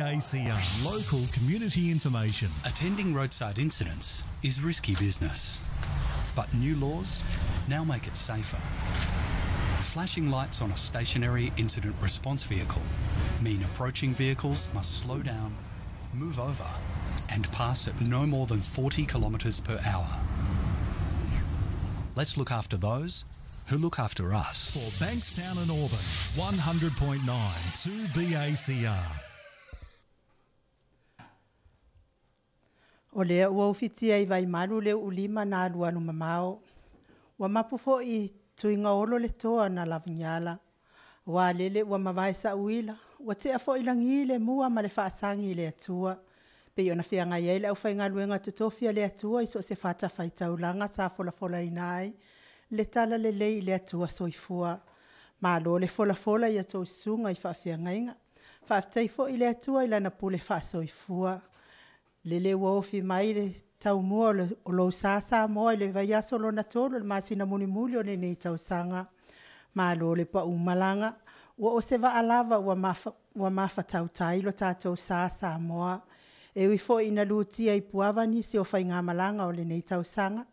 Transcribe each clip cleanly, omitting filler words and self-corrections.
2BACR, local community information. Attending roadside incidents is risky business, but new laws now make it safer. Flashing lights on a stationary incident response vehicle mean approaching vehicles must slow down, move over, and pass at no more than 40 kilometres per hour. Let's look after those who look after us. For Bankstown and Auburn, 100.9 2BACR. O lea ua ufitia i vaimalu le uulima na alualu mamao. Ua mapu foi i tuigaolo le toa na lavigiala. Ua lele ua mavae sauila, ua tea foi lagi le mua ma le faasagi i le Atua. Pei ona feagai ai le aufaigaluega totofi a le Atua i so o se fatafaitaulaga sa folafolaina ai le Talalelei i le Atua Soifua. Malo le folafola i a outou Susuga i Faafeagaiga, faafetai foi i le Atua i Lana pule faasoifua, lele ua ofi mai le taumua o lou sa Samoa i le vaiaso lona 3 i le masina mulimuli o lenei tausaga. Malo le pau malaga, ua o se vaa lava ua mafatautai lo tatou sa Samoa. E ui foi ina lutia i puava nisi o faigamalaga o lenei tausaga,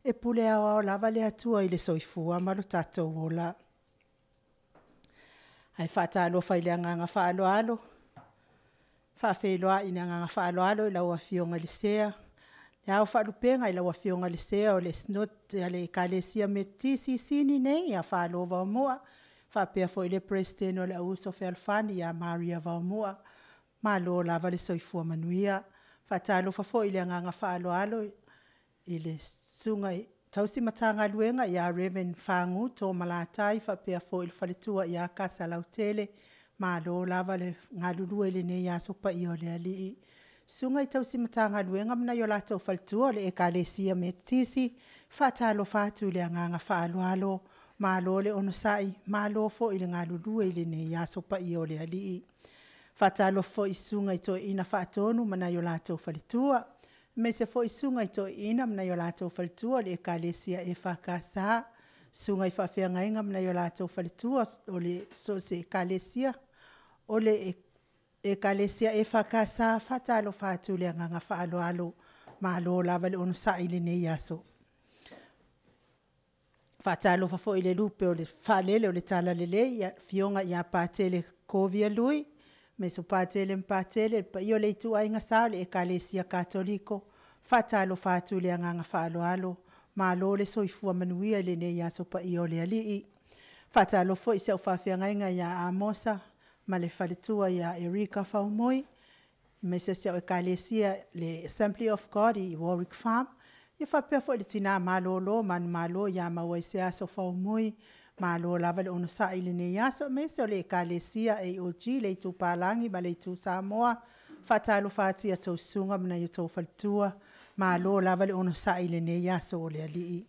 e pule aoao lava le Atua i le soifua ma lo tatou ola. Ae faatalofa i le agaga faaaloalo, e faafeiloai i le agaga faaaloalo i lau Afioga i le Sea, le Ao Faalupega i lau Afioga i le Sea o le Sinoti a le Ekalesia Metotisi i Sini nei ia Falo Vaomua faapea foi le Peresetene o le Auuso Fealofani ia Maria Vaomua, malo lava le soifua manuia. E faatalofa foi i le agaga faaaloalo i le Susuga i tausi Matagaluega ia Reverend Fagu Toomalatai faapea foi le faletua ia Kasa Lautele, malo lava le galulue i lenei aso paia o le Alii. Susuga i tausi Matagaluega ma nai o latou faletua o le Ekalesia Metotisi, e faatalofa atu i le agaga faaaloalo, malo le onosai, malo foi le galulue i lenei aso paia o le Alii. E faatalofa foi i Susuga i Toeaina Faatonu ma nai o latou faletua, aemaise foi Susuga i Toeaina ma nai o latou faletua o le Ekalesia EFKS, Susuga i Faafeagaiga ma nai o latou faletua o so o se Ekalesia o le Ekalesia EFKS, e faatalofa atu i le agaga faaaloalo, malo lava le onosai i lenei aso. E faatalofa foi i le lupe faalele o le Talalelei i le Afioga ia Patele Kovia Lui, aemaise o Patele ma Patele, le paia o le ituaiga sa o le Ekalesia Katoliko. E faatalofa atu i le agaga faaaloalo, malo le soifua manuia i lenei aso paia o le Alii. E faatalofa foi i si au faafeagaiga ia Amosa ma le faletua ia Erika Faumui, aemaise si au Ekalesia le Assembly of God i Warwick Farm, faapea foi le tina malolo manumalo ia Mauaiseaso Faumui, malo lava le onosai i lenei aso, aemaise o le Ekalesia AOG i le Itu Palagi ma le Itu Samoa. E faatalofa atu i a outou susuga ma outou faletua, malo lava le onosai i lenei aso o le Alii. E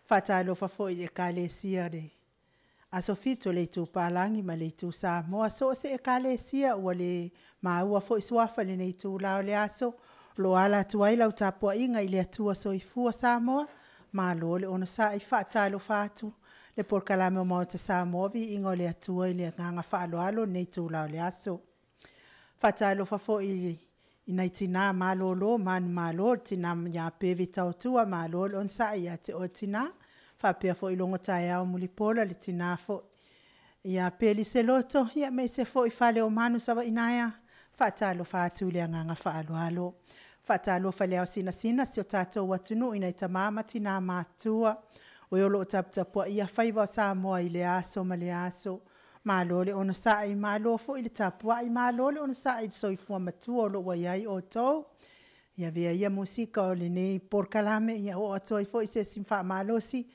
faatalofa foi i le Ekalesia Aso Fitu o le Itu Palagi ma le Itu Samoa, so o se Ekalesia ua le maua foi suafa i lenei itula o le aso, o lo o ala atu ai lau tapuaiga i le Atua Soifua Samoa, malo le onosai. E faatalofa atu le Polokalame o le Maota Samoa, Viiga o le Atua i le agaga faaaloalo i lenei itula o le aso. E faatalofa foi i nai tina malolo manumalo, le tina ia Pevy Taotua, malo le onosai ia te oe tina, faapea foi Logosaeao Mulipola, le tina foi ia Peli Seloto, aemaise foi Faleomanu Savaiinaea, e faatalofa atu i le agaga faaaloalo. E faatalofa i le ao sinasina o si o tatou atunuu i nai tama ma tina matutua, o e o lo o taputapuaia faiva o Samoa i lea aso ma lea aso. Malo le onosai, malo foi le tapuai, malo le onosai i le soifua matua o lo o ua i ai outou. Ia avea ia musika o lenei polokalame e oo atu ai foi se isi faamalosi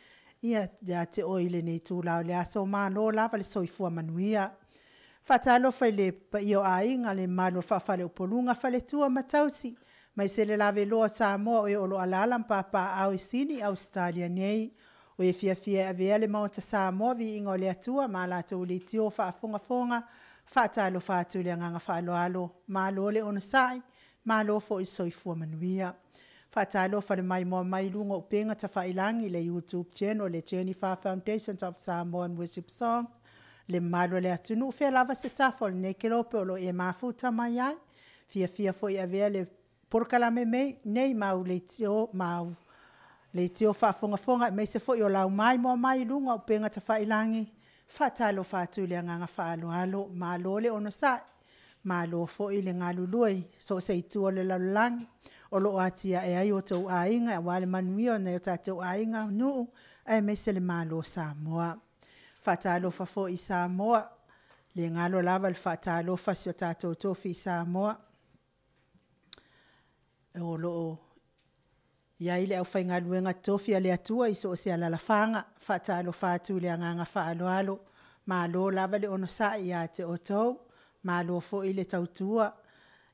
ia te oe i lenei itula o le aso. Malo lava le soifua manuia. E faatalofa i le paia o Aiga, le mamalu o le Faa-faleupoluga, faletua ma tausi, aemaise le lavaloa o Samoa o e o lo o alaala ma papaaao i Sini, Ausetalia nei. O e fiafia e avea le Maota Samoa, Viiga o le Atua ma a latou leitio faafogafoga, e faatalofa atu i le agaga faaaloalo, malo le onosai, malo foi le soifua manuia. E faatalofa i le maimoa mai i luga o upega tafailagi le YouTube channel a le Jennifer Foundation of Samoan Worship Songs le mamalu o le atunuu. O fea lava se tafa o lenei kelope o lo o e mafuta mai ai, Fiafia foi e avea le polokalame nei ma au leitio faafogafoga aemaise foi o lau maimoa mai i luga o upega tafailagi, faatalofa atu i le agaga faaaloalo. Malo le onosai, malo foi le galulue i so o se itu o le lalolagi o lo o atinae ai ia outou aiga aua le manuia o nai o tatou aiga, nuu aemaise le Malo o Samoa. Faatalofa foi i Samoa, e le galo lava le faatalofa a si o tatou tofi i Samoa, o lo o i ai le aufaigaluega totofi a le Atua i so o se alalafaga, faatalofa atu i le agaga faaaloalo. Malo lava le onosai ia te outou, malo foi le tautua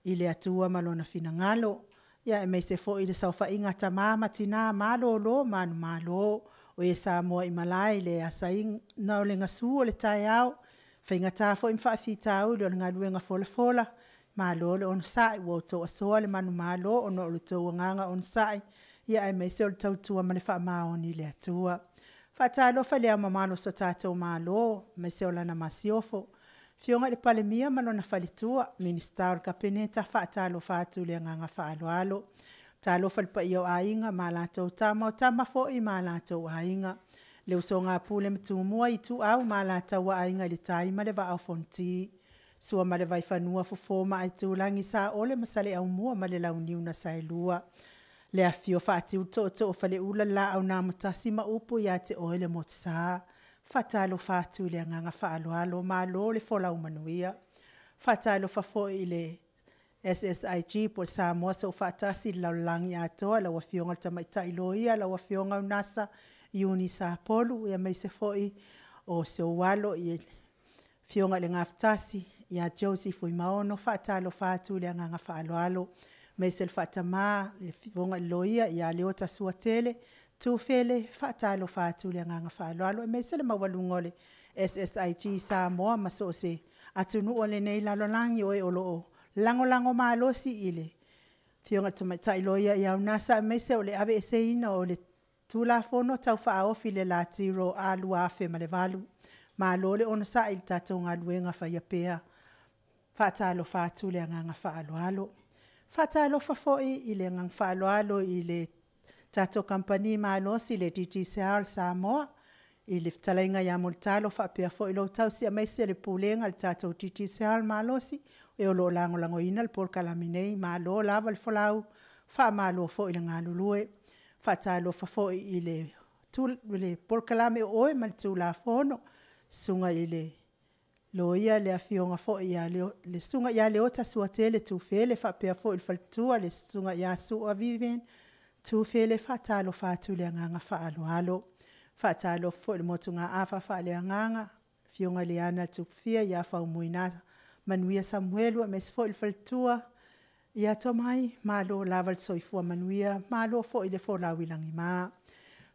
i le Atua ma Lona finagalo. Ia aemaise foi le saofaiga a tama ma tina malolo manumalo, o e Samoa i malae i le asaina o le gasu o le taeao, faigata foi faafitauli o le galuega folafola, malo le onosai, ua outou asoa le manumalo ona o lo outou agaga onosai, ia aemaise o le tautua ma le faamaoni i le Atua. Faatalofa i le Ao mamalu o si o tatou Malo aemaise o lana Masiofo, Afioga i le Palemia ma lona faletua, Minisita o le Kapeneta faatalofa atu i le agaga faaaloalo. Talofa i le paia o Aiga ma latou Tama, o Tama foi ma latou Aiga, le Usoga a Pule ma Tumua, Ituau ma Alataua, Aiga i le Tai ma le Vaa o Fonoti. Sua ma le Vaifanua, Fofo ma Aitulagi, Saole ma Saleaaumua ma le Launiu na Saelua. Le Afifio o Faatiutootoo o Tootoo o Faleula, le Laau na Amotasi ma upu ia te oe le Motusa. Faatalofa atu i le agaga faaaloalo, malo le folau manuia. Faatalofa foi i le SSIG po o le Samoa Soofaatasi i le lalolagi atoa, lau Afioga i le Tamaitai Loia lau Afioga Unasa Iuni Sapolu, aemaise foi o si ou alo le Afioga i le Gafatasi ia Josie Fuimaono, faatalofa atu i le agaga faaaloalo. Aemaise le faatama le Afioga i le Loia ia Leota Suatele Tufele, faatalofa atu i le agaga faaaloalo aemaise le maualuga o le SSIG Samoa ma so o se atunuu o lenei lalolagi o e o lo o lagolago malosi i le Afioga i le Tamaitai Loia ia Unasa aemaise o le aveeseina o le Tulafono Tau Faaofi o le Latiro A 2008. Malo le onosai i le tatou galuega faia pea, faatalofa atu i le agaga faaaloalo. Faatalofa foi i le agaga faaaloalo i le tatou Kamupani malosi le Digicel Samoa, i le fetalaiga ia Mulitalo faapea foi lou tausi aemaise le Pulega o le tatou Digicel malosi, e o lo o lagolagoina le polokalame nei. Malo lava le folau, faamalo foi le galulue. Faatalofa foi i le Polokalame o Oe ma le Tulafono, Susuga i le Loia le Afioga foi ia le Susuga ia Leota Suatele Tufele faapea foi le faletua le Susuga ia Su'a Vivian Tufele, faatalofa atu i le agaga faaaloalo. Faatalofa foi i le motugaafa faaleagaga Afioga Leana Tupu ia Faumuina Manuia Samuelu aemaise foi le faletua ia Tomai, malo lava le soifua manuia, malo foi le folau i lagima.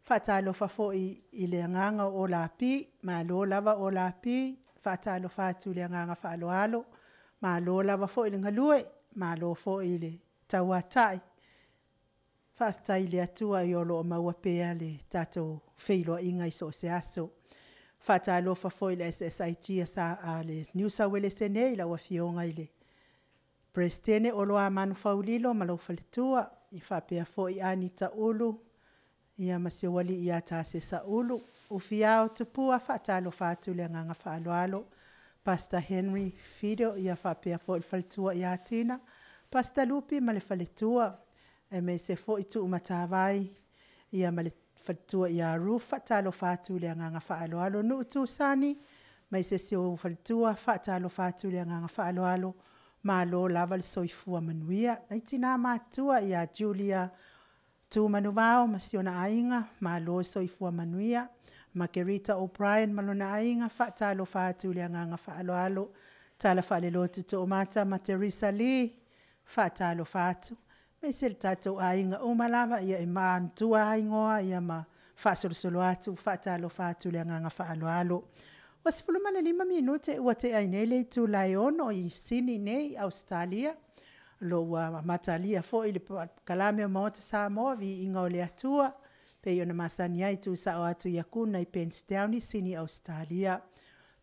Faatalofa foi i le agaga o Lapii, malo lava Lapii, faatalofa atu i le agaga faaaloalo, malo lava foi le galue, malo foi le tauatai, faafetai i le Atua o lo o maua pea le tatou feiloaiga i so o se aso. Faatalofa foi i le SSIG a Niu Sa Uelese nei lau Afioga i le Peresetene Oloa Manufaulilo ma lou faletua, faapea foi Anita Ulu ia ma si ou alii ia Tasesa Ulu. Ufiao Tupua faatalofa atu i le agaga faaaloalo. Pastor Henry Fido faapea foi le faletua ia Tina, Pastor Lupi ma le faletua, aemaise foi Tuumatavai ma le faletua ia Ruth, faatalofa atu i le agaga faaaloalo. Nuu tu Sani ma si ou faletua, faatalofa atu i le agaga faaaloalo, malo lava le soifua manuia. Nai tina matutua ia Julia Tumanuvao ma si ona aiga, malo le soifua manuia. Makerita O'Brien ma lona aiga, faatalofa atu i le agaga faaaloalo. Tala Faalelotu Toomata ma Teresa Lee, faatalofa atu, aemaise o tatou aiga uma lava, e matutua lava igoa ma faasolosolo atu, faatalofa atu i le agaga faaaloalo. Ua 15 minute ua tea ai nei le itula e 6:00 i Sini nei i Ausetalia, o lo o ua amatalia foi le Polokalame a le Maota o Samoa, Viiga o le Atua, e pei ona masani ai e tuusao atu i Akuna i Queenstown i Sini Ausetalia.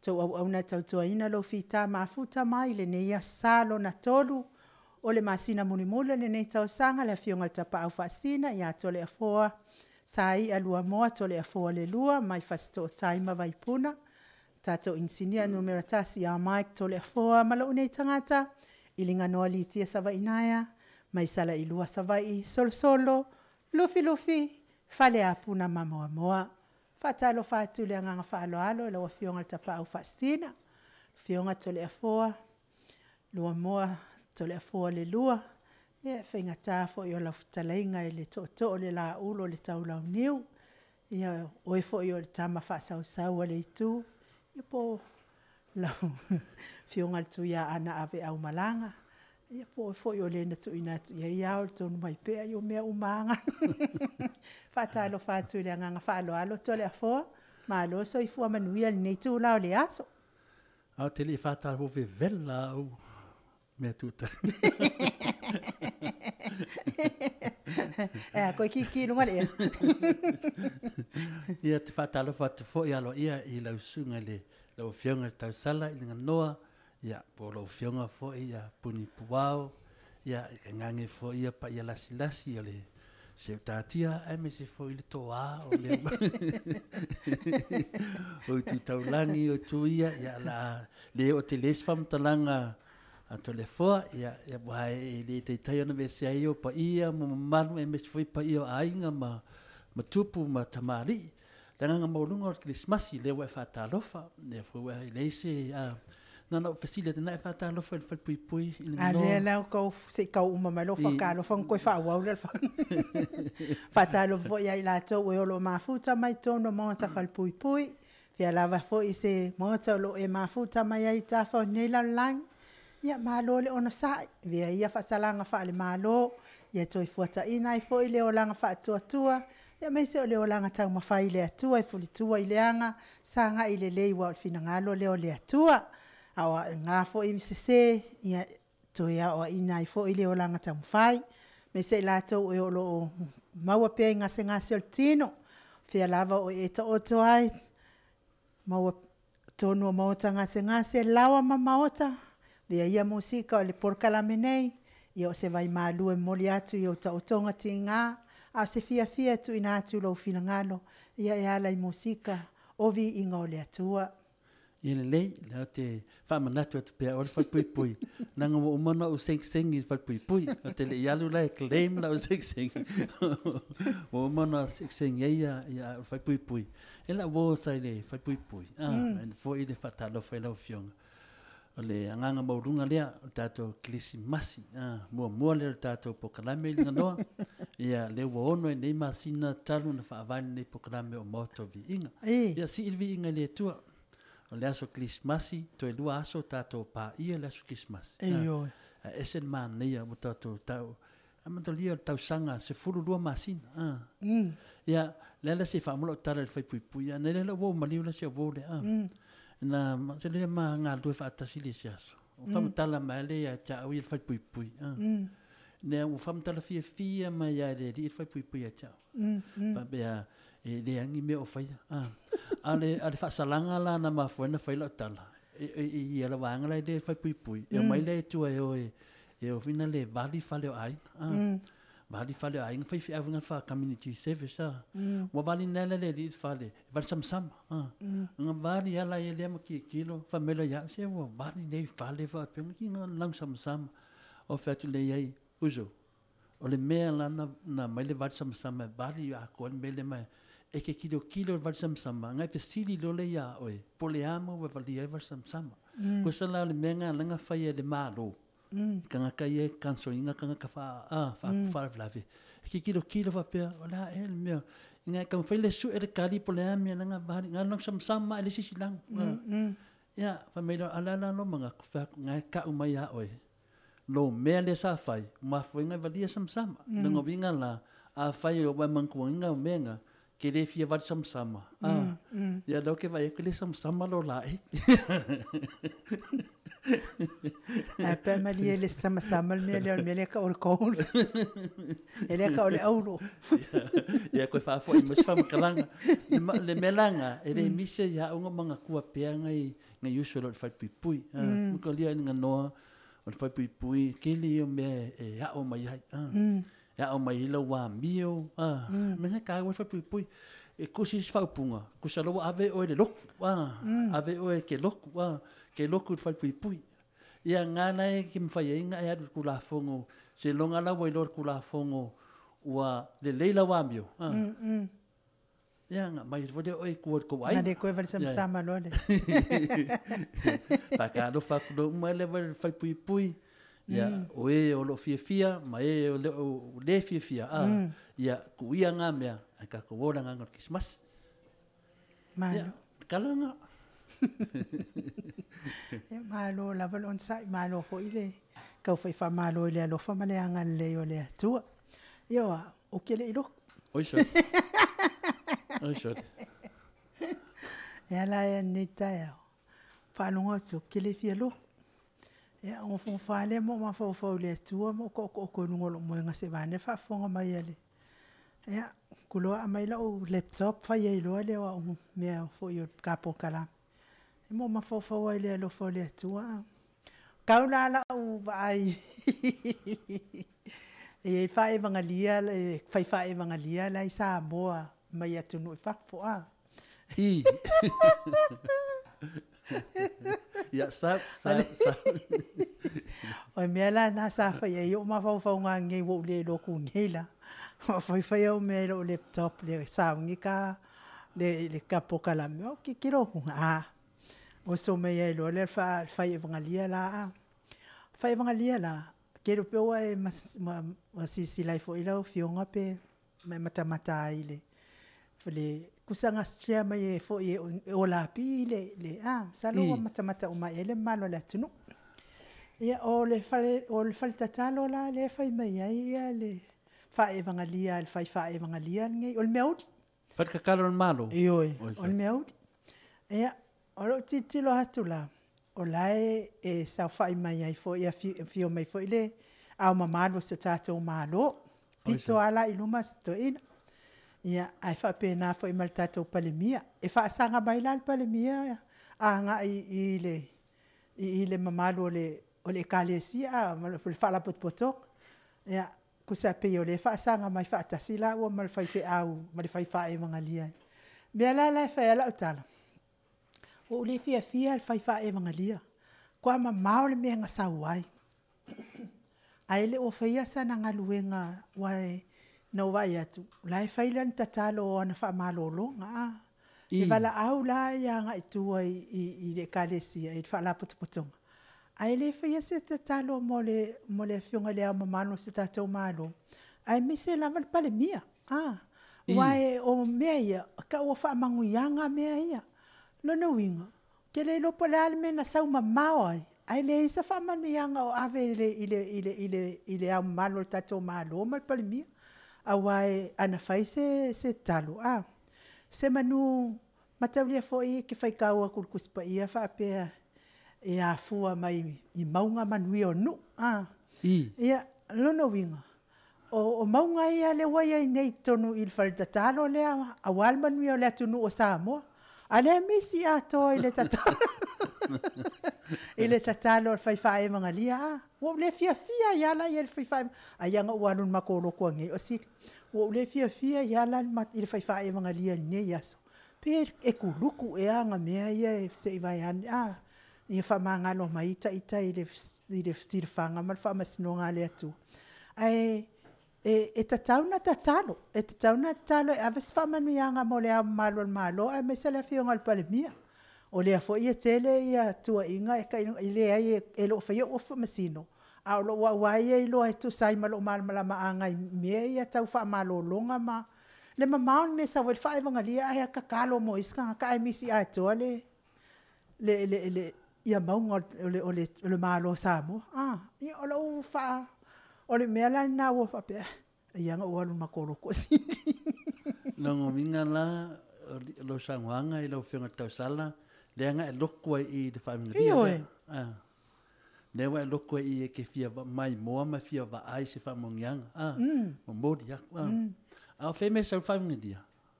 La outou auauna e tautuaina lou fita mafuta mai i lenei Aso Sa lona 3 o le masina mulimuli o lenei tausaga, le Afioga i le Tapaau Faasisina ia Toleafoa Saia Luamoa Toleafoa le Lua mai Fasitootai ma Vaipuna, tatou Inisinia Numera 1 ia Mike Toleafoa ma lou nei tagata, Iliganoa Litia Savaiinaea mai Salailua Savaii, Solosolo Lufilufi Faleapu ma Moamoa. Faatalofa atu i le agaga faaaloalo i lau Afioga i le Tapaau Faasisina, Afioga Toleafoa Luamoa Toleafoa le Lua, ia e faigata foi o lau fetalaiga i le Tootoo o le Laulu o le Taulauniu, ia o oe foi o le Tama Faasausau a le Itu, ia po o lau Afioga i le Tuiaana Aveaumalaga, ia po o oe foi o le na tuuina atu i ai ao i le Tonumaipea, ia o mea uma lava na. Faatalofa atu i le agaga faaaloalo Toleafoa, malo le soifua manuia i lenei itula o le aso. Ae ou te le i faatalofa ua vevela lava au mea tuta. E a koe kiki i luga le ea? Ia te faatalofa atu foi aloaia i lau susuga i le lau Afioga i le Tausala i Liganoa, ia po o lau Afioga foi ia Puni Puao, ia tainane foi ia paia lasilasi o le Seutatia aemaise foi le toa o le o itu taulagi o itu ia, ia la le oo tele se faamatalaga a Toleafoa, ia aua e le taitai ona aveesea ai ou paia ma mamalu aemaise foi paia o aiga ma tupu ma tamalii. Le agaga maualuga o le Kerisimasi, lea ua e faatalofa, lea foi ua e leai se na ona ou fesili atu, na e faatalofa i le falepuipui i le A lea la ua se i tau uma mai lou faatalofa ona toe faaauau lea o le faatalofa foi ia i latou o lo o mafuta mai i totonu o maota falepuipui, fea lava foi se maota o lo o e mafuta mai ai i tafa o lenei lalolagi, ia malo le onosai, avea ia faasalaga faale-Malo ia toe fuataina ai foi le olaga faatuatua, aemaise o le olaga taumafai i le Atua e fulitua i le aga, sagai lelei aua o le finagalo lea o le Atua. A o a foi sese, ia e toe aoaina ai foi le olaga taumafai, aemaise i latou o lo o maua pea i gasegase o le tino, o fea lava o e taoto ai, maua totonu o maota gasegase, laoa ma maota, avea ia musika o le polokalame nei o se vaimalu e momoli atu i ou taotoga tiga, a o se fiafia e tuuina atu i lou finagalo e ala i musika o viiga o le Atua. Ia lelei, o lea ou te faamanatu atu pea oe le falepuipui, leaga ua uma ona ou segisegi i le falepuipui. Ou te le i alu la e claim lau segisegi, ua uma ona segisegi ai au i le falepuipui. E lau uo sa i le falepuipui, a foi le faatalofa i lau Afioga. O le agaga maualuga lea o le tatou Kerisimasi, muamua lea o le tatou polokalame Liganoa. Ia, lea ua 6 ai nei masina talu ona faavae lenei polokalame o Maota o Viiga. Ia sii le viiga i le Atua. O le aso Kerisimasi, toe 2 aso tatou paia le aso Kerisimasi. Ioe. Ae ese le manaia ua tatou tau amatalia o le tausaga 12 masina. Ia, le ala se i faauma lau tala i le falepuipui, ia, nei la ua ou maliu la si au uo lea. Na se le ma galulue faatasi le isi aso. O faamatala mai le ia te au ia le falepuipui. Nea ua faamatala fiafia mai ia le alii le falepuipui ia te au. Faapea e leai ni mea o faia. A le faasalaga la na mafua ai ona fai lau tala, e i la vaega la e le falepuipui, e omai lea e tua e o e o fina le vali fale o aiga. Vali fale o aiga, faifeau foi na community service. Ua vali nei la le alii le fale, vali samasama. Nga vali ala ia lea ma kilokilo, faamela ia, se ua vali nei fale faapea, ki nga lau samasama. O fai atu le iai, uso, o le mea la na mai le vali samasama, e vali atoa le mea lea mai, e ke kilokilo le vali samasama, ngai fesili loa le ia oe, po le a mo ua valia ai vali samasama. Ko sa la le mea nga langa fai e le malo. Tagata ia e cancel ina tagata faalavelave. E ke kilokilo faapea, o le a ea le mea. Ina e taumafai le sue le kali po o le a mea langa vali, nga lau samasama e le sisi lago. Ia, fai mai loa, a le a la lou manatu, fai atu, na e tau mai ia oe, lo mea lea sa fai, mafua ai ona e valia samasama. Lona uiga la, afai o ua e manatuaina o mea na, ke le fia vali samasama. Ia lea ou te vaai atu e le samasama lo laei. Ae pe malie le samasama le mea lea o le mea lea e tau o le gold. E lea tau o le auro. Ia koe faafo'i mai se faamatalaga. Le mea laga, e le misi ai ia au ona manatua pea nai uso e le o le falepuipui. Matalia i le ganoa O le falepuipui, tele ia o mea e aʻo mai ai, a. E aʻo mai ai lau amio, a. Mea na e taua ai le falepuipui. E tusi isi faaupuga, tusa loa ua ave oe i le lotu, a. Ave oe e te lotu, a. Te lotu i le falepuipui. Ia na la e te mafai ai ona e alu i le Tulafono, seiloga la ua iloa e le Tulafono ua lelei lau amio, a. Ia, na aumai foi lea oe i tua i le tou aiga. Na le toe valisamasama loa le. Faatalofa atu loa uma lea le falepuipui, ia, o e o lo o fiafia ma e o lo o le fiafia, a, ia, tuu ia na mea, ae tatou o i le agaga o le Kerisimasi. Malo. Ia, tala lena. Ia, malo lava le onosai, malo foi le taufai faamalo i le alofa ma le agalelei o le Atua. Ia o au, ou te le i lotu. Oi sole. Oi sole. E ala ia lenei taeao, faalogo atu ou te le fia lotu. Ia, ogofogofa lava lea ma ou mafaufau i le Atua ma ou taotooto i luga o lou moega seivane le faafofoga mai a le... Ia, ou alu loa aumai lau laptop fai ai loa lea o au mea foi o le polokalame. Ma ou mafaufau ai i le alofa o le Atua. Tau la lau vaai e i ai faa-evagalia le fai faa-evagalia la e i Samoa mai atunuu i fafo a. I. Ia, sau, sau, sau. O le mea la lena sa fai ai ou mafaufauga ananei ua ou le lotu nei la. Ua fai fai au mea i lou laptop e sauni ta le polokalame, ou tilotilo atu, a, oso mai ai loa le fai evagalia la a. Fai evagalia la, ou te le iloa pe ua e silasila ai foi lau afioga pe na e matamata ai i le tusa na share mai foi e Olapi le... masalo ua matamata uma i ai le mamalu o le atunuu. Ia o le fale tatalo la lea e fai mai ai le faa-evagalia a le fai faa-evagalia lenei, o le mea uli. Fale tatalo a le Malo? Ioe, o le mea uli. Ia, o lou tilotilo atu la, o la e saofai mai ai foi, e afio mai foi le Ao mamalu o si o tatou Malo, pito lava la i luma si toeaina. Ia ae faapena foi ma le tatou Palemia. E faasaga mai la le Palemia agai i le mamalu o le Ekalesia ma le Faalapotopotoga. Ia tusa e pei o lea e faasaga mai faatasi laua ma le faifeau ma le fai faa-evagalia. O le mea la e fai ai lau tala, ua ou le fiafia i le fai faa-evagalia, matua mamao le mea na sau ai, ae le o faia sana galuega aua na ou vaai atu, o la e fai lana tatalo o ana faamalologa a. E valaau la ia agai i tua i le Ekalesia i le Faalapotopotoga, ae le faia se tatalo mo le afioga i le Ao mamalu o si o tatou Malo, aemaise lava le Palemia, aua o mea ia, e tau o faamanuiaga mea ia. O lona uiga, ou te le iloa po o le a le mea na sau mamao ai, ae leai se faamanuiaga o ave i Le Ao Mamalu o le tatou Malo ma le Palemia. Aua ana fai se tatalo, semanu mataulia foi e te faitau atu i le Tusi Paia faapea e afua mai i mauga manuia o nuu, a. Ia, o lona uiga, o mauga ia lea ua i ai nei i totonu i le fale tatalo lea aua le manuia o le atunuu o Samoa, a o lea e misi atoa i le tatalo i le tatalo a le fai faa-evagalia. A, ua ou le fiafia ai lava la i ai i le fai faa-evagalia. Ai lava na ou alu i le matou lotu ananei, osili, ua ou le fiafia ai lava la i le fai faa-evagalia i lenei aso. Pe e kuluku ea ana mea ia se i vaeane a, ia faamagalo mai ita i le silafaga ma le faamasinoga a le Atua. Ae e tatau ona tatalo, e tatau ona tatalo e ave se faamanuiaga mo le Ao Mamalu o le Malo aemaise le afioga i le Palemia. O lea foi e tele tuuaiga e leai e le o faia uafu faamasino, a o lou au lava ia iloa e tusa ai ma lou malamalamaaga i mea ia tau faamalologa ma le mamao le mea e sau ai le faa-evagalia ae tatalo mo isi tagata ae misi atoa mauga o le Malo o Samoa. Ia o lou faa... O le mea la lena ua faapea, ai lava na ou alu i le matou lotu Osili. O lona uiga la, o lau saunoaga i lau Afioga i le tausala, lea na e lotu ai i i le faauigalia lea. Ioe. Lea ua e lotu ai i i e te fia maimoa ma fia vaai i se faamanuiaga, a? Momoli aku, a? A o fea mea e sau ai le faauigalia?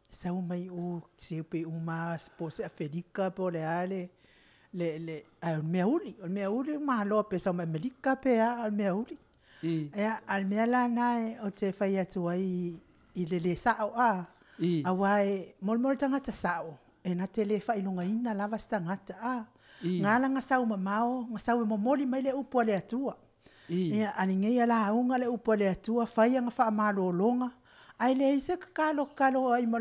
Sau mai o se pe uma po o se Aferika po o le a le le le ae o le mea uli, o le mea uli malo pe sau mai Amerika pe a, o le mea uli. Ia, a o le mea la lena ou te fai atu ai i le le sao, a. Aua e mo le tagata sao, e na te le faailogaina lava se tagata, a. Na ala ona sau mamao, na sau e momoli mai le upu a le Atua. Ia, a lenei lauga le upu a le Atua, fai ana faamalologa, ae leai se tatalo tatalo ai mo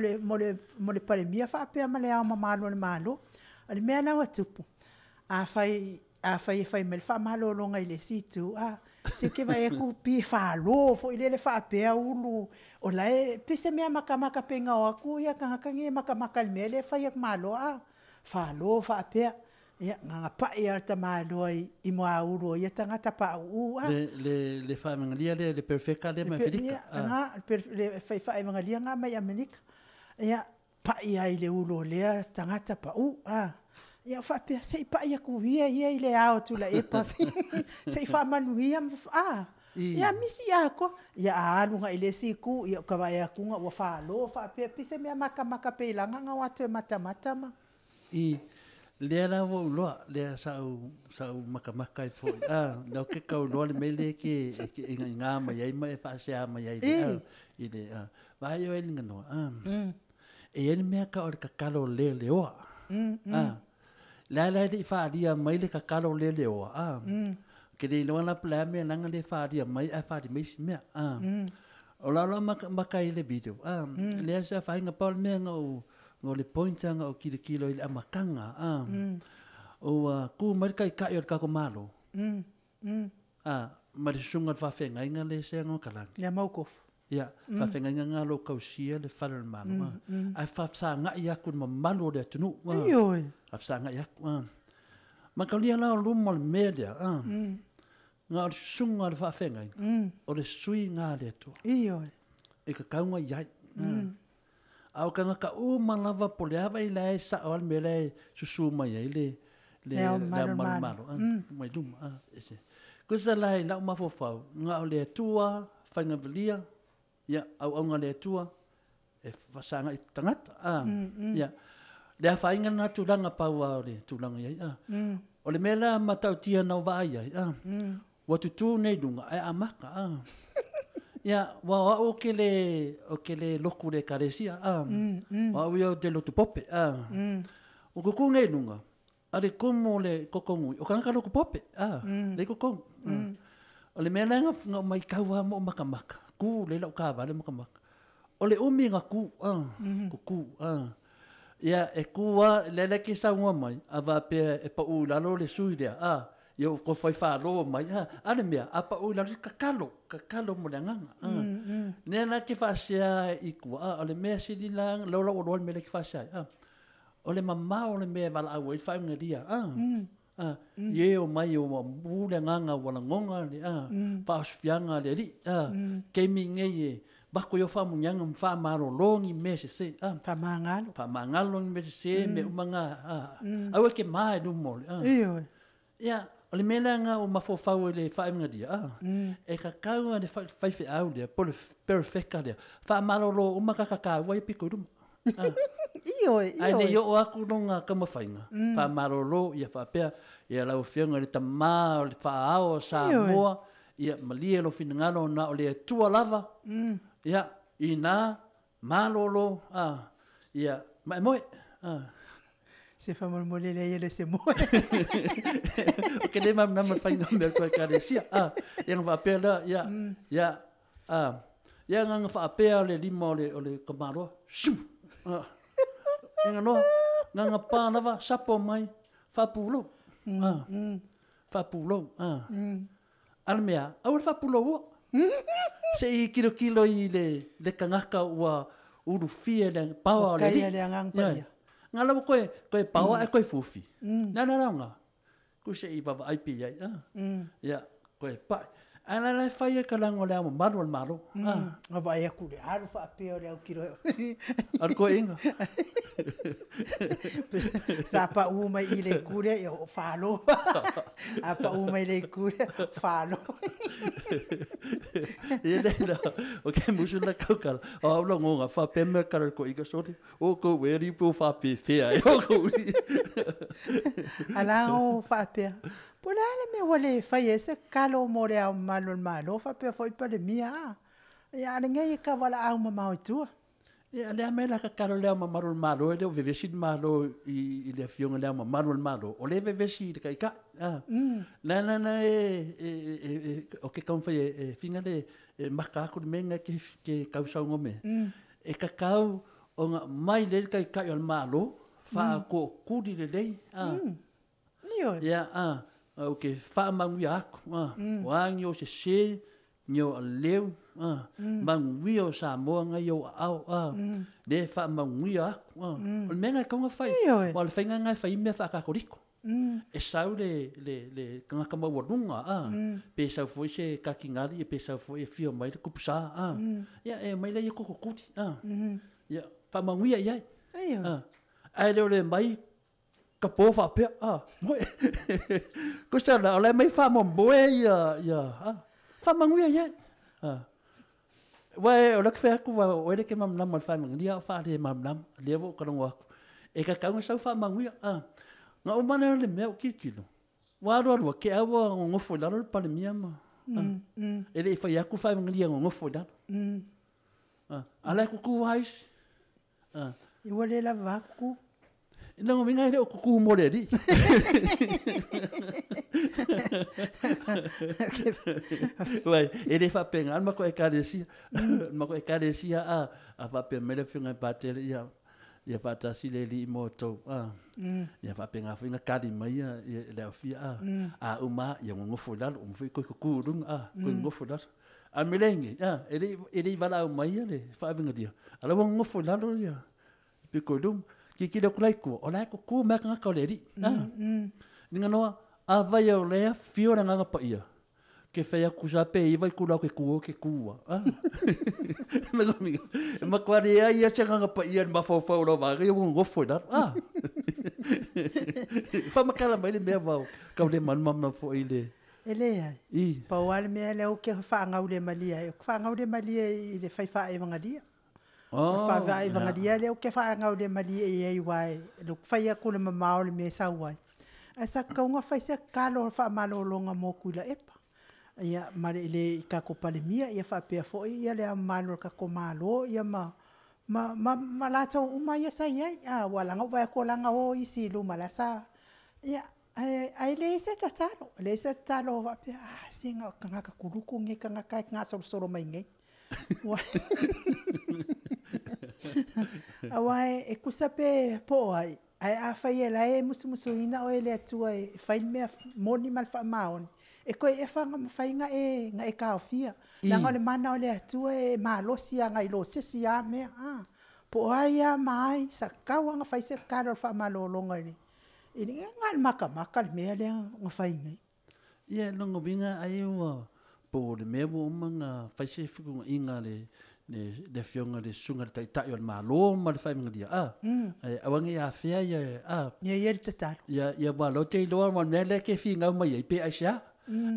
le Palemia faapea ma le Ao Mamalu o le Malo. O le mea la ua tupu, afai e fai mai le faamalologa i le isi itu, a, se ou te vaai atu pei e falo foi lele faapea Ulu, o la e pei se mea matamata pei na o atu tagata nei e matamata i le mea lea e fai e le Malo, a, falo faapea. Ia, na ona pai lava o le tamaloa i muaulu o ia tagata pauu, a. Le faamanuia lea, le perofeta lea mai Aferika. Le faaevagalia lena mai Amerika. Ia, pai lava i le ulu o lea tagata pau, a. Ia, ou faapea, se i pai atu ia ia i le ao o Tuilaepa se i faamanuia, a. Ia misi atoa. Ia a alu agai i le isi itu, ia ou te vaai atu ua falo faapea, pei se mea matamata pei leaga ona o atu e matamata ma. I, lea la ua ou iloa, lea sa ou, sa ou matamata ai foi, a, lea ou te tau iloa le mea lea e te, e te iga'iga mai ai ma e faasea mai ai i le, a, i le, a, vaai oe Aliganoa, a, e i ai le mea e tau o le tatalo leleoa, a, lea la e le i faaalia mai le tatalo leleoa, a, ou te le iloa la po o le a le mea leaga lea e faaalia mai ae faaali mai isi mea, a. O lau la maka i le video, a, lea se afaina, pau le mea na ou, o le point na ou tilotilo i le amataga, a, ua tu mai le taitai o le tatou Malo, a, ma le susuga i le faafeagaiga lea e Seanoakalani. Ia Mautofu. Ia, faafeagaiga na o lo o tausia le fale o le Malo, a, ae faafesagai atu i le mamalu o le atunuu, a. Ioe. Faafesagai atu, a. Mataulia la o luma o le mea lea, a, na o le susuga o le faafeagaiga, o le sui na a le Atua. Ioe. E tatau ona i ai. A o tagata uma lava po o le a vaai la e sao lava le mea la e susu mai ai le le Ao Mamalu o le Malo mai luma. Ese. Kusa la i lau mafaufau, na o le Atua faigavalia, ia, auauna a le Atua e fasagai i tagata. Ia, le afaina lena tulaga pau lava o le tulaga i ai. O le mea la matautia na ou vaai ai, ua tutū nei i luga ae amata. Ia, ua o au ou te le, ou te le lotu i le Ekalesia, o au ia ou te lotu pope. Ua tutū nei i luga, a le tumu o le kokonui, o tagata lotu pope, lea i totonu. O le mea la na ou matau lava ma ou matamata, tu lelei lau taavale matamata, o le umi na tu, tutu. Ia, e tu lava, lea la e te saunoa mai, a faapea e pau i lalo le sui lea, a, ia ua toe fai falo mai, a, a le mea, a pau i lalo, tatalo, tatalo mo le agaga. A. Lea la e te faasea i tua, a, o le mea sili la, lea la ua iloa le mea lea e te faasea ai, a, o le mamao o le mea e valaau ai le faauigalia, a, a, i e omai ua mu le agaga ua lagona le faaosofiaga a le Alii, a, taimi nei e avatu ai au faamanuiaga ma faamalolo ni mea sese, a. Faamagalo. Faamagalo ni mea sese, mea uma na, a. Aua e te ma i luma o le, a. Ioe. Ia, o le mea lea na ou mafaufau ai i le faauigalia, a, e tatau lava i le faifeau lea po o le perofeta lea, faamalolo uma tagata taua ia pito i luma. Ioe, Ae le i oo atu lona taumafaiga, faamalolo ia faapea, ia lau Afioga i le Tama o le Faa-ao o Samoa, ia malie lou finagalo na o le Atua lava, ia, ina malolo, a, ia ma e moe. A. Se faamolemole leai e le se moe. Ou te le malamalama i le faiga o mea o le tou Ekalesia. A, ia ona faapea lea, ia, ia, a, ia na ona faapea o le lima o le, o le tamaloa, shoo, a, ia na loa, na ona pa lava, sapo mai, faapulou, a, faapulou, a. A o le mea, aua le faapuloua. Se i tilotilo i le, le tagata ua ulufia i le paoa o le Alii. Ua taia le Agaga Paia. Nga la ua toe, toe paoa ae toe fufi. Le a le aoga? Ku se i vaavaai pea i ai. Ia, toe pai. Ae la la e fai e ka lago o le Ao Mamalu o le Malo. Ah. A vaai atu le alu faapea o le autilo. A le toeaina. Sa paʻu mai i le itu lea, ia o falo. A paʻu mai le itu lea, falo. Ia le la, o ke musu na kaukala. O au la ngonga, faapea mea kala le toeaina sole. O kou e ri po faapefea e o kou ri. Ala o faapea. Po o le a le mea ua le fai ai se kalo mo le Ao Mamalu o le Malo faapea foi Palemia a. Ia a lenei e kavalaau mamao i tua. Ia, lea mea la tatalo le Ao Mamalu o le Malo e le o vevesi le Malo i le Afioga i le Ao Mamalu o le Malo, o lea e vevesi i le Taitai. A. Na na na e e e o ke taumafai e finga le e maka atu le mea lena ke tausaunoa mai ai. E tatau ona aumai lelei le Taitai o le Malo, faakookuli lelei. A. Ioe. Ia, a, ou te faamanuia atu, a, o a ni o sese, ni o aleu, a, manuia o Samoa na i ou aao, a, lea e faamanuia atu, a. O le mea lena e tatau ona fai. Ioe. Aua o le faiga lena e fai ai mea faakatoliko. E sau le, le, le tagata maualuga, a, pe sau foi se katinali, pe sau foi e afio mai le tupusa, a, ia, e omai laia tototuli, a, ia, faamanuia i ai. Ioe. A, ae le o le omai ka po faapea, a, moe. Kusa la, o la e mai faamomoe ia, ia, a, faamanuia i ai. A. Ua e, o lea ou te fai atu, ua o oe lea e te malamalama i le faamanuia, a o faale-malamalama, lea ua ou talanoa atu. E tatau ona sau faamanuia, a. Na uma lea o le mea ou tilotilo, ua alu alu lava, te i lava ua nonofo i lalo le Palemia ma, a, e le i fai atu le faamanuia nonofo i lalo. A, a o la e tutu lava isi. Ah. Ua le lava atu. Lona uiga e le o tutu mo le alii. Uai, e le faapena le matou ekalesia. Le matou ekalesia a, a faapea mai le afioga i le Patele, ia, ia faatasi le Alii ma outou. A, ia faapena foi ona tali mai ia, ia le aufia a, a uma lava, ia nonofo i lalo, uma foi toe tutu i luga, a, toe nonofo i lalo. A o le mea lea e i ai nei, a, e le i valaau mai ia le faavaegalia, a o la ua nonofo i lalo ia le pito i luma. Tilotilo atu la i tua, o la e tutu mai lava tagata o le Alii. A, liga noa, afai o lea e afio le Agaga Paia, ke fai atu sa pe iva itula o ke tu o ke tu a. A. E matua leai lava se Agaga Paia i le mafaufau o lau vaega, ia ua nonofo i lalo. A. Faamatala mai le mea vao, tau le malamalama foi i le... E leai. I. Pau lava le mea lea ou te faagaulemalie ai, ou te faagaulemalie i le fai faaevagalia. O le faaevagalia lea ou te faagaulemalie i ai aua o lea ou te fai atu i le mamao o le mea e sau ai. Ae sa tatau ona fai se tatalo faamalologa mo Tuilaepa, ia ma le i tatou Palemia, ia faapea foi ia le Ao Mamalu o le tatou Malo, ia ma ma latou uma ia sa i ai. Aua leaga ua ou vaai atu o la e na o isi i luma o la e sa, ia, ae leai se tatalo, leai se tatalo faapea, a, se na o tagata kuluku nei tagata e gasolosolo mai nei. Aua e tusa pe po o ai, ae afai e la e musumusuina oe e le Atua e fai le mea moni ma le faamaoni, e toe efa ona mafai ona e taofia. Leaga o le mana o le Atua e malosi agai i lo se isi lava mea. Po o ai lava ma ai, sa tatau lava ona fai se tatalo o le faamalologa i le E le na o le makamaka le mea lea na fai nei. Ia, lona uiga ai ua po o le mea ua uma ona fai se fetuunaiga a le le afioga i le Susuga i le Taitai o le Malo ma le Faaiugalia, a, ae aua ne i afea ia, a. Ia i ai le tatalo. Ia, ia aua o lea ou te iloa aua o le mea lea e te finau mai ai, pe aisea.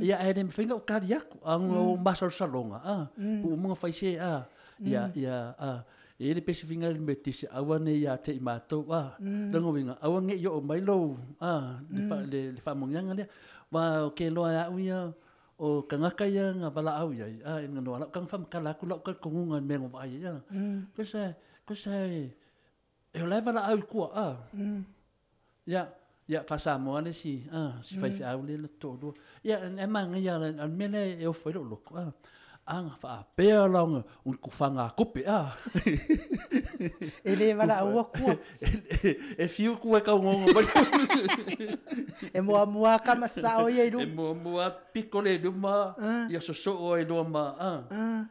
Ia ae le mafai ona ou tali atu, a o ou masalosaloga, a, pe ua uma ona fai se, a, ia, ia, a. E i ai le pesifiga i le Metotisi, aua ne i ia te i matou, a. Lona uiga, aua ne i oo mai lou, a, le, le faamanuiaga lea. Aua ou te iloa e au ia, o tagata ia na valaau i ai, a, ina noa lau taga faamatala atu lau talitonuga i le mea na ou vaai ai, a. Kosa, kosa e, e o la e valaau i tua, a. Ia, ia, faa-Samoa le isi, a, si faifeau lea na toalua. Ia, e manaia, o le mea lea e ofo ai lou loto, a, a na faapea la ona tufagatupe, a. E le valaauina tua. E fiu tua e taugogo mai. E muamua tama sao ia i luma. E muamua piko le luma, ia sosoo ai loa ma, a,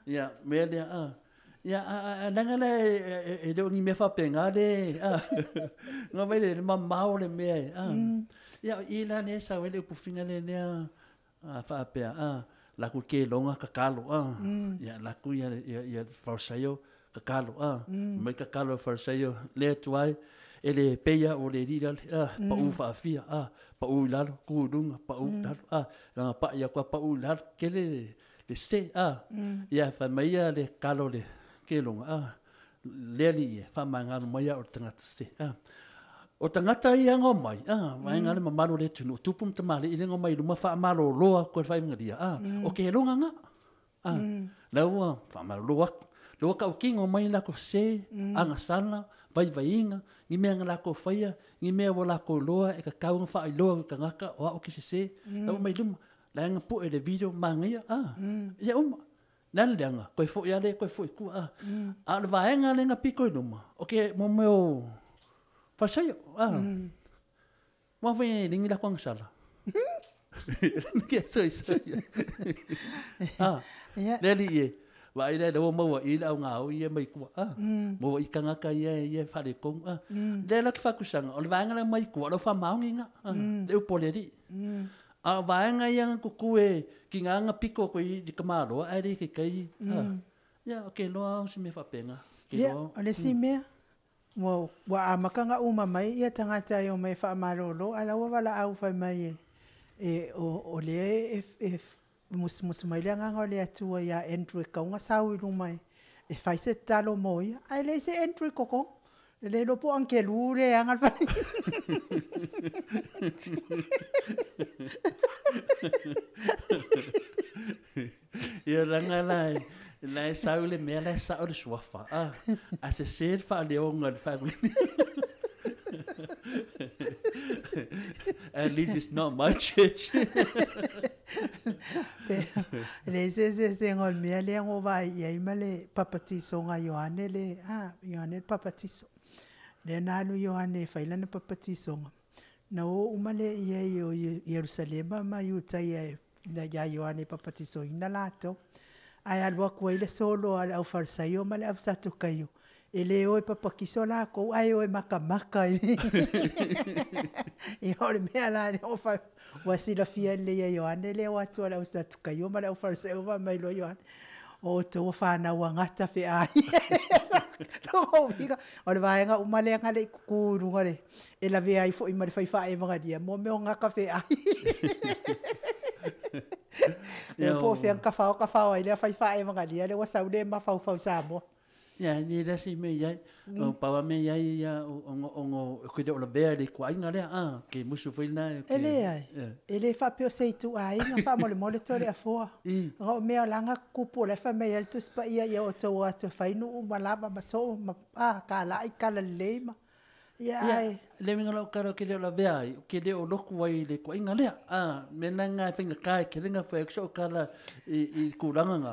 ia, mea lea, a. Ia, a leaga la e le o ni mea faapena le, a, na mai le mamao le mea e, a. Ia, o i la lea e sau ai le upu finagale lea, a faapea, a, Laku ke longa kakalo a. Ia laku ia ia ia farisaio kakalo a. Mai kakalo farisaio le atu ai e le peia o le lira a pau faafia a pau i lalo ku i luga pau i lalo a langa pai aku a pau i lalo ke le le se a. Ia fai mai ia le kalo le ke longa a le ali ia faamagalo mai au o le tagata se a. O tagata ia ngo mai a vaega le mamalu o le atunuu tupu ma tamalii le ngo mai luma faamalōlō aku e le faaiugalia a o ke loga ga a la ua faamalōlō aku le ua tautino mai lako se agasala vaivaiga ni mea na lakou faia ni mea ua lakou iloa e tatau ona faailoa i tagata o a'u ke sesē la ua mai luma laega pu'e le video magaia a ia uma le a le leaga toe fo'i a lea toe fo'i tua a a o le vaega lea na pito i luma o ke mo mea o farisaio a ua fai e ligi lako agasala ke soisoi a le alii e vaai lea ua maua i le augao ia mai tua a maua i tagata ia ia faaletonu a lea la ke faatusaga o le vaega lea mai tua o lau faamaoni ga a le upu a le alii a o vaega ia na tutu e tiga na pito atu i le tamāloa ae le taitai a ia o ke iloa o se mea faapena ke Ia, iloa o le isi mea, ua ua amata ona uma mai ia tagata e omai e faamalōlō ae la ua valaau fai mai e e o o lea e e musumusu mai le agaga o le Atua ia Andrew e tatau ona sau i luma e e fai se tatalo mo ia, ae leai se Andrew i totonu. E le iloa po o Angelū lea e ana le fale. Ia leaga la la e sau le mea la e sa'o le suafa a ae sesē le faaleoga i le faaiugalia. At least it's not my church. E leai se eseesega o le mea lea na ou vaai i ai ma le papatisoga a Ioane le a Ioane le Papatiso. Lea na alu Ioane e fai lana papatisoga, na o uma lea i ai o Ierusalema ma Iutaia ia Ioane e papatisoina latou. Ae alu atu ai le solo a le aufarisaio ma le ausatukaio, e le o e papatiso lakou ae o e matamata i Ia o le mea la lea ua silafia lelei e Ioane le o atu a le ausatukaio ma le aufarisaio fai mai loa Ioane, o outou o fanau a gata feai. Lona uiga, o le vaega uma lea na le i tutu i luga o le e lavea ai foi ma le fai faa-evagalia, mo mea o gata feai. Ia po o fea na tafao tafao ai le fai faa-evagalia lea ua sau le mafaufau i Samoa. Ia ni le isi mea i ai, o pau lava mea i ai ia ona ou te le o lavea i le ituaiga lea a, ke musu foi lena E leai, e le faapea o se ituaiga faamolemole Toleafoa. Ona o mea la na tutupu o la e fai mai ai le Tusi Paia ia outou o atu e fai nuu ma lava ma soo ma talai talalelei ma ia Ia, ae le uiga o lau tala ou te le o lavea ai, ou te le o lotu ai i le ituaiga lea. A, mea la na e faigata e tele na fai atu sau tala i i le tulaga na,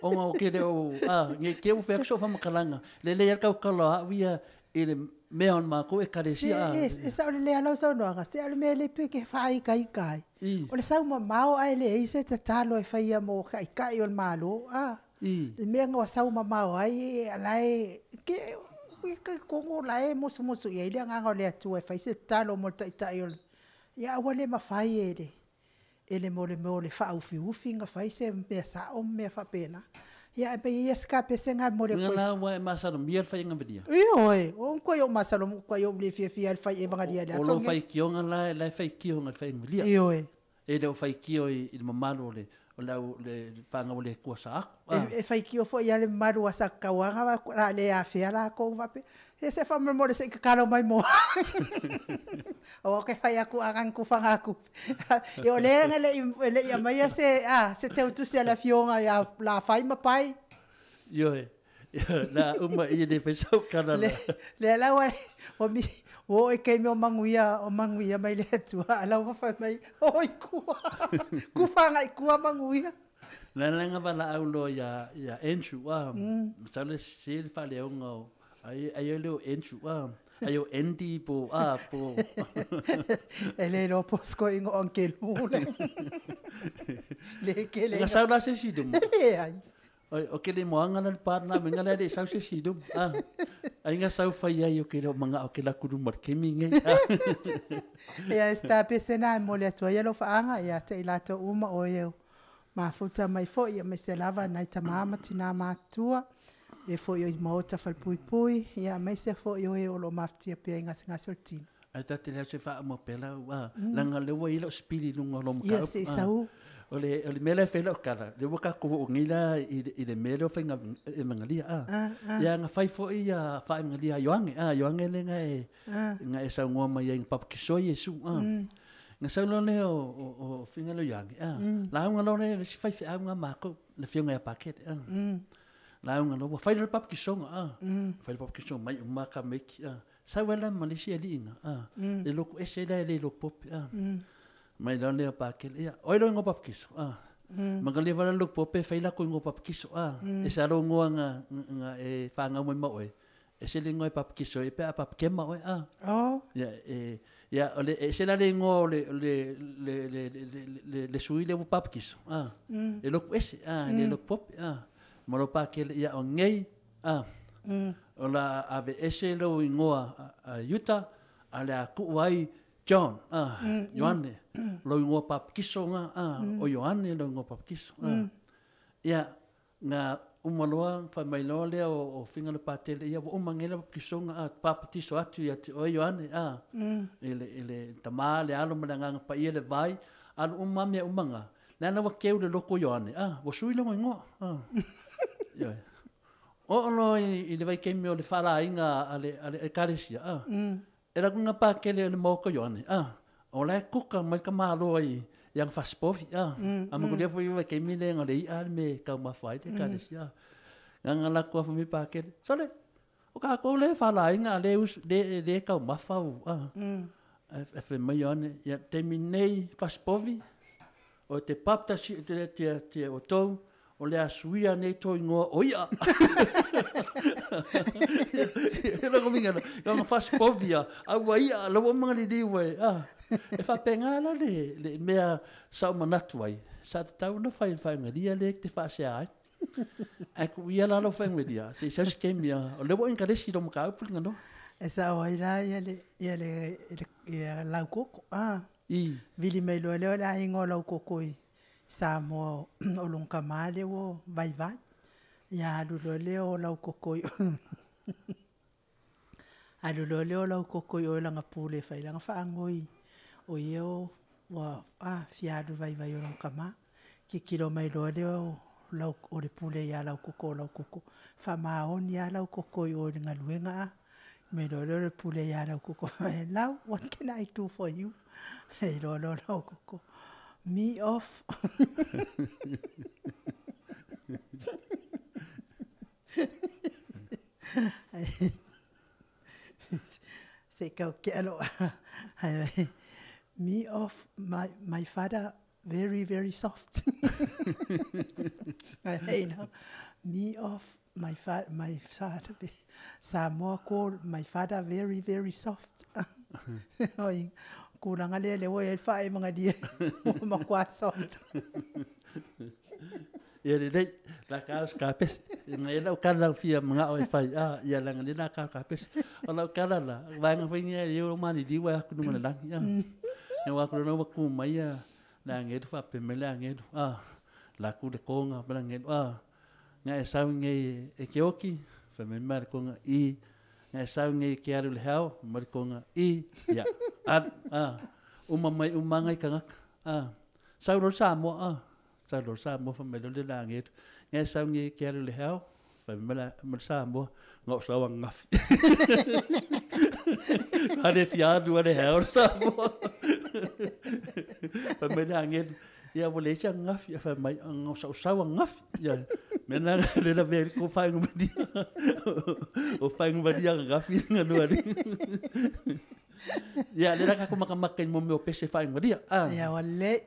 ona ou te le o, a, ne i te i ua fai atu sau faamatalaga, lelei lava le tautala o au ia i le mea o le matou Se ekalesia. e e sao lelei lava lau saunoaga, se o le mea le pei e faaitaita ai. O le sau mamao ae leai se tatalo e faia mo taitai o le Malo. A, le mea na ua sau mamao ai o la e ke talitonu o la e musumusu i ai le agaga o le Atua e fai se tatalo mo le taitai o le ia ae ua le mafai e le e le mo le mea o le faaufiufi ona fai se mea sao ma mea faapena. Ia ae pei e i ai si kapese lena e momoli Uiga atu ai. la ua e masalomia le faiga valia. Ioe, o matua ou masalo matua ou le fiafia i le fai evagalia i le O aso lou lenei. faitioga la la e faitio i le faiga valia. Ioe. E le o faitio i le mamalu o le o le au le fanau a le Atua sa aku. E e faitio foi ia le mamalu a Sakauaga o le a le afea lakou faapea, se se faamolemole se i tatalo mai mo au aua ou te fai atu a na o ni tufagatupe. Ia o lea e le i e le i aumaia se a se teutusi a le afioga ia Lafai ma Pai. Ioe, la uma i le fai sau tala Le la. lea la ua ua mi ua oo i taimi o manuia o manuia mai le Atua a o la ua fai mai o i tua tufa agai i tua manuia. La la nga valaau loa ia ia Andrew a, masalo e sese le faaleoga o ai ai le o Andrew a, ai o Andy po a po E le iloa po o se toeaina o Angelū le le kele Nga sau la se isi i luma. Leai. O ke le moaga la le pa lena mea nga le le i sau se isi i luma. A, ai nga sau fai ai o ke le o manga'o ke laku luma i le kemi lenei. A. Ia e se tapese lena e momoli atu ai alofaga ia te i latou uma o e Mafuta mai fo'i ia maise lava nai tamā ma tinā matutua, e fo'i o i maota falepuipui, ia aemaise fo'i o e o lo o mafatia pea i gasegase o le tino. Ae ta te le au se faauma pea lau, a, leaga o lea ua i ai lau sipili i luga o lou Ia mataupu, se i a. sau. O le, o le mea lea e fai ai lau tala, lea ua tatou oo nei la i le, i le mea lea o faiga emegalia, a. Ia na fai foi ia faaemegalia a Ioane, a, Ioane lea na e, na e saunoa mai ai na papatisoa Iesu, a. Na sau loa lea o, o, o Figa lea o Ioane, a, lauga loa lea e le isi faifeau na a matou, le afioga ia Pakele, a. Lauga loa, ua fai loa le papatisoga, a. Fai le papatisoga mai uma lava tamaiti, a. Sau ai la ma le isi alii na, a, le lotu ese la e le iloa pope, a. Mai loa lea o Pakele, ia, o ai lou igoa papatiso, a. Maga vala le lotu pope fai latou igoa papatiso, a. Ese lava lou igoa na, na e fanau mai ma oe, ese le igoa e papatiso ai pe a papakema oe, a. Oh. Ia, e, ia, o le, ese la le igoa o le, le, le, le, le, le, le sui lea ua papatiso, a. E lotu ese, a, e le lotu pope, a. Ma lo Pakele, ia, o nei, a. O le a aveese lou igoa a Iuta, a o le a tuu ai John, a, Ioane, lou igoa papatiso na, a, o Ioane lou igoa papatiso, a. Ia, na uma loa, fai mai loa lea o, o Figa le Patele, ia ua uma nei le papatisoga, a, papatiso atu ia te oe Ioane, a, i le, i le Tamā, le Alo ma le Agaga Paia le vai, alu uma lava mea uma na, leaga ua keu le loto o Ioane, a, ua sui lona igoa, a. Ioe. Oo loa i, i le vaitaimi o le faalaina a le, a le ekalesia, a, e alu atu na Pakele o le maota o Ioane, a, o la e kuka mai le tamaloa i, i ana fasipovi, a. A manuia foi le vaitaimi lea na o le i'a le mea e taumafa ai le ekalesia, a. Na alu atu lava fai mai Pakele, sole, o tatou lea e faalaina a o lea e usu, lea e taumafa au, a. Ae fai mai Ioane, ia, taimi nei fasipovi, o te baptasi te te te outou, o le a suia nei tou igoa o i'a. E loko minga na, nga fasipovi a, a ua i'a, la ua uma liliu e, a. E faapena la le, le mea sa ou manatu ai, sa tatau ona fai faagalia lea e te faasea ai. Ae tuu ia la lau faagalia, se i sau se taimi a, o lea ua inkalesi i lou mataupu le ganoa. E sao ai la ia le, ia le, ia laukoko, a. I. Vili mai loa lea o le aiga o laukoko i Samoa o lona tama lea ua vaivai. Ia alu loa lea o laukoko i alu loa lea o laukoko i o i lana pule e fai lana faanoi o ia ua a fia alu i le vaivai o lona tama. Tilotilo mai loa lea o lau o le pule ia laukoko o laukoko, faamaoni lava laukoko i o i le galuega a. Mai loa lea o le pule ia laukoko, Lau, what can I do for you? Fai loa lea o laukoko, me off. Se i tau tea lou me off, my, my father very, very soft. Me off, my, fa my father, Samoa call my father very, very soft. Oi, tulaga lea lea ua i ai le faaemagalia ua matua soft. Ia lelei, la ka o se kapese. Ngai e lau kala lau fia mangao e fai, a, ia langa le la ka o kapese. O lau kala la, vaenga foi ni e o mani liwa e aku nunga le langi, a. E wā kura ua ku mai a, le angelu whape mai le angelu, a, la ku le konga, pa le angelu, a, ngai e sau ngai e ke oki, whai mai mai le konga, i, ngai e sau ngai e ke alu le hao, mai le konga, i, ia, a, a, uma mai uma ngai kangaka, a, sau lo Samoa, a, sau lo Samoa, whai mai lo le la angelu, ngai e sau ngai e ke alu le hao, whai mai la, mai le Samoa, ngau sau ang ngafi. A le fia alu a le hao le Samoa. Whai mai le angelu, ia ua leai se angafi, fai mai, ngau sau sau angafi. Ia, mea na le la mea ko whainga maria. O whainga maria angafi nga lua ni. Ia, le la kako makamaka i mo mea o pese whainga maria. Ah. Ia, ua lelei.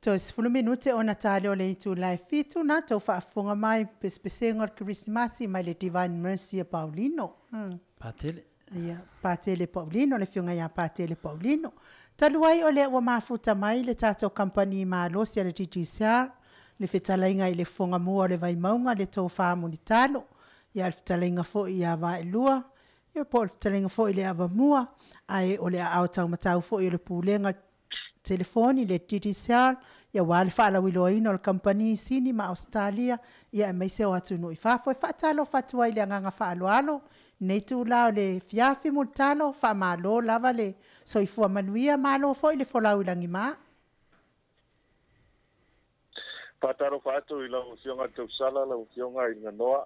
Toe 10 minute ona tale o le itula e 7 na tou faafofoga mai pesepesega o le Kerisimasi mai le Divine Mercy a Paulino. Patele. Ia, Patele Paulino, le afioga ia Patele Paulino. Talu ai o lea ua mafuta mai le tatou kamupani malosi a le Digicel, le fetalaiga i le Fofoga Mua o le Vaimauga, le Tofa Mulitalo, ia le fetalaiga foi ia Vaelua, ia po o le fetalaiga foi i le Avamua, ae o le aao taumatau foi o le Pulega telefoni le Digicel, ia aua le faalauiloaina o le kamupani i Sini ma Ausetalia, ia aemaise o atunuu i fafo. E faatalofa atu ai i le agaga faaaloalo lenei itula o le afiafi Mulitalo, faamalo lava le soifua manuia, malo foi le folau i lagima. Faatalofa atu i lau Afioga i le Tausala, lau Afioga i Ganoa,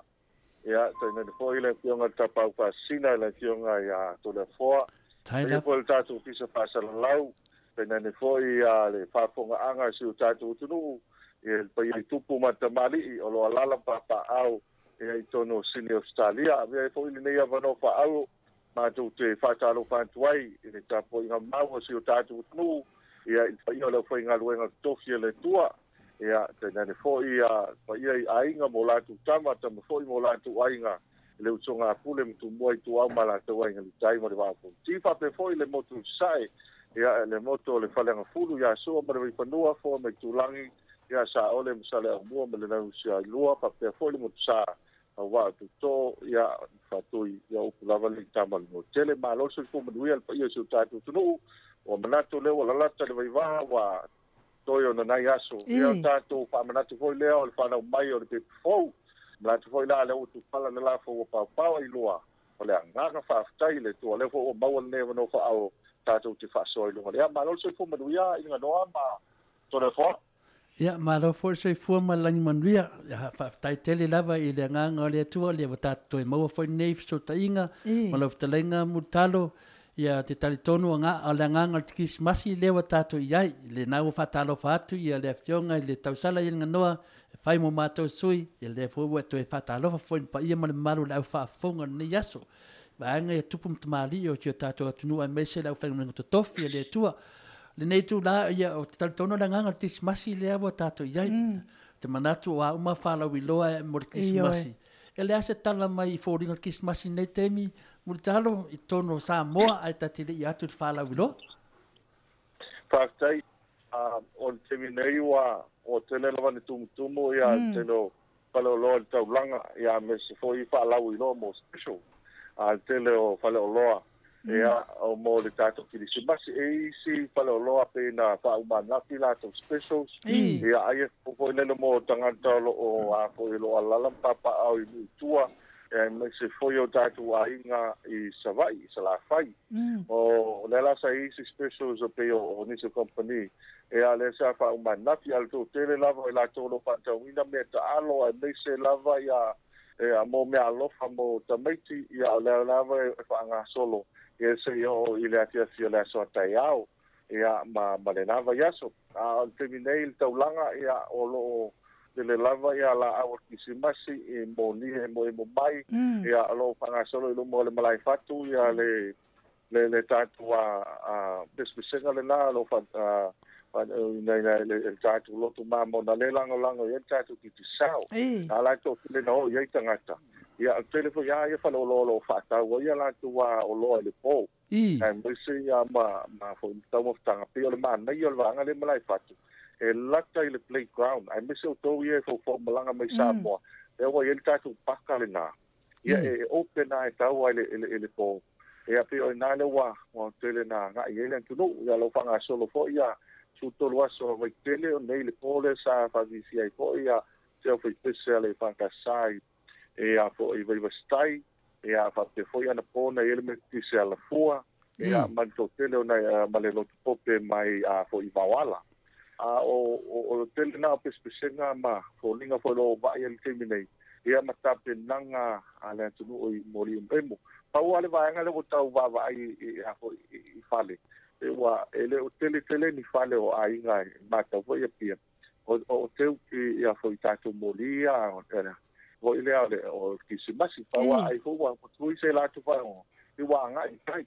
ia tainane foi le Afioga i le Tapaau Faasisina, le Afioga ia Toleafoa, Taila. foi le tatou Ofisa Faasalalau, tainane foi le faafofogaaga a si o tatou atunuu, ia le paia i tupu ma tamalii o lo o alaala ma papaaao ia i totonu o Sini Ausetalia. Avea ai foi lenei avanoa faaauo matou te faatalofa atu ai i le tapuaiga mau a si o tatou atunuu, ia i le paia o le aufaigaluega totofi a le Atua, ia tainane foi paia i aiga ma o latou tama, tama foi ma o latou aiga, le usoga a Pule ma Tumua i Ituau ma latou aiga Litai ma le Vaa o Fonoti. Faapea foi le motu i Sasae, ia le motu o le Faleagafulu ia Sua ma le Vaifanua, Foa ma Itulagi, ia Saole ma Saleaaumua ma le Lausiailua, faapea foi le motu Sa, aua o Tuto, ia Faatui, ia upu lava le tama le tele. Malo le soifua manuia le paia o si o tatou atunuu. Ua manatu lea ua lalata le vaivaa ua toe ona nai aso. Ia o tatou faamanatu foi lea o le fanau mai o le pepe fou. Manatu foi la lea ua tupala le lafo ua paopao ai lua. O le agaga faafetai i le Atua lea foi ua maua lenei avanoa faaao tatou te faasoa i luga. Ia malo le soifua manuia i Ganoa ma Toleafoa. Ia, malo foi le soifua ma le lagi manuia. Ia, faafetai tele lava i le agaga o le Atua lea ua tatou toe maua foi lenei fesootaiga ma lau fetalaiga Mulitalo. Ia, te talitonu o le agaga o le Kerisimasi lea ua tatou i ai. Lena ua faatalofa atu ia le Afioga i le Tausala i le Ganoa e fai mo matou sui, ia lea foi ua toe faatalofa foi i le paia ma le mamalu o le aufaafofoga o lenei aso. Vaega ia tupu ma tamalii o si o tatou atunuu aemaise le aufaigaluega totofi a le Atua. Lenei itula, ia, o te talitonu o le agaga o le Kerisimasi lea ua tatou i ai. Te manatu o a uma faalauiloa e mo le Kerisimasi. E le a se tala mai i foliga o le Kerisimasi nei taimi, Mulitalo, i totonu o Samoa, ae ta te le i atu i le faalauiloa. Faafetai. O le taimi nei ua o tele lava ni tumutumu ia tele o faleoloa i le taulaga, ia aemaise foi faalauiloa mo special a le tele o faleoloa ia o mo le tatou Kerisimasi. E isi faleoloa pe na faaumanafi latou specials, ia ai e foi lele mo tagata o loo a foi o loo alaala ma papaaao i nuu i tua, aemaise foi o tatou aiga i Savaii, i Salafai. O lea la sa isi specials o pei o nisi o company, ia lea sa faaumanafi, a le toatele lava i latou o lo o faatauina mea taalo, aemaise lava ia mo mea alofa mo tamaiti, ia o lea lava e faagasolo ia se i oo i le afiafi o le aso a taeao, ia ma lena vaiaso. A o le taimi nei i le taulaga, ia o loo tele lava ia laau o le Kerisimasi i moni e moemo mai, ia o loo faagasolo i luma o le malae fatu ia le tatou pesepesega lena o loo le tatou lotu mamona le lagolago i ai le tatou Digicel. A la toatele na oo i ai tagata. Ia o le tele foi ia faleoloa o loo faatau ai ia latou oloa i le po. Aemaise ia ma foi taumafataga pei o le manaia o le vaega lea malae fatu. E lata i le playground, aemaise outou ia e foufou malaga mai Samoa. Lea ua i ai le tatou paka lena. Ia e open lava e tau ai i le po. Ia pei o ina lea ua tele na agai ai le atunuu. Ia o lo o faagasolo foi ia 13 aso a Vaitele o nei le po lea sa faafifia ai foi ia se aufaipese a le Faatasai e a foi Vaivasitai, ia faapea foi ana po na i ai le Metotisi a Alafua, ia ma le toatele o nai ma le lotu pope mai a foi Vaoala. A o tele na o pesepesega ma foliga foi o lo o vaai ai le taimi nei, ia ma tapenaga a le atunuu i moli emo. Pau lava le vaega lea ua tau vaavaai i fale. E ua e le o tele tele ni fale o aiga e matau foi ia pia. O teu ki ia foi tatou moli ia foi lea o Kerisimasi. Pau ai foi ua tui se latou faalogo i ua agai i tai.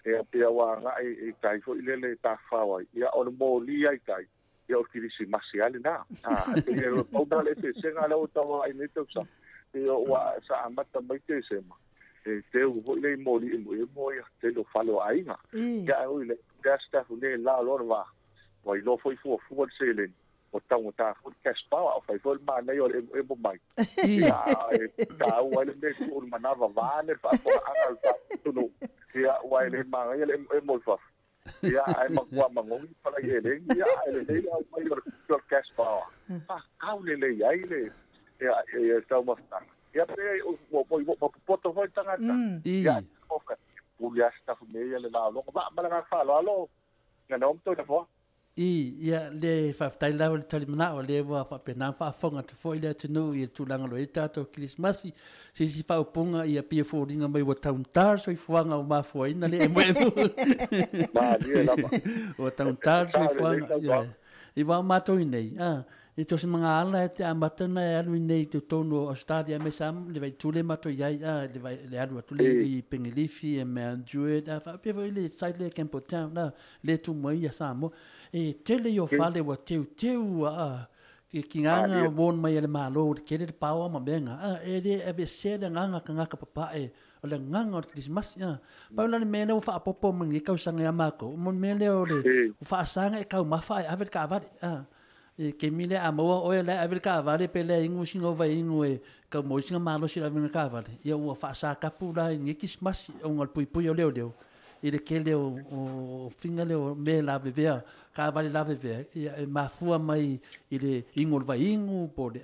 E pea ua agai i tai foi lele tafao ai. Ia o le moli ai tai. Ia o kirisimasi ale na. Ia o na le se senga le o tawa ai nei tausa. Ia ua sa amata mai te sema. E te u foi le moli e mo ia te lo fale o aiga. Ia o le staff le la lo va. Wa ilo foi fua fua le seleni. O tau ta foi cash power o fai foi ma nei o e mo mai. Ia e ta u ale me ku manava va ne fa fo anga ta tunu. Ia wa le ma ia le e mo fa. Ia ai ma kwa mangogi pala ye le ia le le au mai o cash power. Pa kau le le ai le ia e tau ma fa. Ia pe o mo mo poto foi tangata. Ia o ka pulia staff me ia le la lo ma ma la fa lo lo. Nga nom to na fo. I ia le whaftai lawa le talimana o le wā whapena whaafonga te fo ile atunu i tūlanga lo e tātou Krismasi se si whaupunga i a pia fōringa mai wa tauntar soifuanga o mafua ina le emu emu Ma lie lava o tauntar soifuanga ia i wā mātou i nei i tosi mga ala e te amatana e alu i nei te tonu o Australia me sam le vai tule mato iai le vai le alu atu le i Pengilifi e Mount Druitt whaapea foi le site le Campbelltown le tu mai ia Samoa e tele i o fale wa teu teu ki nganga won mai le malo le kere le paoa ma menga e le ave se le nganga ka ngaka papae o le nganga o le Christmas paula le mele o whaapopo mangi kau sanga ia mako mo mele o le o whaasanga e kau mawha e ave le kaavale e ke mile a moa oe le ave le kaavale pe le ingu singa vai ingu e kau mo singa malo sila ave le kaavale ia ua whaasa kapu la ngi Christmas o ngal pui pui o leo leo i le kele o finga le o me la vevea kaavale la vevea ia e mafua mai i le ingu vai ingu po le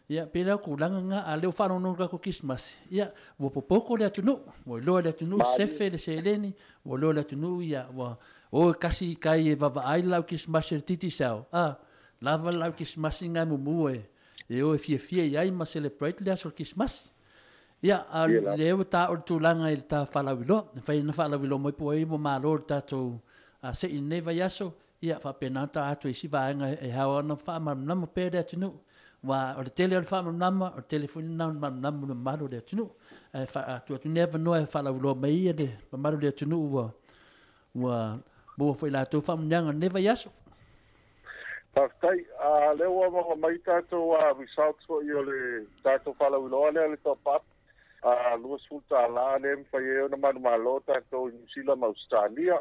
ia pela ku langa nga a leo whanono ka ko Christmas ia ua popoko le atunu ua loa le atunu sefe le seleni ua loa le atunu ia ua o kasi kai e vava ai lau Christmas e titi sao lava lau Christmas ngai mumu e o e fia fia iai ma celebrate le aso Christmas ia a le o ta o tūlanga i le ta whalawilo whai na whalawilo mai po e mo malo le tātou se i nei vai aso ia whapena ta atu i si vaenga e hawa ana whaamamnama pē le atunu wa o le tele o le whaamamnama o le telefoni na mamnamu le malo le atunu atu atu nea vanoa e whalawilo mai ia le mamalu le atunu ua mua foi la tau whaamnianga ne vai aso. Whaftai, leo ua maha mai tātou results foi o le tātou whalawiloa lea le top up $20 le mwhai e ona manu malo tātou New Zealand ma Australia.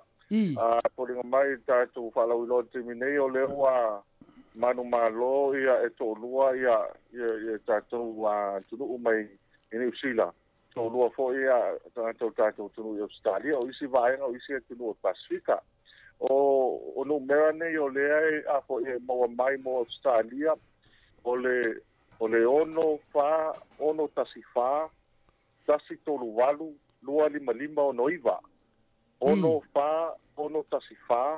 Poringa mai tātou whalawiloa te minei o leo ua manu malo ia e tōlua ia tātou tunuu mai i New Zealand. Tōlua foi ia tātou tunuu i Australia o isi vaenga o isi e tunuu o Pasifika. O numera nei o lea e a foi e maua mai mo Australia o le 6 4 6 1 4 1 3 8 2 5 5 6 9 6 4 6 1 4 1 3 8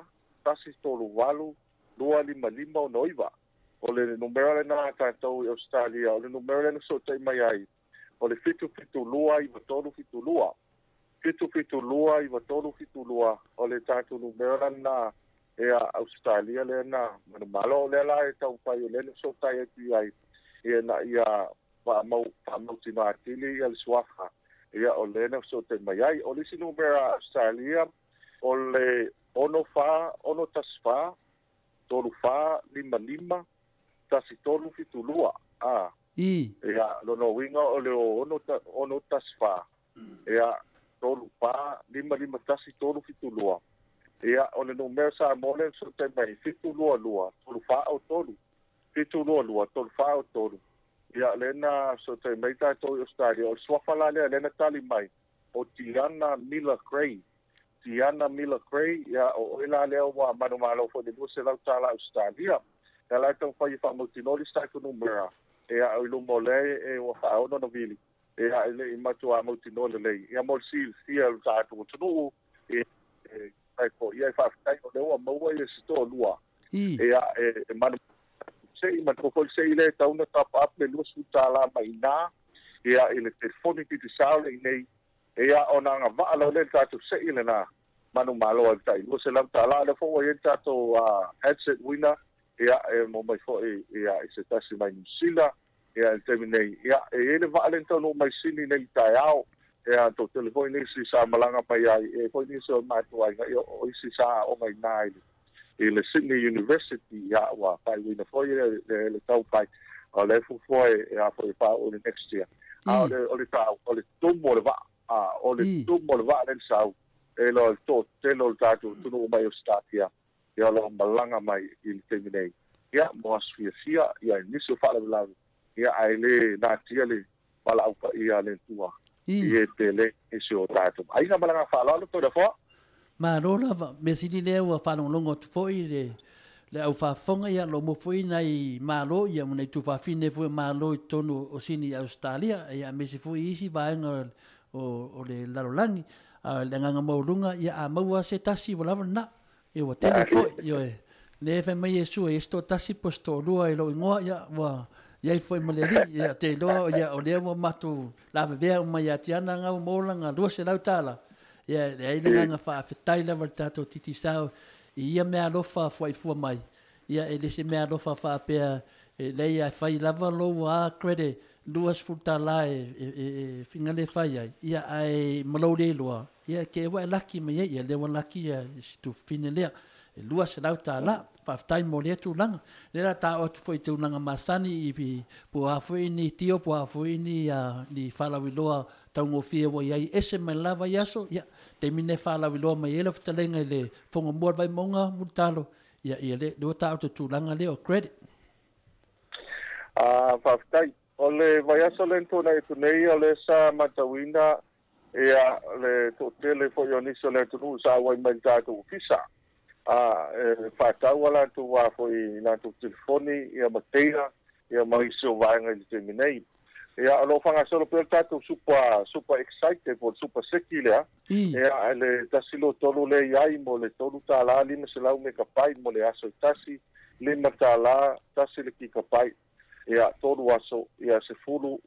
2 5 5 6 9 o le numera le na tātou i Australia o le numera le na so tai mai ai o le 7 7 2 9 3 7 2 7 7 2 9 3 7 2 o le tātou numera na e a Australia le na manu malo le la e tau pai o le na so tai atu ai ia na ia whaamau tina atili ia le suafa ia o le na so tai mai ai o le si numera Australia o le 6 4 6 1 4 3 4 5 5 1 3 7 2 ia lono winga o le 6 1 4 ia 3 4 5 5 1 3 7 2 ia o le numera sa mole so tai mai 7 2 2 3 4 3 7 2 2 3 4 3 ia le na so tai mai tātou i Australia o suafa la lea le na tali mai o Tiana Miller Gray Tiana Miller Gray ia o ela lea ua manu malo fo le $200 Australia ia la tau whai whaamautinoli sa ku numera ia o ilumo le e ua whaono na vili ia le i matua mautinoli lei ia mo si fia o tātou tunu e ai ko ia whawhitai o lea maua ia si tō lua ia e manu sei ma ko sei le tauna top up le $20 mai nā ia i le telefoni ki te sao le nei ia o nā ngā waa lau le tātou sei le nā manu malo ai tai $200 le fo ia tātou headset winner ia e mo mai fo ia i se tasi mai New Zealand ia le taimi nei ia e le waa le tau mai sini nei tai ao ia tō telefoni nei si sa malanga mai ai e foi ni so mātua ai o isi sa o ngai nai i le Sydney University ia ua faaiuina foi le taufai o le fuafua e a foi faaoo le next year. A o le tau o le tumu o le vaa o le tumu o le vaa le sau e lo le toatele o le tatou atunuu mai Ausetalia ia o lo o malaga mai i le taimi nei ia mo aso fiafia ia i nisi o faalavelave ia ae lē natia le valaau paia a le Atua i e pele nisi o tatou aiga ma laga faaaloalo Toleafoa. Malo lava, mea sili lea ua faalogologo atu foi le au faafofoga ia lo mo foi nai malo ia mo nai tuafafine foi malo i totonu o Sini i Ausetalia ia aemaise foi isi vaega o le lalolagi. A le agaga maualuga ia a maua se tasi ua lava lena. Ia ua tele foi ioe. Le fai mai Iesu e se toatasi po o se toalua i lou igoa ia ua iai foi ma le Alii ia te iloa ia o lea ua matou lavevea uma ia Tiana ngau mo laga $200. Ia e leai le agaga faafetai lava i le tatou Digicel i ia meaalofa fuaifua mai. Ia e le se meaalofa faapea e leai a fai lava lou a credit $20 e figale fai ai ia ae ma lou le iloa ia ke ua e laki mai ai ia lea ua laki ia si tuafafine lea e $200. Faafetai mo lea tulaga. Lea la taoo atu foi i tulaga masani i po o a foi ni tio po o a foi ni faalauiloa taugofie ua i ai ese mai lava i aso ia taimi nei faalauiloa mai ai lau fetalaiga i le fono mua o le Vaimauga Mulitalo ia ia le ua taoto tulaga lea o credit. Faafetai. O le vaiaso le tuanai atu nei o le sa matauina ia le toatele foi o nisi o le atunuu sa auai mai le tatou ofisa. E faatau a latou a foi latou telefoni ia ma teira ia ma isi o vaega i le taimi nei. Ia o lo o faagasolo pea le tatou super excited po o le super seki lea. Ia le 123 lea i ai mo le $3 500 megabyte mo le aso e tasi, $5 tasi le gigabyte. Ia 3 aso, ia 12.5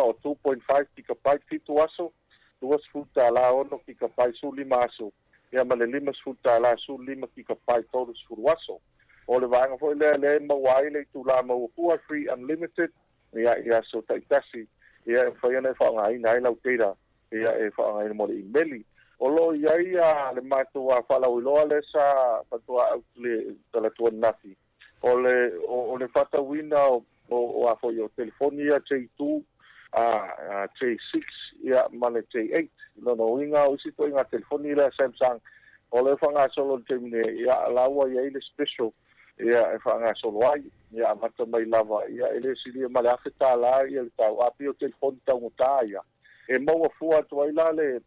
o 2.5 gigabyte 7 aso, $20 6 gigabyte 15 aso, ia ma le $50 15 gigabyte 30 aso. O le vaega foi lea lea e maua ai le itulā maua fua free unlimited ia i aso taitasi ia e mafai ona e faaaogaina ai lau data ia e faaaogaina mo le imeli. O lo o i ai le matou faalauiloa lea sa faatoa au le talatua ananafi o le faatauina o a foi o telefoni ia J2, J6 ia ma le J8. Lona uiga o isi ituaiga telefoni lea Samsung o le faagasolo i le taimi nei ia la ua i ai le special ia e faagasolo ai ia amata mai lava ia e le silia ma le $1,000 ia le tau a pei o telefoni taugata ia e maua fua atu ai la le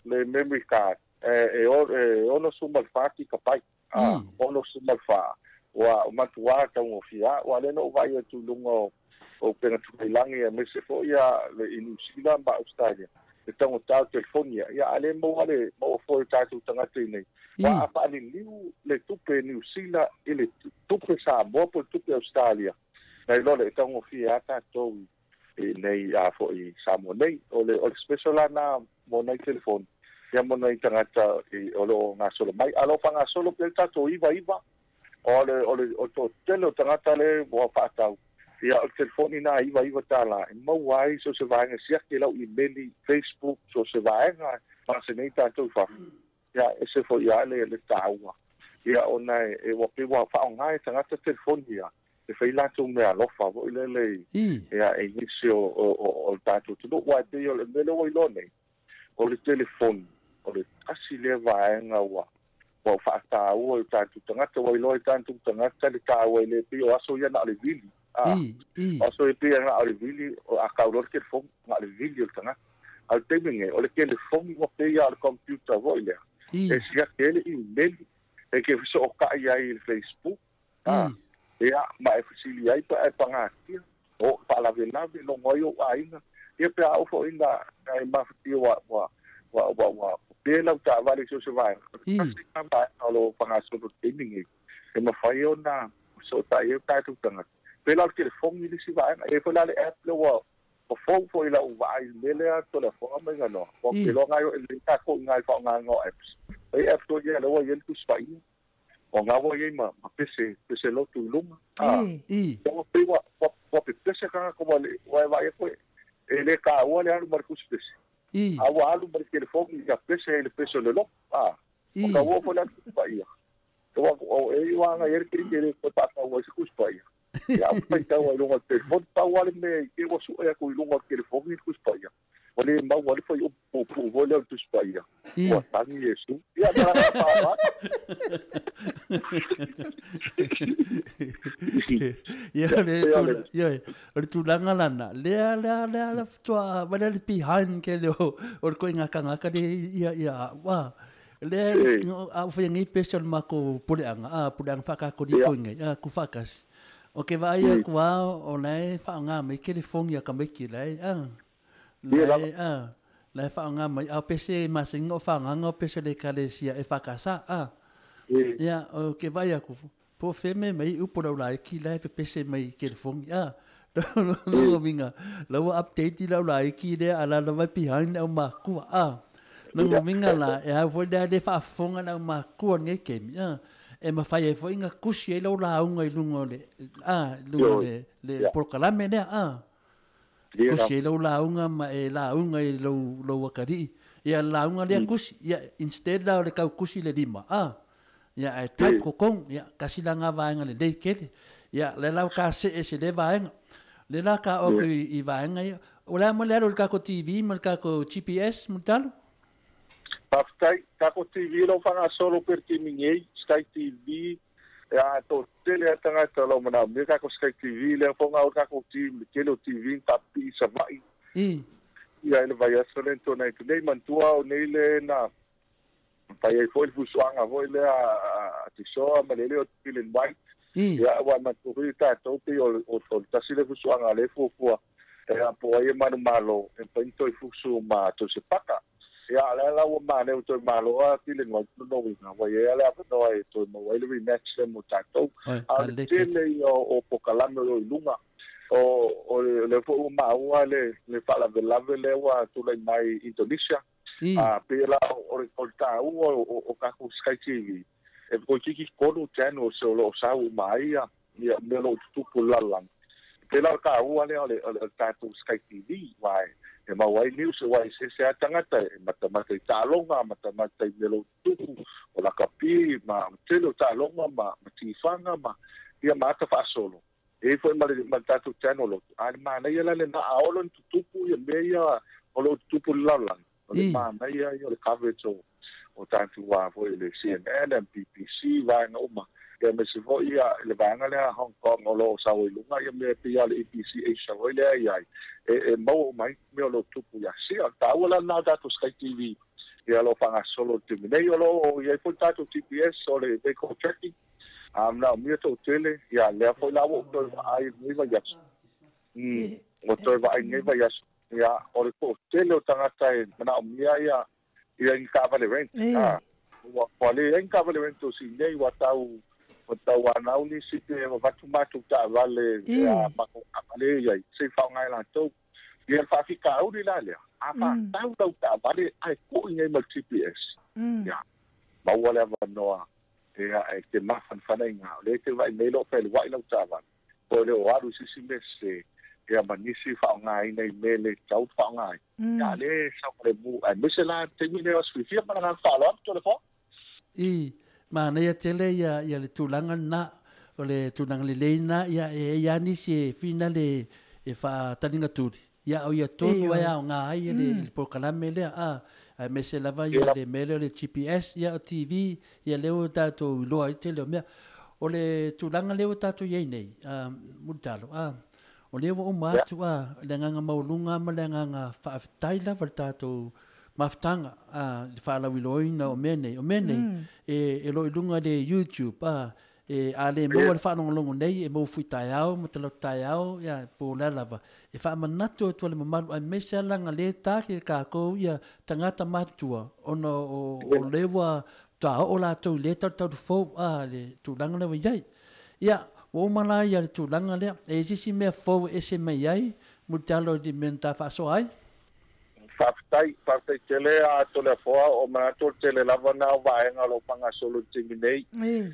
memory card e 64 gigabyte 64 ua matuā taugofie ua lea na ou vaai atu i luga o upega tafailagi aemaise foi ia le i New Zealand ma Australia le taugata o telefoni ia a le maua le maua foi o tatou tagata i nei ua a faaliliu le tupe New Zealand i le tupe Samoa po o le tupe Australia nai lo le taugofie a tatou i nei a foi Samoa nei. O le special lana mo nai telefoni ia mo nai tagata o lo o gasolo mai. A lo o faagasolo pea le tatou iva o le toatele o tagata le ua faatau ia o le telefoni na $99 e maua ai so se vaega siaki lau imeli Facebook so se vaega ma se nei tatou i fafo ia e se foi ia le taua ia ona e ua pe ua faaaoga e tagata telefoni ia e fai latou meaalofa foi lele ia e nisi o le tatou atunuu. Ua e pei o le mea lea ua iloa nei o le telefoni o le tasi lea vaega ua faataua i tatou tagata ua iloa i tatou tagata le taua i le pei o aso ia na o le vili. Aso e pei na o le vili a kau le telefoni na o le vili o le tagata. A le taimi nei o le telefoni ua pei a o le computer foi lea. E siaki ai le email e ke fesootai ai i le Facebook. Ia ma e fesili ai pa e pagatia o faalavelave logo ai ou aiga ia pe a oo foi na e mafatia ua pe lau taavale so se vaega. Tasi ka vaega o lo faagasolo i le taimi nei e mafai ona fesootai ai o tatou tagata. Pe la o le telefoni le isi vaega e foi la le app le ua fou foi lau vaai i le mea lea Toleafoa ma Iganoa. Ua peiloa ngai o e lelei tatou i ngai faaaogaina o apps. Ai apps toi ia le ua i ai le tusi paia. O ngā ua i ai ma pese lotu i luga. Ua pei ua pepese kanga ko ua e vaai atu e le kāua le alu ma le tusi pese. A ua alu ma le telefoni ia pese ai le pese o le lotu. O ka ua foi le atu tusi paia. O e iwanga i ere kiri ko tātau ai se kuspaia. Ia au pai tau ai lunga telefoni, pau ale me ke wa su e ko i lunga telefoni i kuspaia. O le mau ale fai o pu vo le kuspaia. Ua tangi Yesu. Ia mara pa. Ia le ia o le tulaga lana lea lea lea la tua wale le behind ke le o le koinga kanga ka le ia ia wa le a fai ngi special mako puleanga a puleanga fa ka ko ni koinga a ku fa kas o ke vai ku a o nei fa nga me ke le fongi ka me ki le a le a le fa nga mai a pese ma singo fa nga pese le kalesia e fa kasa a ia o ke vai ku po feme mai upo la ki la fe pese mai ke le fongi a no vinga la update la la ki le ala la vai behind au ma ku a no vinga la e a voi le fa fonga la ma ku nge ke mi a e ma fai e foi nga kusi e lo la unga i lunga le a lunga le le prokalame le a kusi e lo la unga ma e la unga i lo lo wakari ia la unga le kusi ia instead la le kau kusi le lima a ia e type ko kong ia kasi la nga vaenga le le kele ia le lau ka se e se le vaenga le la ka o i vaenga ia o la mo le alo ka ko TV mo ka ko GPS mo talo Paftai ka ko TV lo fanga solo per ti mingi Sky TV ia to tele atanga talo mana me ka ko Sky TV le fonga o ka ko TV le TV tapi sa vai i ia le vai solo to nei nei mantua o nei le na pai ai foi fusuanga foi le a tisoa ma le o Dylan White ia wa maturi ta topi o o tasile fusuanga le fufua e a po ai manu malo e pinto i fusu ma to se paka ia la la o mane o to malo a Dylan White no wina wa ia la no ai to mo ai le rematch le mo tato a tele o pokalame o lunga o le fo ma ua le fala velave le wa tulai mai Indonesia a pela o ta o ka ko Sky TV e ko tiki kono channel so lo sa u mai ia me lo tupu lalang pela ka u ale o ta tu Sky TV wai e mau ai news wai se se atangata e matamata talonga matamata me lo tupu o la kapi ma telo talonga ma tifanga ma ia mata fa solo e foi ma ta tu channel lo a ma na ia le na aolo tupu ia me ia o lo tupu lalang o le ma ia o le coverage o tantu wa foi le CNN BBC vai no ma ia me se foi ia le vanga le Hong Kong o lo sa o lunga ia me pia le ABC Asia o le ia e mo mai me lo tupu ia si ta wala na ta to Sky TV ia lo fanga solo te nei o lo ia foi ta to GPS o le vehicle tracking am na me to tele ia le foi la o to ai ni va ia o to vai ni va ia ia o le ko tele o tangata e na o mia ia ia in kavale rent ah wa le in kavale rent to si nei wa tau anau ni si te vatu matu ta vale ia mako vale ia se fa ngai la to ia fa fi ka uri la le a fa tau tau ta vale ai ko ngai mal GPS ia ma wala va noa ia e te mafan fanainga le te vai nei lo pe wai lo ta vale po le o aru si si mese ia manisi fa ngai nei mele tau fa ngai ia le sa le mu a mesela te mi le os fi ma na fa lo to le fo i ma nei tele ia ia le tulaga na o le tulaga le leina ia e ia ni se finale e fa talinga turi ia o ia tonu ai o ngā ai le prokalame lea a mese lava ia le mele le GPS ia o TV ia leo tatou iloa i tele o mea o le tulaga leo tatou iai nei mulitalo o lea ua uma atu le agaga mauluga ma le agaga faafetai lava le tatou mafutaga le faalauiloaina o mea nei e lo i luga le YouTube e a le maua le faalogologo nei e mau fui taeao ma talo taeao ia po o le lava e faamanatu atu le mamalu aemaise alaga lē tā ke kākou ia tagata matutua ona o le ua taoo latou i lē tautautufou le tulaga lea ua iai ia ua uma la ia le tulaga lea e isisi mea fou e ese mai ai mulitalo i le mea na tafaasoa ai Faafetai tele a tole foa o manatu tele lava na o vaega lo pangasolo timi nei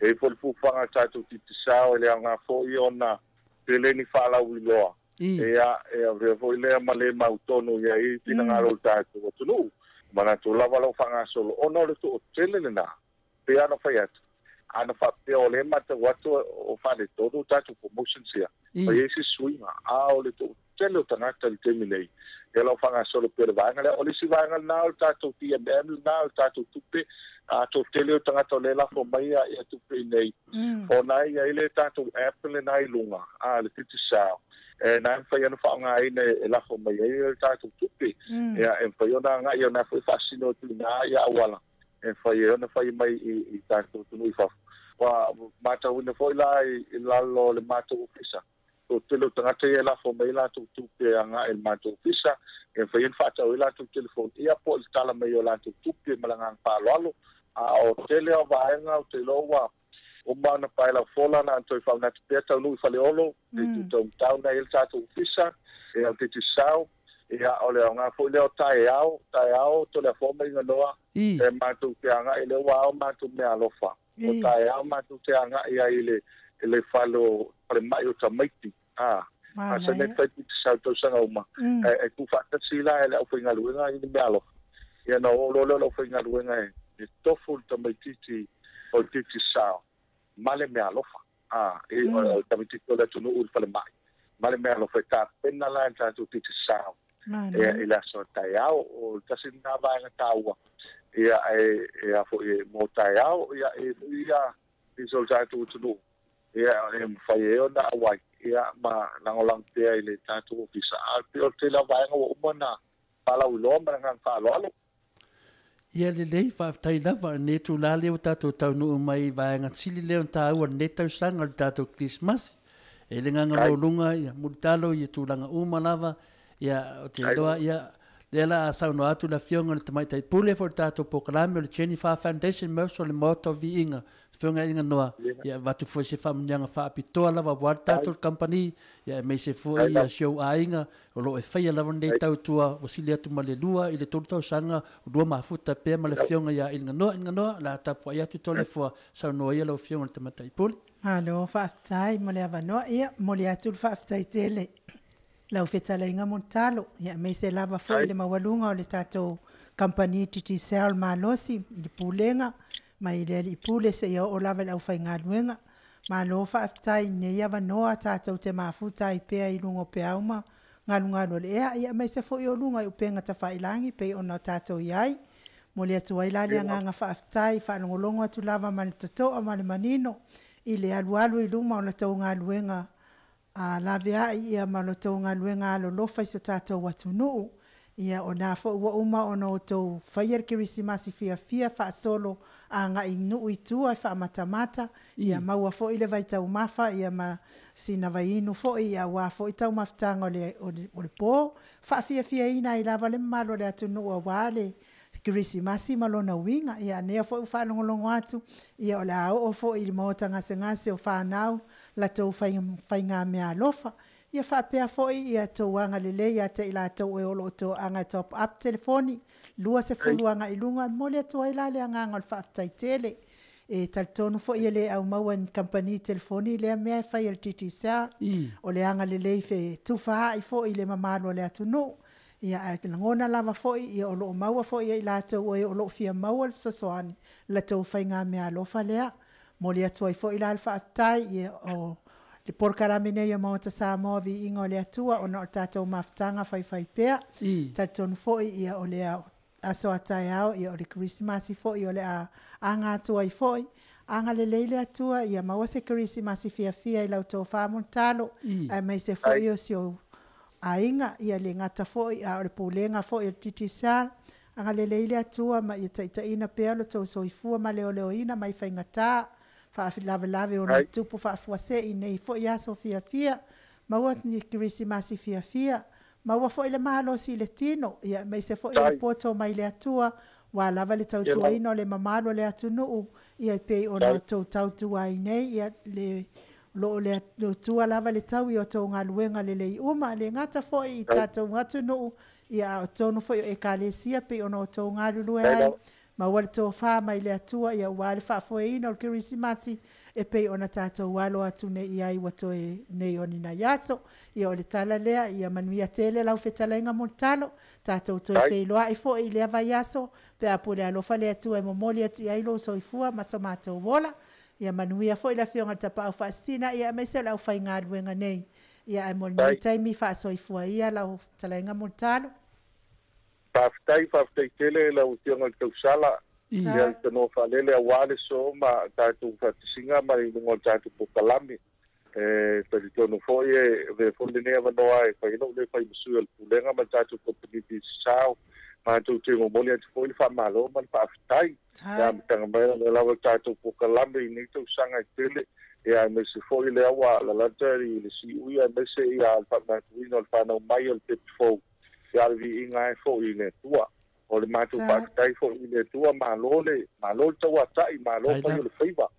e foi fuafuaga tatou titisao e le aoga fo'i ona tele ni faalauiloa ia e avea foi lea ma le mautonu ia i finagalo o tatou atunuu manatu lava lau fagasolo ona o le to'atele lenā pe ana fai atu Ana faapea o lea matau atu o faaletonu tatou promotions ia. Ma i ai se suiga, a o le toatele o tagata i le taimi nei, ia o lo o faagasolo pea le vaega lea. O le isi vaega lena o le tatou DMM lena, o le tatou tupe, a toatele o tagata o lea e lafo mai ia tupe i inei, ona e i ai le tatou app lena i luga, a le Digicel, e na e mafai ona faaaogaina e lafo mai ai le tatou tupe. Ia, e mafai ona agai ona foi faasino atu i ina ia auala e mafai ai ona fai mai i tatou atunuu i fafo. Ua matauina foi la i lalo o le matou ofisa, toatele o tagata ia e lafo mai latou tupe agai i le matou ofisa, e mafai ona faatau ai latou telefoni, ia po o le tala mai o latou tupe ma le agaga faaaloalo. A o tele o vaega ou te iloa ua uma ona pae laufola na ona toe faamanatu pea taunuu i Faleolo, i itu taumatau na i ai le tatou ofisa, ia o Digicel, ia o le aoga foi lea o taeao, taeao Toleafoa ma Iganoa, e matou te agai lea ua ao matou meaalofa. O taeao matou te agai ai i le i le fale o falemai o tamaiti, a masani ai fai Digicel tausaga uma, e tuufaatasi la e le aufaigaluega i ni meaalofa. Ia ona oo loa lea o le aufaigaluega e tofu le tamaitiiti o le Digicel ma le meaalofa, a o le tamaitiiti o le atunuu i le falemai ma le meaalofa e tapena la e le tatou Digicel i le aso taeao. O le tasi lena vaega taua ia e a foi mo taeao ia e foi ia nisi o le tatou atunuu ia e mafai ai ona auai ia ma lagolago pea i le tatou ofisa. A pei o le tele o vaega ua uma ona faalauiloa ma le agaga faaaloalo. Ia lelei, faafetai lava. I lenei itula lea ua tatou taunuu mai i vaega sili lea ona taua i lenei tausaga o le tatou Kerisimasi. E le agaga maualuga ia mulitalo i tulaga uma lava. Ia, ou te iloa, ia, lea la a saunoa atu le Afioga i le Tamaitai Pule foi o le tatou polokalame o le Jennifer Foundation Most o le Maota o Viiga, Afioga ia Iganoa, ia avatu foi se faamanuiaga faapitoa lava aua le tatou kamupani, ia aemaise foi ia si ou aiga o lo o e faia lava lenei tautua ua sili atu ma le 2 i le 3 tausaga o lua mafuta pea ma le Afioga ia Iganoa. Iganoa, o le a tapuai atu Toleafoa, saunoa ia lau Afioga i le Tamaitai Pule. Malo faafetai mo le avanoa. Ia, momoli atu le faafetai tele lau fetalaiga Mulitalo, ia aemaise lava foi le maualuga o le tatou kamupani Digicel malosi i le Pulega mai le Alii Pule seia oo lava i le aufaigaluega. Malo faafetai i lenei avanoa tatou te mafuta ai pea i luga o peau ma galugalu o le ea, ia aemaise foi o luga i upega tafailagi pei ona tatou i ai. Momoli atu ai la le agaga faafetai, faalogologo atu lava ma le totoa ma le manino i le alualu i luma o la outou galuega a laveai ia ma lo outou galuega alolofa i so tatou atunuu. Ia o lena foi ua uma ona outou faia le Kerisimasi fiafia faasolo agai i nuu i tua e faamatamata, ia maua foi le vaitaumafa ia ma sina vaiinu foi ia aua foi taumafataga o le, o le po, faafiafiaina ai lava le mamalu o le atunuu aua le Kerisimasi ma lona uiga. Ia anea foi ua faalogologo atu, ia o le a oo foi i le maota gasegase o fanau latou faigameaalofa. Ia faapea foi ia tou agalelei ia te i latou e o lo o toaga e top up telefoni 20 agai i luga. E momoli atu ai la le agaga o le faafetai tele. E talitonu foi e le aumaua e ni kamupani telefoni lea mea e fai e le Digicel. O le agalelei fetufaai foi i le mamalu o le atunuu. Ia ae lagona lava foi ia o lo o maua foi e i latou e o lo o fia maua le fesoasoani latou faigameaalofa lea. Momoli atu ai foi la le faafetai ia o le polokalame nei o Maota Samoa Viiga o le Atua ona o le tatou mafutaga faifaipea. Talitonu foi ia o le aso a taeao ia o le Kerisimasi foi o le a aga atu ai foi. Agalelei le Atua ia maua se Kerisimasi fiafia i la outou faamontalo aemaise foi o si ou aiga, ia le gata foi a o le pulega foi o le Digicel. Agalelei le Atua ma ia taitaiina pea lo outou soifua ma leoleoina mai faigata, faalavelave ona tupu faafuasei nei foi aso fiafia, maua ni Kerisimasi fiafia, maua foi le malosi i le tino, ia aemaise foi o le poto mai le Atua, ua lava le tautuaina o le mamalu o le atunuu, ia e pei ona outou tautua ai nei, ia le lo o le Atua lava le taui o outou galuega lelei uma, le gata foi i tatou atunuu, ia a o totonu foi o Ekalesia pei ona outou galulue ai, maua le tofa mai le Atua, ia ua le faafoeina o le Kerisimasi e pei ona tatou alo atu nei i ai ua toe nei o ni nai aso. Ia o le tala lea, ia manuia tele lau fetalaiga Mulitalo, tatou toe feiloai foi i lea vaiaso, pe a pule alofa le Atua e momoli atu i ai lou soifua ma so matou ola. Ia manuia foi le afioga i le Tapaau Faasisina ia aemaise o le aufaigaluega nei. Ia ae mo lenei taimi faasoifua ia lau fetalaiga Mulitalo. Faafetai, faafetai tele lau afioga i le tausala. Ia le tanoa faalele aua le so ma tatou faatasiga ma i luga o le tatou polokalame. E talitonu foi e avea foi lenei avanoa e fai ai lou le fai ma sui o le Pulega ma le tatou Kamupani Digicel. Matou te momoli atu foi le faamalo ma le faafetai i le amataga mai o lea lava le tatou polokalame i nei tausaga e tele, ia aemaise foi lea ua lalata i le siui aemaise ia le faamanatuina o le fanau mai o le pepe fou, ia le viiga ai foi i le Atua. O le matou faafetai foi i le Atua, malo le, malo le tauatai, malo fai o le faiva.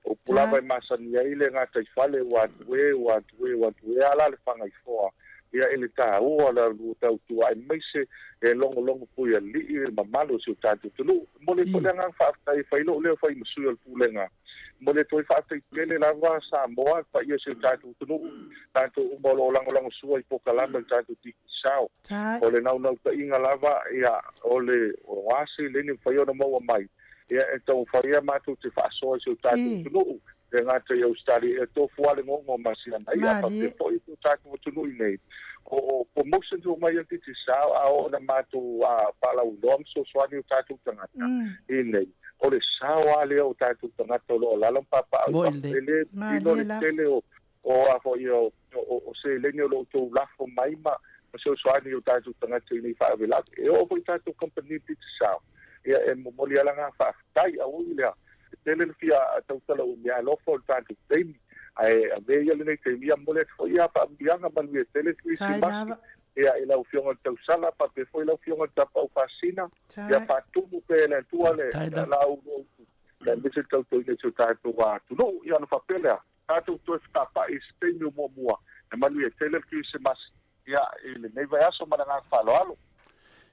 O upu lava e masani ai le gataifale, ua atu e, ua atu e, ua atu e a la le fagaifoa, ia i le taua o le lua tautua aemaise e logologo puialii le mamalu o si o tatou atunuu. E momoli ai foi le agaga faafetai e fai lou leo fai ma sui o le Pulega. E momoli atu ai faafetai tele lava Samoa, le paia o si o tatou atunuu, tatou uma o lo o lagolagosua i polokalame o le tatou Digicel. O le naunautaiga lava, ia, o le o a seleni e mafai ona maua mai, ia e taumafai ia matou te faasoa i si o tatou atunuu, e le gata i Ausetalia, e tofu lava le gogo ma Sianaia, faapea foi si o tatou atunuu i nei. O promotions ua mai e Digicel, a oo ina matou faalauiloa ma fesoasoani i o tatou tagata i nei, o le sao lava lea o tatou tagata o lo o alaala ma papaaao i fafo. E le tino le tele o a foi o seleni o lo o outou lafo mai ma fesoasoani i o tatou tagata i nei faalavelave. E oo foi i tatou kamupani Digicel, ia e momoli lava le agaga faafetai. Aua i lea, e tele le fia tautala umi meaalofa o le tatou taimi, ae avea ia lenei taimi, ia momoli atu foi ia faamanuiaga manuia tele le Kerisimasi, ia i lau Afioga i le Tausala, faapea foi lau Afioga i le Tapaau Faasisina, ia faatumu pea e le Atua le laau aemaise le tautoina i si o tatou atunuu. Ia ona faapea lea, tatou toe fetapa'i i se taimi o muamua, e manuia tele le Kerisimasi, ia, i lenei vaiaso ma le agaga faaaloalo.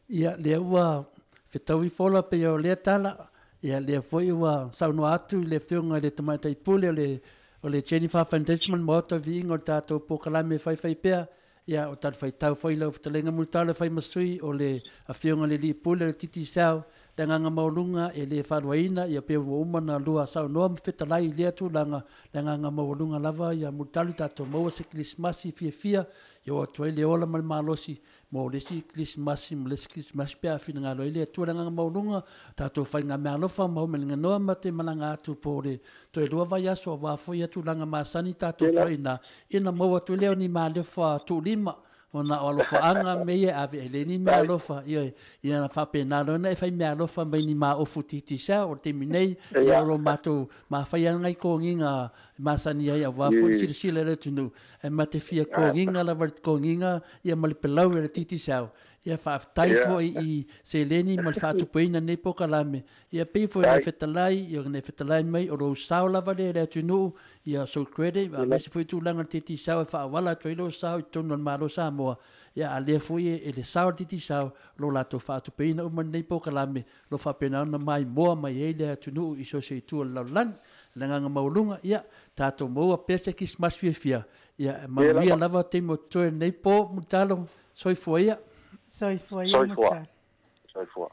Ia, lea ua fetaui fola pei o lea tala, ia lea foi ua saunoa atu i le Afioga i le Tamaitai Pule o le o le Jennifer Foundation ma le Maota Viiga o le tatou polokalame faifai pea, ia o talifuaitau foi lau fetalaiga Mulitalo e fai ma sui o le Afioga i le Alii Pule o le Digicel, le agaga maualuga e le faaluaina, ia pei ua uma ona lua saunoa ma fetalai i lea tulaga, le agaga maualuga lava ia Mulitalo i tatou maua se Kerisimasi fiafia, ia oo atu ai le ola ma le malosi mo le isi Kerisimasi ma le isi Kerisimasi pe a finagalo ai le Atua. Le agaga maualuga, tatou faigameaalofa ma omeleganoa ma te malaga atu po o le toe lua vaiaso aua foi ia tulaga masani tatou faiga ina maua atu ai lea o ni malefa tuulima ona o alofaaga me ia e ave ai le ni meaalofa ioe ia faapena loa ona e fai meaalofa mai ni maofu Digicel o le taimi nei ia o lo matou mafai lava nai togiga e masani ai aua foi le silasila i le atunuu e ma te fia togiga lava le togiga ia ma le pelau e le Digicel ia faafetai foi i seleni ma le faatupeina o lenei polokalame Ia pei foi ona e fetalai, ia ona e fetalai mai o lou sao lava lea i le atunuu, ia sou credit, aemaise foi tulaga o le Digicel e faaauala atu ai lou sao i totonu o le Malo o Samoa, ia a lea foi e le sao le Digicel lo latou faatupeina uma lenei polokalame, o lo o faapena ona maimoa mai ai le atunuu i so o se itu o le lalolagi. Le agaga maualuga, ia tatou maua pea se Kerisimasi fiafia, ia e manuia lava taimi o totoe lenei po, Mulitalo, soifua ia. Soifua ia Mulitalo. Soifua.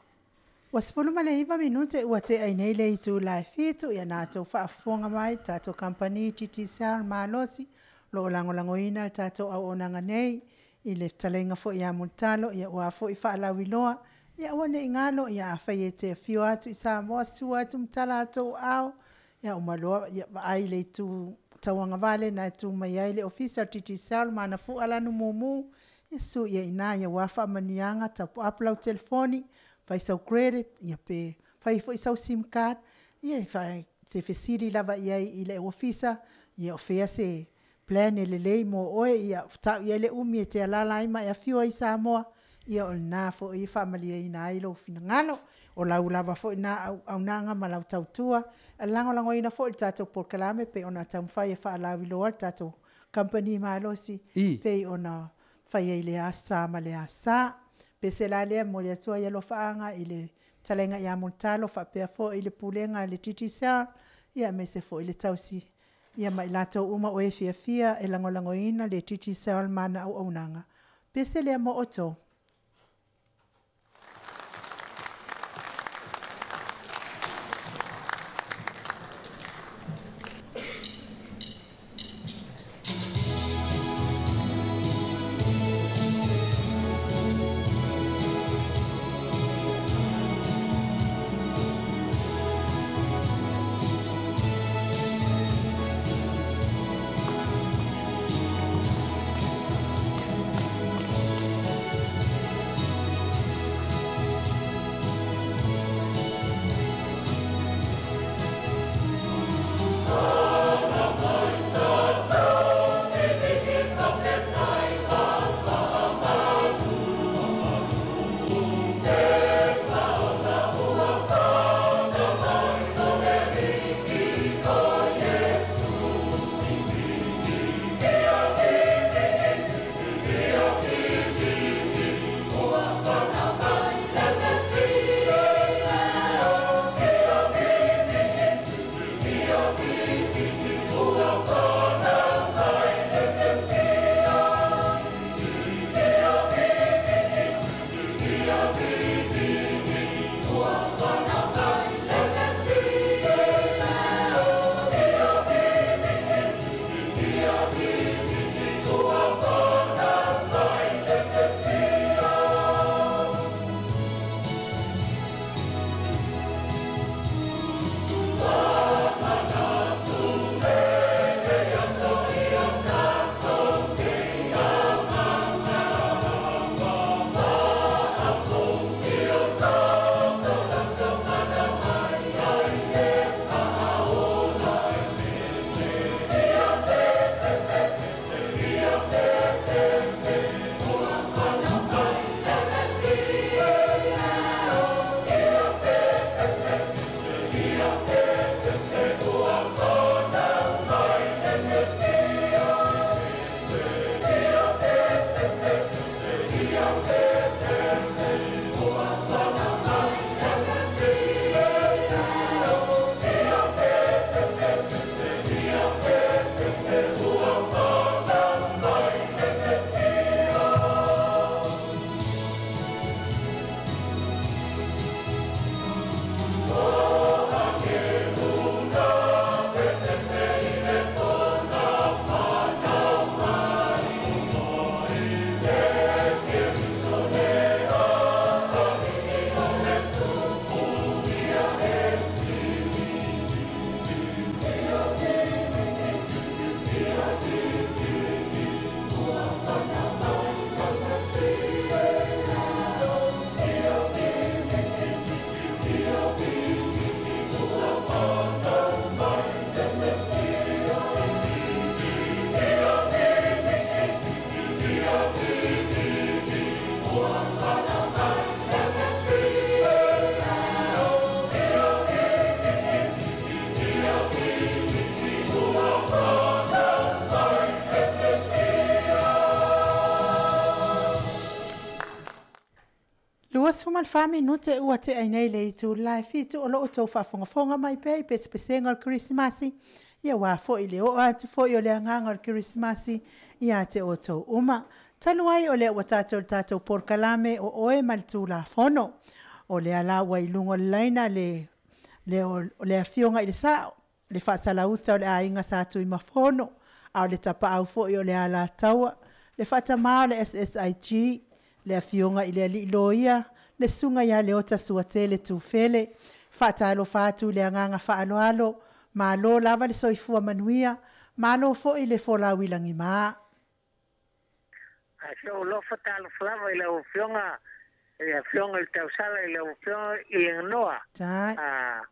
Ua 19 minute ua tea ai nei le itula e 7 ia na tou faafofoga mai le tatou kamupani Digicel malosi o lo o lagolagoina le tatou auaunaga nei i le fetalaiga foi ia Mulitalo ia ua foi faalauiloa ia aua ne i galo ia afai e te afio atu i Samoa sua atu ma tala a tou aao ia uma loa ia vaai i le itu tauagavale na e tu mai ai le ofisa o le Digicel ma ana fua lanu mumu ia sui ai i ina ia ua faamanuiaga top up lau telefoni fai sau credit ia pe fai foi sau sim card ia e te fesili lava i ai i le ofisa ia o fea se plan e lelei mo oe ia tau i ai le umi e te alaala ai ma e afio ai i Samoa ia o lena foi e faamalieina ai lou finagalo. O lau lava foi lena auaunaga ma lau tautua e lagolagoina foi le tatou polokalame pei ona taumafai e faalauiloa le tatou kamupani malosi pei ona fai ai lea sa ma lea sa. Pese la lea e momoli atu ai alofaaga i le fetalaiga ia Mulitalo faapea foi i le Pulega a le Digicel ia aemaise foi le tausi ia ma i latou uma o e fiafia e lagolagoina le Digicel ma ana auaunaga. Pese lea mo outou. ma le 4 minute ua tea ai nei le itula e 7 o loo tou faafogafoga mai pea i pesepesega o le Kerisimasi, ia uā foʻi le oo atu foʻi o le agaga o le Kerisimasi ia te outou uma. Talu ai o lea ua tatou le tatou polokalame o oe ma le Tulafono. O lea la ua i luga o le laina le le o le afioga i le Sao, le faasalauta o le aiga Sa Tuimafono, a o le tapaau foi o le Alataua, le faatamā o le SSIG, le afioga i le alii loia, le susuga ia Leota Suatele Tufele. Faatalofa atu i le agaga faaaloalo, malo lava le soifua manuia, malo foi le folau i lagima. A se o lofa talofa lava i lau Afioga, i le Afioga i le Tausala, i lau Afioga i le Ganoa. Tai. A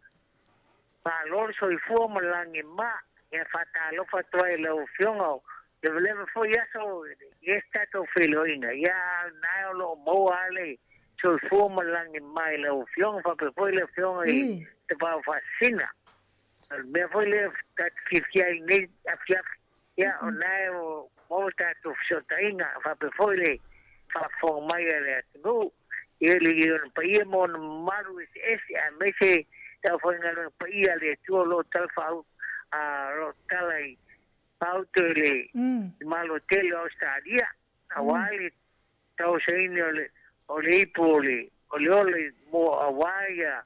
malo le soifua ma le lagima, ia faatalofa atu ai i lau Afioga. Levaleva foi aso i se tatou feiloaiga, ia nae o loo maua lava le soifua ma le lagima i lau Afioga, faapea foi le Afioga i Tapaau Faasisina. O le mea foi lea tatou fiafia ai nei afiafi, ia o nae o maua tatou fesootaiga, faapea foi le faafofoga mai a le atunuu ia le ona paia ma ona mamalu eseese, aemaise taufaigaluega paia a le Atua o loo talafaau a loo tala i pauto i le malo tele o Australia, auā le tausaina o le ipu o le ola mo auā ia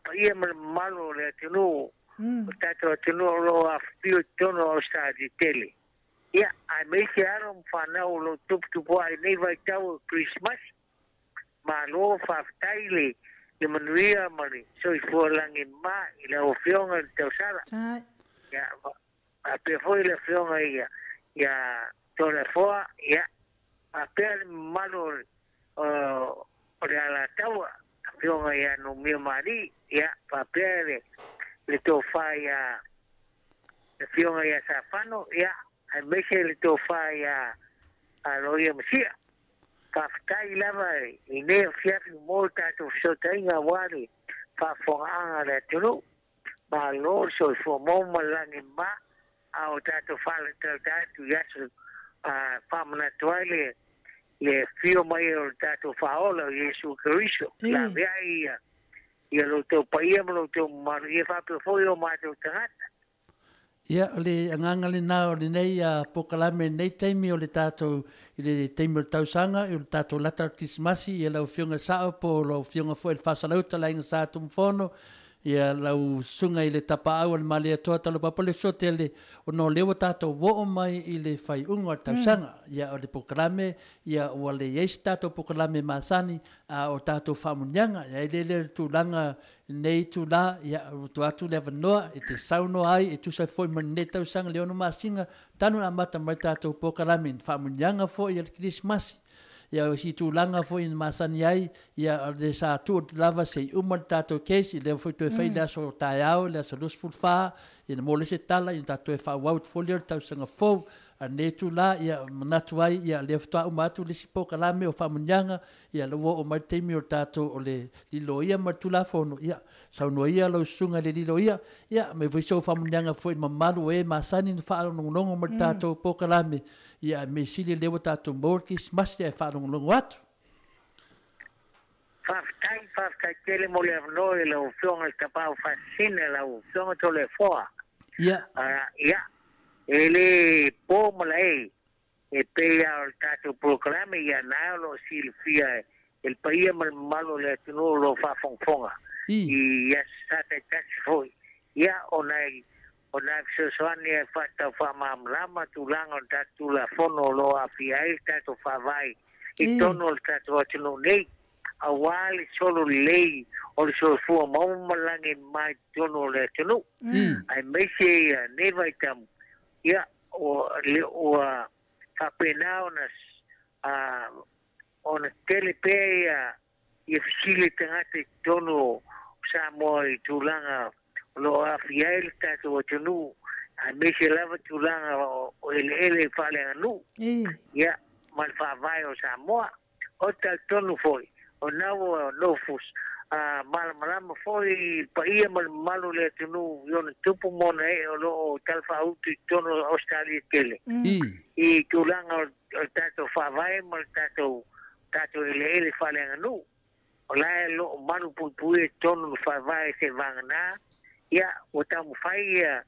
paia ma le mamalu o le atunuu o tatou atunuu o loo afifio i totonu o Australia tele. Ia aemaise alo ma fanau o loo tuputupuaʻi nei vaitau o Kerisimasi. Malo faafetai le manuia ma le soifua lagima i lau Afioga i le Tausala. Tai. Ia faapea foi le Afioga ia Toleafoa, ia faapea le mamalu o le Alataua, Afioga ia Numia Mali, ia faapea le tofa ia le Afioga ia Safano, ia aemaise le tofa ia Aloia Masia. Faafetai lava i nei afiafi mo le tatou fesootaiga auā le faafofogaaga a le atunuu. Malo le soifua maua ma le lagima, a o tatou faalatalata atu i aso faamanatu ai le afio mai o le tatou Faaola o Iesu Keriso. Laveai ia loutou paia ma loutou mamalu, ia faapea foi o matou tagata. Ia, o le agaga lenā o lenei polokalame nei taimi o le tatou i le taimi o le tausaga i o le tatou lata o le Kerisimasi, ia lau Afioga Sao po o lau Afioga foi i le Faasalauta le Aiga Sa Tumafono, ia lau susuga i le Tapaau o le Malietoa Talopapa le Suatele, ona o lea ua tatou oo mai i le faaiuga o le tausaga. Ia o le polokalame, ia ua leai se tatou polokalame masani, a o tatou faamuniaga ia i le tulaga nei tula, ia ua atu le avanoa e te saunoa ai e tusa foi ma lenei tausaga le 6 masina talu na amata mai tatou polokalame faamuniaga foi o le Kerisimasi. Ia o si tulaga foi na masani ai, ia o le sa tuu lava seia uma le tatou case i lea foi toe fai le aso taeao le aso 24, ia mo le se tala ia tatou toe faaauau foi lea o le tausaga fou. A nei tula ia manatu ai ia lea faatoa uma atu le isi polokalame o faamuniaga, ia la ua oo mai le taimi o tatou o le liloia ma le Tulafono, ia saunoa ia lau susuga i le liloia, ia mai foi sou faamuniaga foi mamalu o e masani na faalogologo ma le tatou polokalame, ia me sili lea ua tatou maua le Kerisimasi ae faalogologo atu. Faafetai, faafetai tele mo le avanoa i lau Afioga i le Tapaau Faasisina, lau Afioga Toleafoa. Ia e le po ma laei e pei a o le tatou polokalame ia na o loo silafia e le paia ma le mamalu o le atunuu o loo faafogafoga i aso sa taitasi foi, ia ona fesoasoani e faatau faamalamalama tulaga o le tatou Tulafono o loo aafia ai le tatou faavae i totonu o le tatou atunuu nei, auā le solo lelei o le soifua maua ma lagi mai totonu o le atunuu, aemaise ia nei vaitamu ia ua faapena ona tele pea ia fesili tagata i totonu o Samoa i tulaga o loo aafia ai le tatou atunuu, aemaise lava tulaga o eleele faaleaganuu ia ma le faavae o Samoa. O talitonu foi o na ua nofo malamalama foi paia ma le mamalu o le atunuu i ona tupu ma ona ee o loo talafaautu i totonu o Australia tele i tulaga o le tatou faavae ma le tatou eleele faaleaganuu. O la e loo malu puipui e tonu le faavae se vagana. Ia ua taumafai ia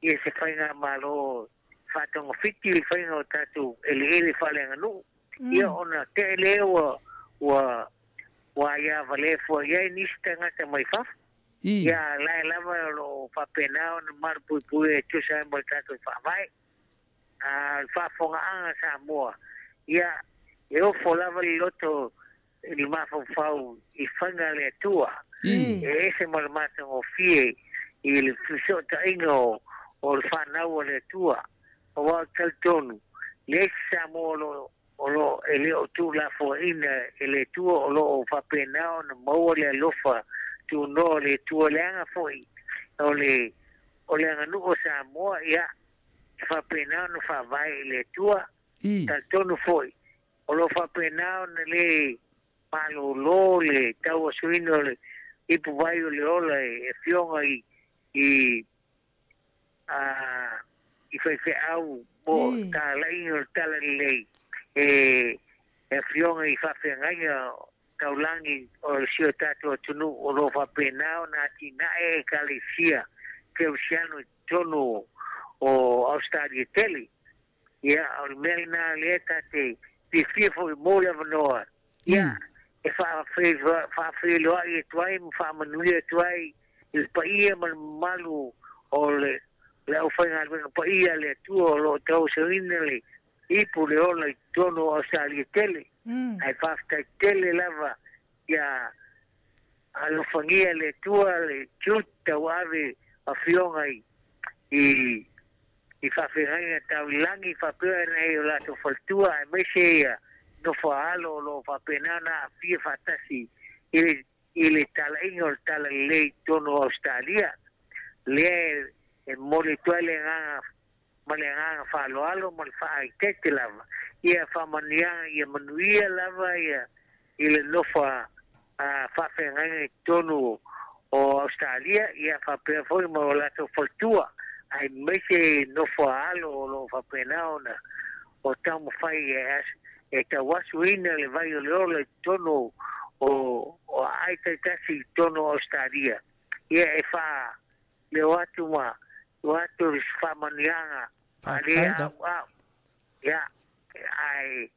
ia se faigamālō faatogafiti le faiga o tatou eleele faaleaganuu. Ia ona te'e lea ua ua ua ia valea fua i ai nisi tagata mai fafo. Ia lae lava o loo faapena ona malu puipui e tusa ai ma le tatou faavae. A le faafogaaga Samoa ia e ofo lava le loto i le mafaufau i faiga a le Atua. E ese ma le matagofie i le fesootaiga o o le fanau a le Atua. Auā o talitonu leai se Samoa o loo o loo e le o tuulafoaina e le Atua o loo faapena ona maua le alofa tunoa o le Atua leaga foi o le o le aganuu o Samoa ia e faapena ona faavae i le Atua. Talitonu foi o loo faapena ona lē malōlō le tauasuina o le ipuvai o le ola e afioga i i a i faifeau mo talaiga o le Talalelei e e afioga i faafeagaiga taulagi o si o tatou atunuu o loo faapena ona atinae Ekalesia Kerisiano i totonu o Ausetalia tele. Ia o le mea lenā lea ta te fiafia foi mo le avanoa ia e faafeiloai atu ai ma faamanuia atu ai i le paia ma le mamalu o le le aufaigaluega paia a le Atua o loo tauasoina le ipu le ola i totonu o Ausetalia tele. Ae faafetai tele lava ia alofagia e le Atua le tiute tauave afioga i i i faafeagaiga tau i lagi faapea nai o latou faletua aemaise ia nofo a alo o loo faapena ona aafia faatasi i le i le talaiga o le Talalelei i totonu o Ausetalia. Lea e momoli atu ai le agaga ma le agaga faaaloalo ma le faaeteete lava ia faamanuiaga ia manuia lava ia i le nofo a faafeagaiga i totonu o Ausetalia ia faapea foi ma o latou faletua aemaise nofo a alo o loo faapena ona o taumafai e e tauasuina le vai o le ola i totonu o o aai taitasi i totonu o Ausetalia. Ia e faaleo atu ma tuu atu le faamanuiaga Faafetai lava. faaleauau ia ae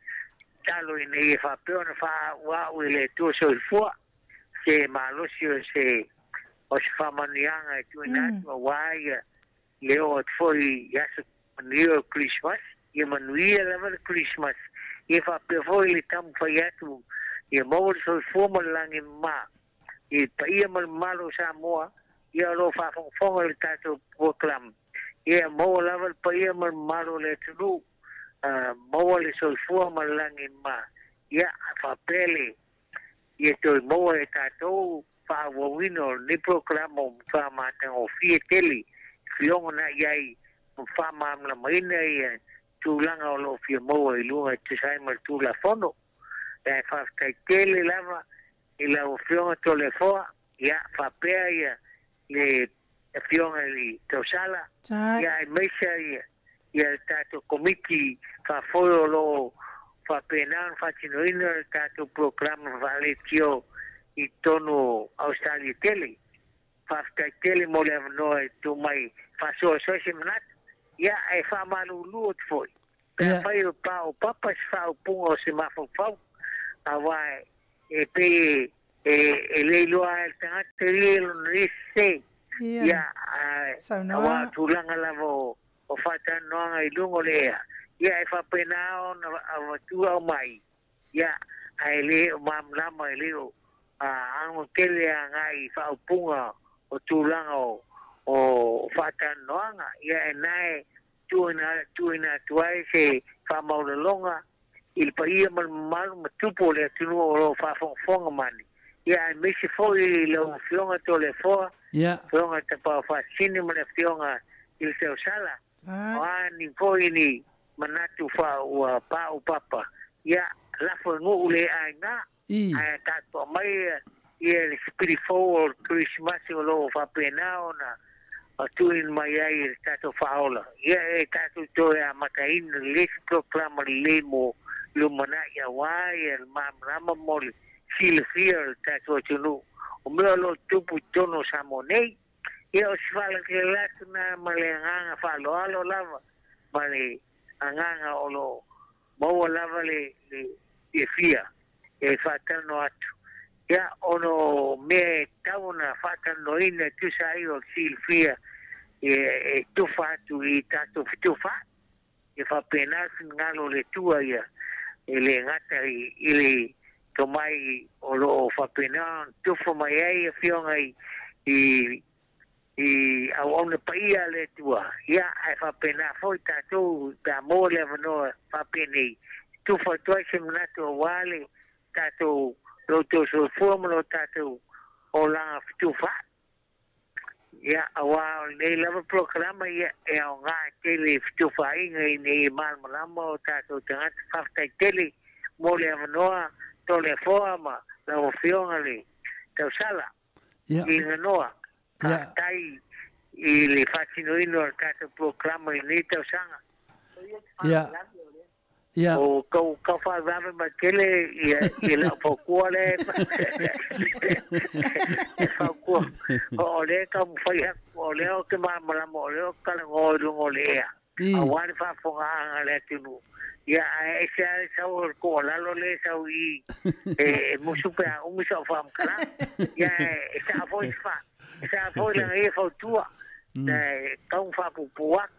talo ina ia faapea ona faaauau e le Atua Soifua se malosi o se o se faamanuiaga e tuuina atu auā ia le oo atu foi i aso manuia o le Kerisimasi. Ia manuia lava le Kerisimasi ia faapea foi le taumafai atu ia maua le soifua ma le lagi e mama i le paia ma le mamalu o Samoa ia o loo faafogafoga i le tatou polokalame. Ia maua lava le paia ma le mamalu o le atunuu, maua le soifua ma le lagi e mama. Ia faapea le ia toe maua e tatou faaauauina o lenei polokalame ua matua matagofie tele i fioga na i ai ma faamalamalamaina ia tulaga o loo fia maua i luga e tusa ai ma le Tulafono. Ae faafetai tele lava i lau Afioga Toleafoa ia faapea ia le Afioga i le Tausala ia aemaise ia ia le tatou Komiti Faafoe o loo faapena ona faatinoina le tatou polokalame faaleitio i totonu o Ausetalia tele. Faafetai tele mo le avanoa e tuu mai faasoasoa se manatu. Ia ae faamalulu atu foi pe afai o paopapa se faaupuga o se mafaufau auā e pei e e le iloa lava e le tagata ia lona ia sese. Ia, Ia ae auā saunoaga. o tulaga lava o o faatalanoaga i luga o le ea ia e faapena ona avatua aumai ia ae le o malamalama e le o ago tele agai i faaupuga o tulaga o o faatalanoaga. Ia e na e tuuina tuuina atu ai se faamaulaloga i le paia ma le mamalu ma tupu o le atunuu o loo faafogafoga mai ia aemaise foi i lau Afioga Toleafoa, Ia. Afioga Tapaofaasisina ma le Afioga i le Tausala. O Ai. a ni foi ni manatu faa ua paopapa ia lafo e nuu le aiga ae tatou aumaia ia le sipili fou o le Kerisimasi o loo faapena ona tuuina mai ai e le tatou Faaola. Ia e tatou toe amataina le isi polokalama lelei mo lumanai auā ia le malamalama mo le silafia o le tatou atunuu o mea o loo tupu i totonu o Samoa nei. Ia o se faalavelave atu na ma le agaga faaaloalo lava ma le agaga o loo maua lava le fiafia e faatalanoa atu. Ia ona o mea e tatau ona faatalanoaina e tusa ai o le silafia e tufa atu i tatou fetufaai. Ia faapena le finagalo o le Atua ia e le gata i le tomai o lo o faapena ona tufa mai ai afioga i auauna paia a le Atua, ia ae faapena foi tatou pe a maua le avanoa faapenei, tufa atu ai se manatu aua le tatou lo outou soifua ma lo tatou olaga fetufaai. Ia, aua o lenei lava polokalama ia e aoga tele i fetufaaiga ina ia malamalama o tatou tagata. Faafetai tele mo le avanoa Toleafoa ma lau Afioga le Tausala i Ganoa. Faafetai i le faatinoina o le tatou polokalama i lenei tausaga. Ia. O kou kau faalavelave mai tele ia i lau faukua le e faukua o lea e taumafai atu o lea ou te malamalama o lea ou te talanoa i luga o le ea aua le faafofogaaga a le atunuu. Ia ae ese lava le sau o le tuualalo lea e sau i i e musu pe a umi sau faamatalaga. Ia e sao foi e sao foi lana ia fautua e tatau ona faapuupuu atu.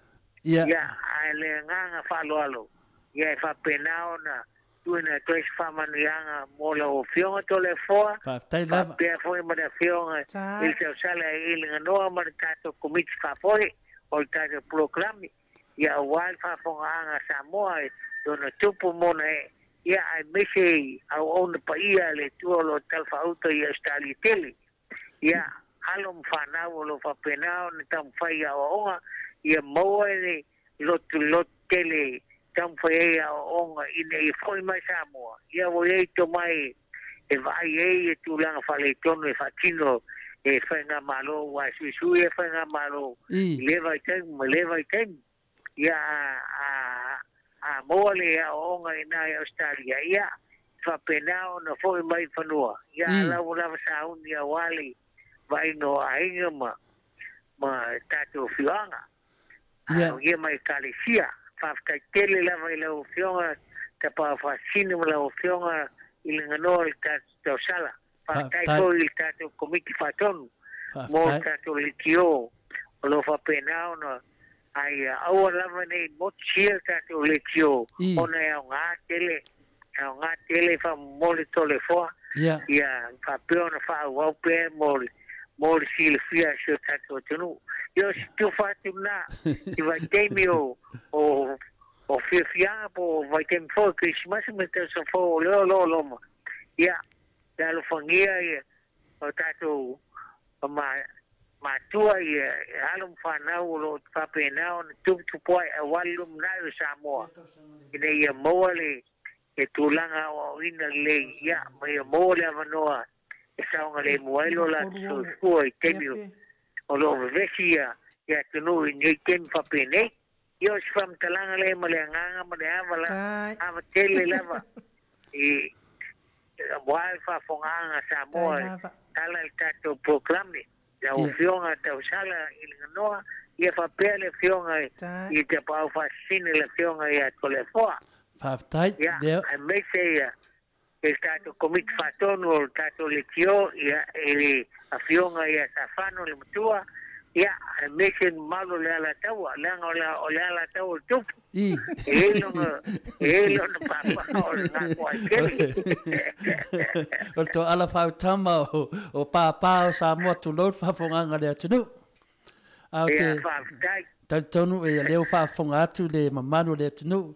Ia. Ia, ae le agaga faaaloalo, ia e faapena ona tuuina atu ai se faamanuiaga mo lau Afioga Toleafoa, Faafetai lava. faapea foi ma le Afioga i le Tausala i le Ganoa ma le tatou Komiti Faafoe o le tatou Polokalame, ia aua le faafofogaaga a Samoa i ona tupu ma ona ee, ia aemaise i auauna paia a le Atua o lo o talafaauta i Ausetalia tele. Ia, alo ma fanau o lo o faapena ona taumafai i aoaoga, ia maua le lotu tele e taumafai ai aoaoga ina ia foi mai Samoa, ia ua i ai tomai e vaai ai ia tulaga faaletonu e faatino e faigamalo, aua e suisui ia faigamalo i lea vaitaimi ma lea vaitaimi. Ia a maua le aoaoga i ina i Ausetalia, ia faapena ona foi mai i fanua, ia a la ua lava sauni aua le vaaiga o aiga ma tatou afioaga, ia ma ekalesia. Faafetai tele lava i lau Afioga Tapaau Faasisina ma lau Afioga i le Ganoa o le tatou tausala. Faafetai foi i le tatou Komiti Faatonu mo le tatou leitio o lo o faapena ona ai aua lava nei motusia le tatou leitio ona e aoga tele, e aoga tele faamomoli Toleafoa ia faapea ona faaauau pea mo le mo le silafia e si o tatou atunuu. Ia o se tufa atu lena i vaitaimi o o fiafiaga po o vaitaimi foi o Kerisimasi ma le tausaga fou o lea o lo o loma. Ia, ia alofagia ia o tatou matua ia alo ma fanau o lo o faapena ona tuputupua'i aua le lumanai o Samoa ina ia maua le tulaga aoaoina lelei, ia, ma ia maua le avanoa e saogalemu ai lo latou soifua i taimi o lo o vevesi ia atunuu i nei taimi faapenei. Ia o se faamatalaga lea ma le agaga ma le ava la, ava tele lava i aua le faafofogaaga a Samoa e ala i le tatou polokalame. Lau Afioga Tausala i le Ganoa, ia faapea le Afioga i Tapaau Faasisina le Afioga ia Toleafoa. Faafetai. Ia, aemaise ia i le tatou Komiti Faatonu o le tatou Leitio, ia, i le Afioga ia Safano le Matua, ia, aemaise le mamalu o le Alataua, leaga o le Alataua o le Tupu, e i ai lona, e i ai lona papa o le Gakoaitele. O le toala faautama o pāpā o Samoa, tulou le faafofogaaga a le atunuu. A o te Ia, faafetai. talitonu e lea ua faafofoga atu le mamalu o le atunuu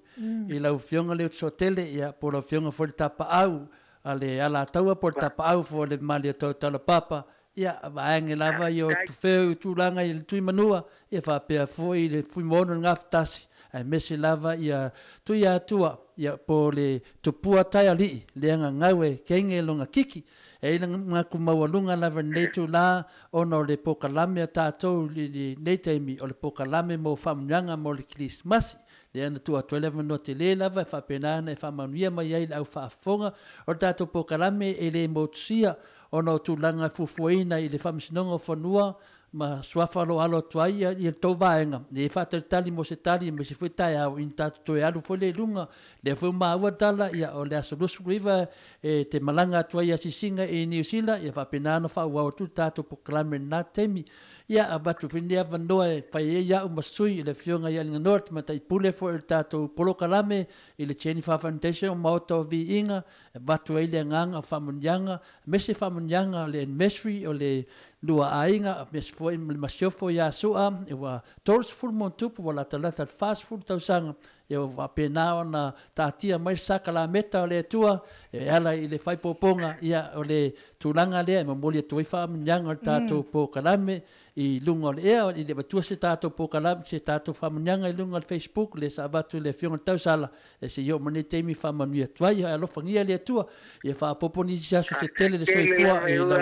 i lau Afioga Leutosoatele, ia, po o lau Afioga foi le Tapaau a le Alataua po o le Tapaau foi o le Malietoa Talapapa, ia, vaeane lava ia o tufeu i tulaga i le Tuimanua, ia faapea foi le Fuimaono i le Gafatasi, aemaise lava ia Tuiatua, ia, po o le Tupua Taialii, lea gagau e kege lona kiki. E i ai le manatu maualuga lava i lenei itula ona o le polokalame a tatou i lenei taimi, o le polokalame mo faamanuiaga mo le Kerisimasi. Lea na tuu atu ai le avanoa tele lava e faapena ona e faamanuia mai ai i le au faafofoga o le tatou polokalame e le motusia ona o tulaga e fuafuaina i le Faamasinoga o Fanua ma Suafa o lo o alo atu ai ia le tou vaega e faatalitali mo se tali aemaise foi taeao ina tatou toe alu foi lea i luga. Lea foi ua maua tala ia o le aso 29 e te malaga atu ai i asiasiga i Niu Sila ia faapena ona faaauau atu le tatou polokalame i lena taimi. Ia avatu foi lenei avanoa e fai ai au ma sui i le Afioga ia Aliganoa le Tamaitai Pule foi o le tatou polokalame i le Jennifer Foundation o Maota o Viiga e avatu ai le agaga o faamanuiaga aemaise faamanuiaga o le anniversary o le lua aiga aemaise foi ma le masiofo ia Sua ua 30 ma ua latalata le 40 tausaga ia ua faapena ona taatia mai le sakalameta o le Atua e ala i le faaipopoga ia o le tulaga lea e momoli atu ai faamanuiaga o le tatou polokalame i luga o le ea i le avatua se tatou polokalame se tatou faamanuiaga i luga o le Facebook lea sa avatu i le Afioga i le Tausala e se i oo mai lenei taimi faamanuia atu ai alofagia le Atua ia faaopoopo nisi aso se tele le soifua i lau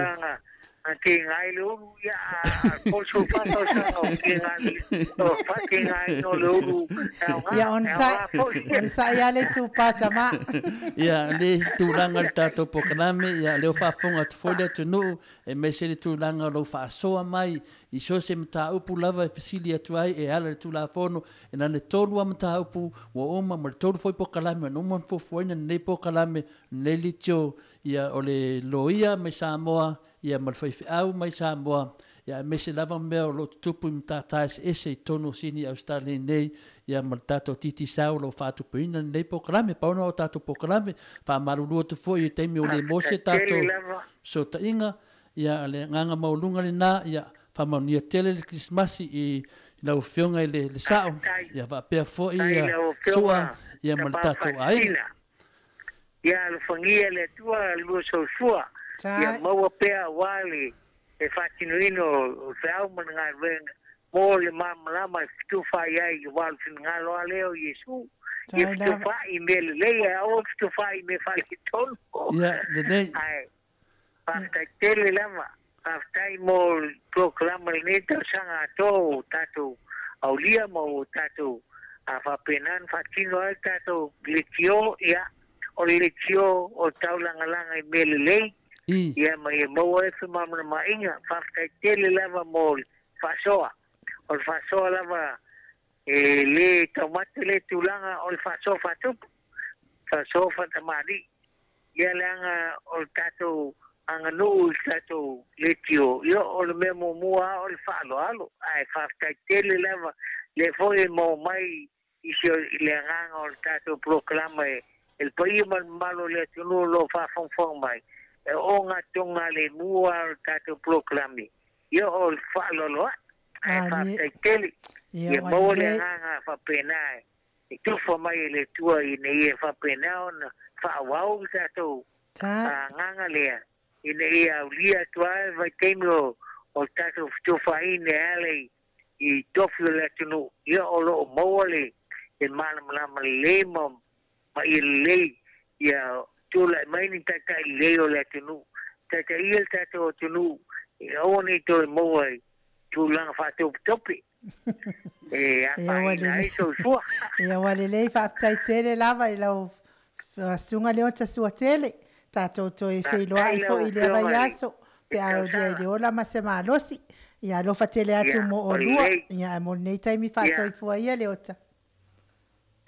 Ate ngai le ulu ia a poso fa tausaga o ke ngai o fa ke ngai no le ulu Ia on sa ia le tu pata ma. Ia le tulaga le tatou polokalame ia leo faafofoga atu foi le atunuu e aemaise le tulaga o lou faasoa mai i so o se mataupu lava e fesili atu ai e ala i le Tulafono e na o le tolu lava mataupu ua uma ma le tolu foi polokalame ona uma ona fuafuaina lenei polokalame lenei leitio ia o le loia mai Samoa ia ma le faifeau mai Samoa ia aemaise lava mea o lo o tutupu i matata eseese i totonu o Sini Ausetalia nei ia ma le tatou Digicel o lo o faatupeina lenei polokalame. Pau lena o tatou polokalame, faamalulu atu foi i taimi ua le maua se tatou fesootaiga, ia le agaga maualuga lena, ia faamanuia tele le Kerisimasi i lau Afioga i le Sao, ia faapea foi Sua ia ma le tatou aiga. Ia alofagia le Atua lua soifua, ia maua pea aua le faatinoina o le feau ma le galuega mo le malamalama e fetufaai ai aua o le finagalo lava lea o Iesu, ia fetufaai i mea lelei ae aua le fetufaai i mea faaletonu. Ia lelei. Ae faafetai tele lava, faafetai mo le polokalame i lenei tausaga atoa ua tatou aulia ma ua tatou faapena ona faatino ai le tatou leitio, ia o le leitio o le taulagalaga i mea lelei, ia ma ia maua ai femalamalamaaiga. Faafetai tele lava mo le faasoa. O le faasoa lava e le taumate le tulaga o le faasoa faatupu, faasoa faatamalii. Ia leaga o le tatou aganuu i le tatou leitio, ia o le mea muamua lava o le faaaloalo. Ae faafetai tele lava lea foi e maua mai i se le agaga o le tatou polokalame e le paia ma le mamalu o le atunuu o lo o faafogafoga mai, e ogatogalemu lava o le tatou polokalame, ia o le faaaloalo ai. Ae faafetai tele, ia maua le agaga faapena e tufa mai e le Atua ina ia faapena ona faaauau le tatou agaga lea, ina ia aulia atu lava le vaitaimi o le tatou fetufaaiga e ala i tofi o le atunuu, ia o lo o maua le malamalama lelei ma ia lelei, ia tulai mai ni taitai lelei o le atunuu, taitaia le tatou atunuu, e aua ne i toe maua i tulaga faatopetope e afaina ai soifua. Ia ua lelei faafetai tele lava i lau susuga Leota Suatele, tatou toe feiloai foi i lea vaiaso pe a aulia i le ola ma se malosi. Ia alofa tele atu mo olua, ia ae mo lenei taimi faasoifua ia Leota.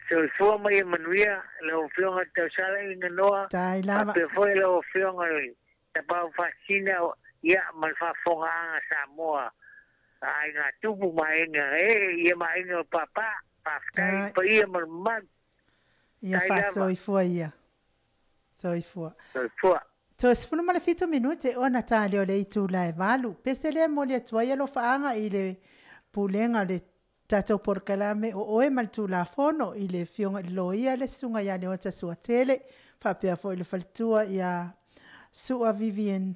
Soifua ma ia manuia lau Afioga i le Tausala i Ganoa, Tai lava. faapea foi lau Afioga i le Tapaau Faasisina ia ma le faafofogaaga Samoa aiga tupu ma aiga ee ia ma aiga o papa. Faafetai paia ma le mamalu. Ia faasoifua ia. Soifua. Soifua. Toe 17 minute ona tā lea o le itula e 8. Pese lea e momoli atu ai alofaaga i le pulega o le tatou polokalame o oe ma le Tulafono i le Afioga i le Loia le Susuga ia Leota Suatele, faapea foi le faletua ia Sua Vivian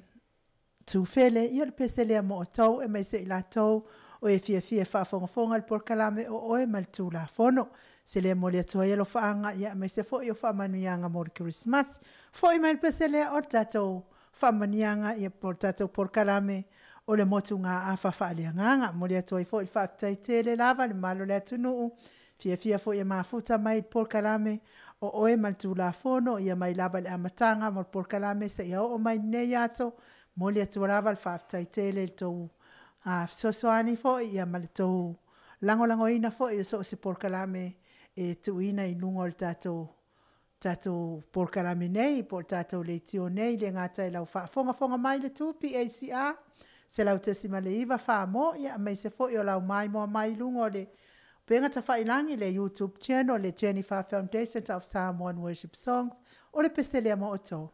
Tufele. Ia o le pese lea mo outou aemaise i latou o e fiafia e faafogafoga i le polokalame o oe ma le Tulafono. Se lea e momoli atu ai alofaaga ia aemaise foi o faamanuiaga mo le Kerisimasi. Foi mai le pese lea o le tatou faamanuiaga ia po o le tatou polokalame o le motugaafa faaleagaga. Momoli atu ai foi le faafetai tele lava i le mamalu o le atunuu. Fiafia fo'i e mafuta mai i le polokalame o oe ma le Tulafono ia mai lava i le amataga mo le polokalame seia oo mai lenei aso. Momoli atu lava le faafetai tele i le tou fesoasoani foi ia ma le tou lagolagoina foi o so o se polokalame e tuuina i luga o le tatou polokalame nei po o le tatou leitio nei, le gata i lau faafogafoga mai i le 2 PACR 100.9 Samoa, ia aemaise foi o lau maimoa mai i luga o le upega tafailagi le YouTube channel le Jennifer Foundation of Samoan Worship Songs. O le pese lea mo outou.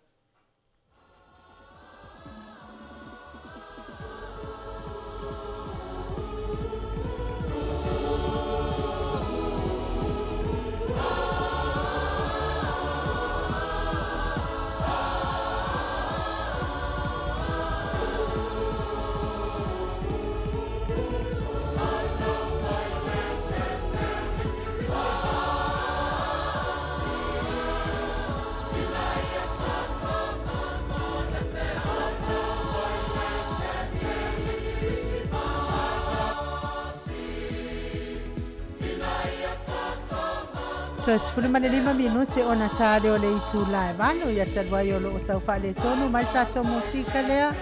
Toe 15 minute ona tale o le itu la e 8 ia talu ai o loo tau faaletonu mai le tatou musika lea.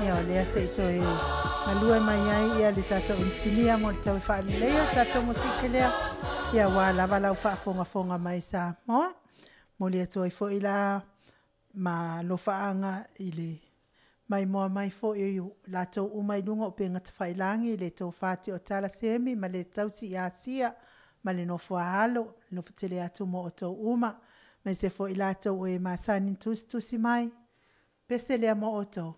Ia o lea se i toe galue mai ai ia le tatou inisinia mo le tau faaleleia o le tatou musika lea. Ia ua lava lau faafogafoga mai Samoa. Momoli atu ai foi la ma alofaaga i le maimoa mai foi o latou uma i luga o upega tafailagi le tofa Tioatala Semi ma le tausi ia Sia ma le nofo a alo, nofo tele atu mo outou uma, aemaise foi latou o e masani ona tusitusi mai, pese lea mo outou.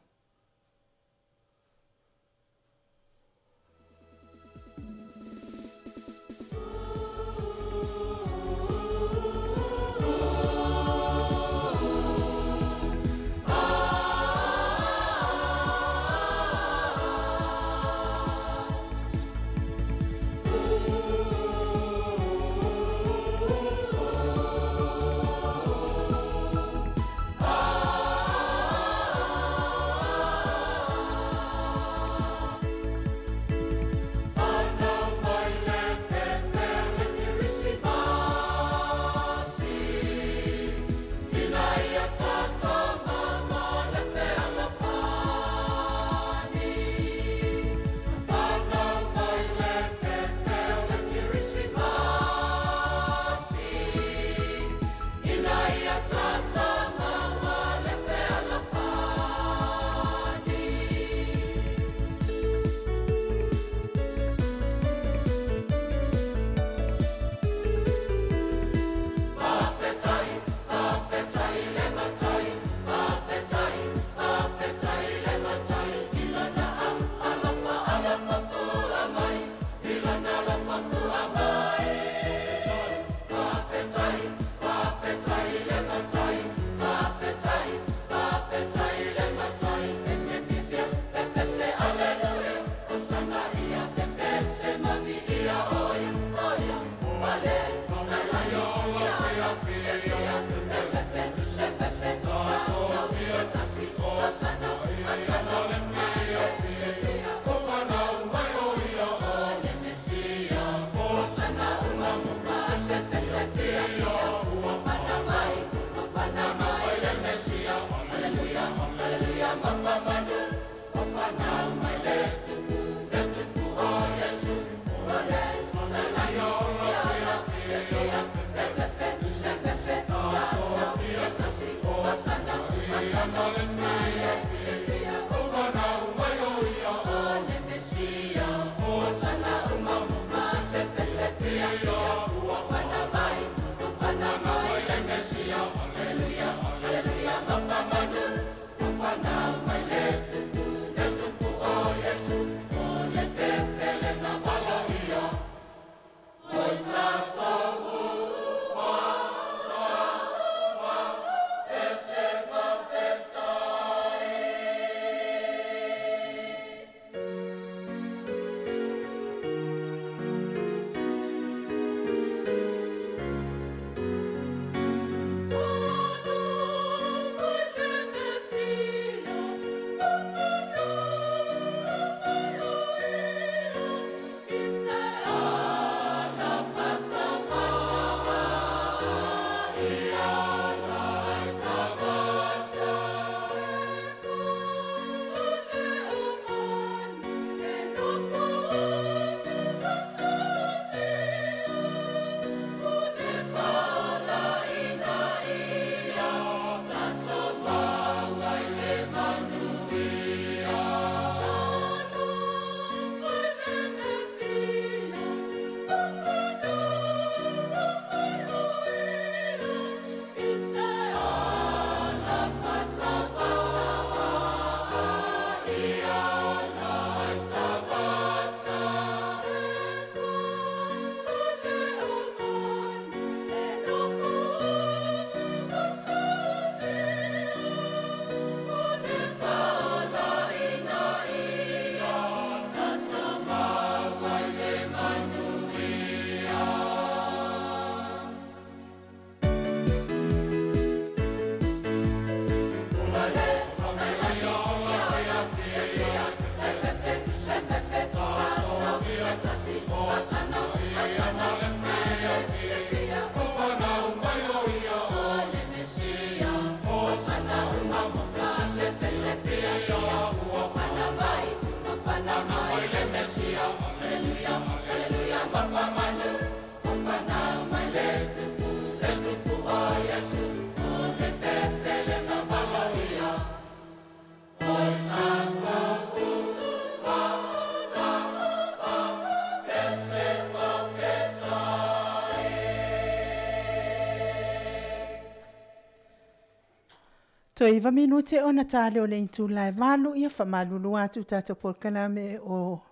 Toe 9 minute ona tale o le itula e 8 ia faamalulu atu tatou polokalame o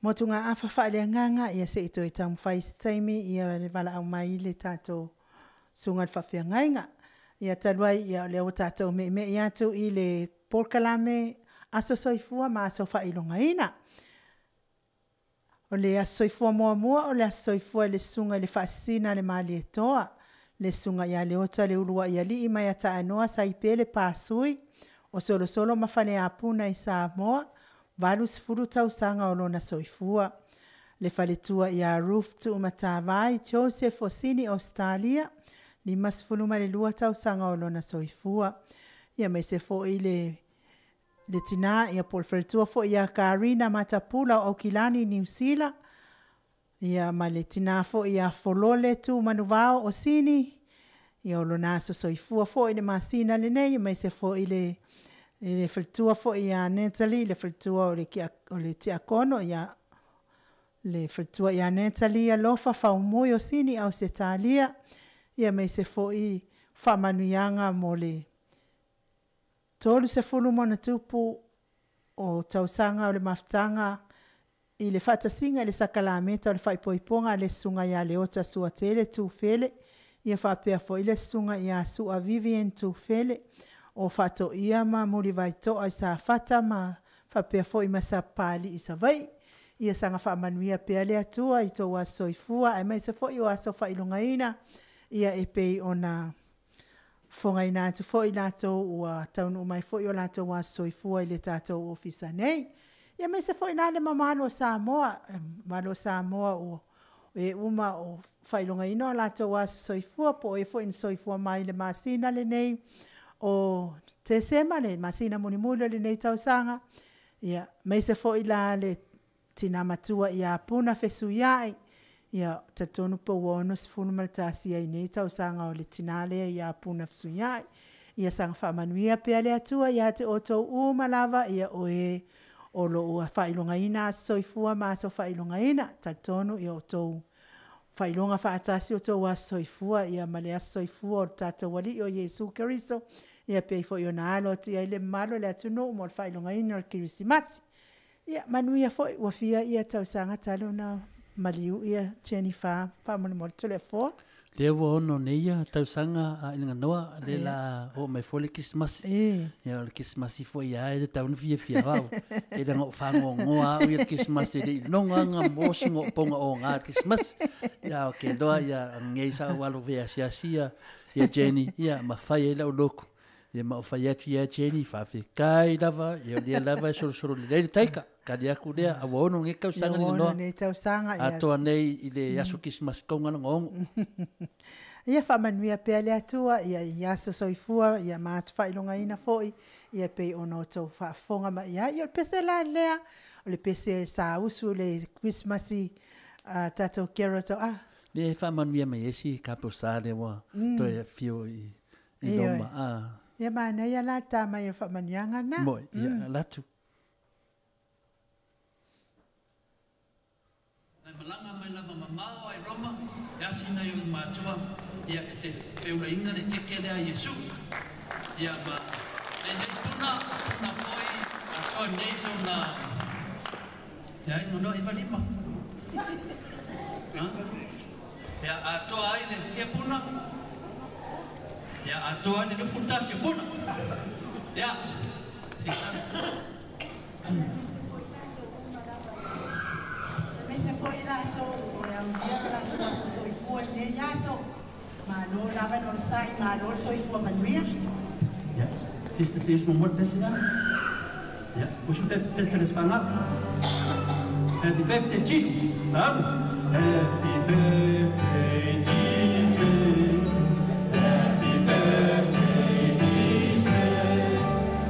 motuga afa faaleagaga ia se i toe taumafai se taimi ia le valaau mai le tatou susuga i le faafeagaiga. Ia talu ai ia o lea ua tatou meemee atu i le polokalame Aso Soifua ma Aso Faailogaina. O le aso soifua muamua o le aso soifua i le susuga i le Faasisina a le Malietoa, le susuga ia Leota le Uluai Alii mai Ataanoa Saipele Pasui o Solosolo ma Faleapuna i Samoa, 80 tausaga o lona soifua. Le faletua ia Ruth Tuumatavai Joseph o Sini Ausetalia, 52 tausaga o lona soifua. Ia aemaise foi le tina ia po o le faletua foi ia Karina Matapula o Aukilani Niu Sila, ia ma le tina foi ia Folole Tumanuvao o Sini, ia o lona aso soifua foi i le masina lenei, aemaise foi le faletua foi ia Natalie, le faletua o le Tiakono ia le faletua ia Natalie Alofa Faumui o Sini Ausetalia, ia aemaise foi faamanuiaga mo le 30+ o tausaga o le mafutaga i le faatasiga i le sakalameta o le faaipoipoga a le susuga ia Leota Suatele Tufele, ia faapea foi le susuga ia Sua Vivian Tufele o Faatoia ma Mulivaitoa i Safata ma faapea foi ma Sapapalii i Savaii. Ia saga faamanuia pea le Atua i tou aso soifua aemaise foi o aso faailogaina, ia e pei ona fofogaina atu foi latou ua taunuu mai foi o latou aso soifua i le tatou ofisa nei. Ia aemaise foi la le mamalu o Samoa, mamalu o Samoa o e uma o faailogaina o latou aso soifua po o e foi na soifua mai i le masina lenei o Tesema, le masina mulimuli o lenei tausaga, ia aemaise foi la le tina matua ia Puna Fesuiai, ia talitonu po ua 61 ai nei tausaga o le tina lea ia Puna Fesuiai. Ia saga faamanuia pea le Atua ia te outou uma lava, ia o e o lo o faailogaina aso soifua ma aso faailogaina. Talitonu ia outou faailoga faatasi o outou aso soifua ia ma le aso soifua o le tatou Alii o Iesu Keriso, ia pei foi ona alo atu i ai le mamalu o le atunuu mo le faailogaina o le Kerisimasi. Ia manuia foi ua fia ia tausaga talu ona maliu ia Jennifer faamolemole Toleafoa. Lea ua ono nei ia tausaga a ina noa le la o mai foi le Krismasi. Ia o le Krismasi foi ia e tau na fia fia vau. E le ngau whango ngoa au ia le Krismasi le longa nga mosi ngo ponga o ngā Krismasi. Ia o ke loa ia ngei sa walo vea sia sia ia Jenny ia mawhai e lau loku. Ia ma o whai atu ia Jenny whawhi kai lava ia lia lava e soro soro le taika. Ka lia ku lea a ua ono nge tausaga ni noa. Nei tausaga ia. Atoa nei i le aso Krismasi kaunga ngongo. Ia faamanuia pea le Atua ia i aso soifua ia ma aso faailogaina foi ia pei ona outou faafofoga mai ai. Ia o le pese la lea, o le pese sa usu le Krismasi tatou carol a. Le faamanuia mai esi ka po sa le ua toe fio i loma a. Ia manaia la tā mai o faamanuiaga na. Moi, ia latu. Nai malanga mai lava mamao ai Roma, e asina i o matua, ia e te feulaina le keke lea Iesu. Ia ma, nei nei puna, puna poi, atoa nei lona, te ai nono i valima. Ia atoa ai le fia puna, ia atoa ai le lufutasi puna. Ia, sitana. Aemaise foi latou o e aulia ma latou aso soifua lenei aso. Malo lava na onosai, malo le soifua manuia. Ja, sidste ses mo mot pese der. Ja, usu pese les fanga. Happy birthday Jesus. Sammen. Happy birthday Jesus. Happy birthday Jesus.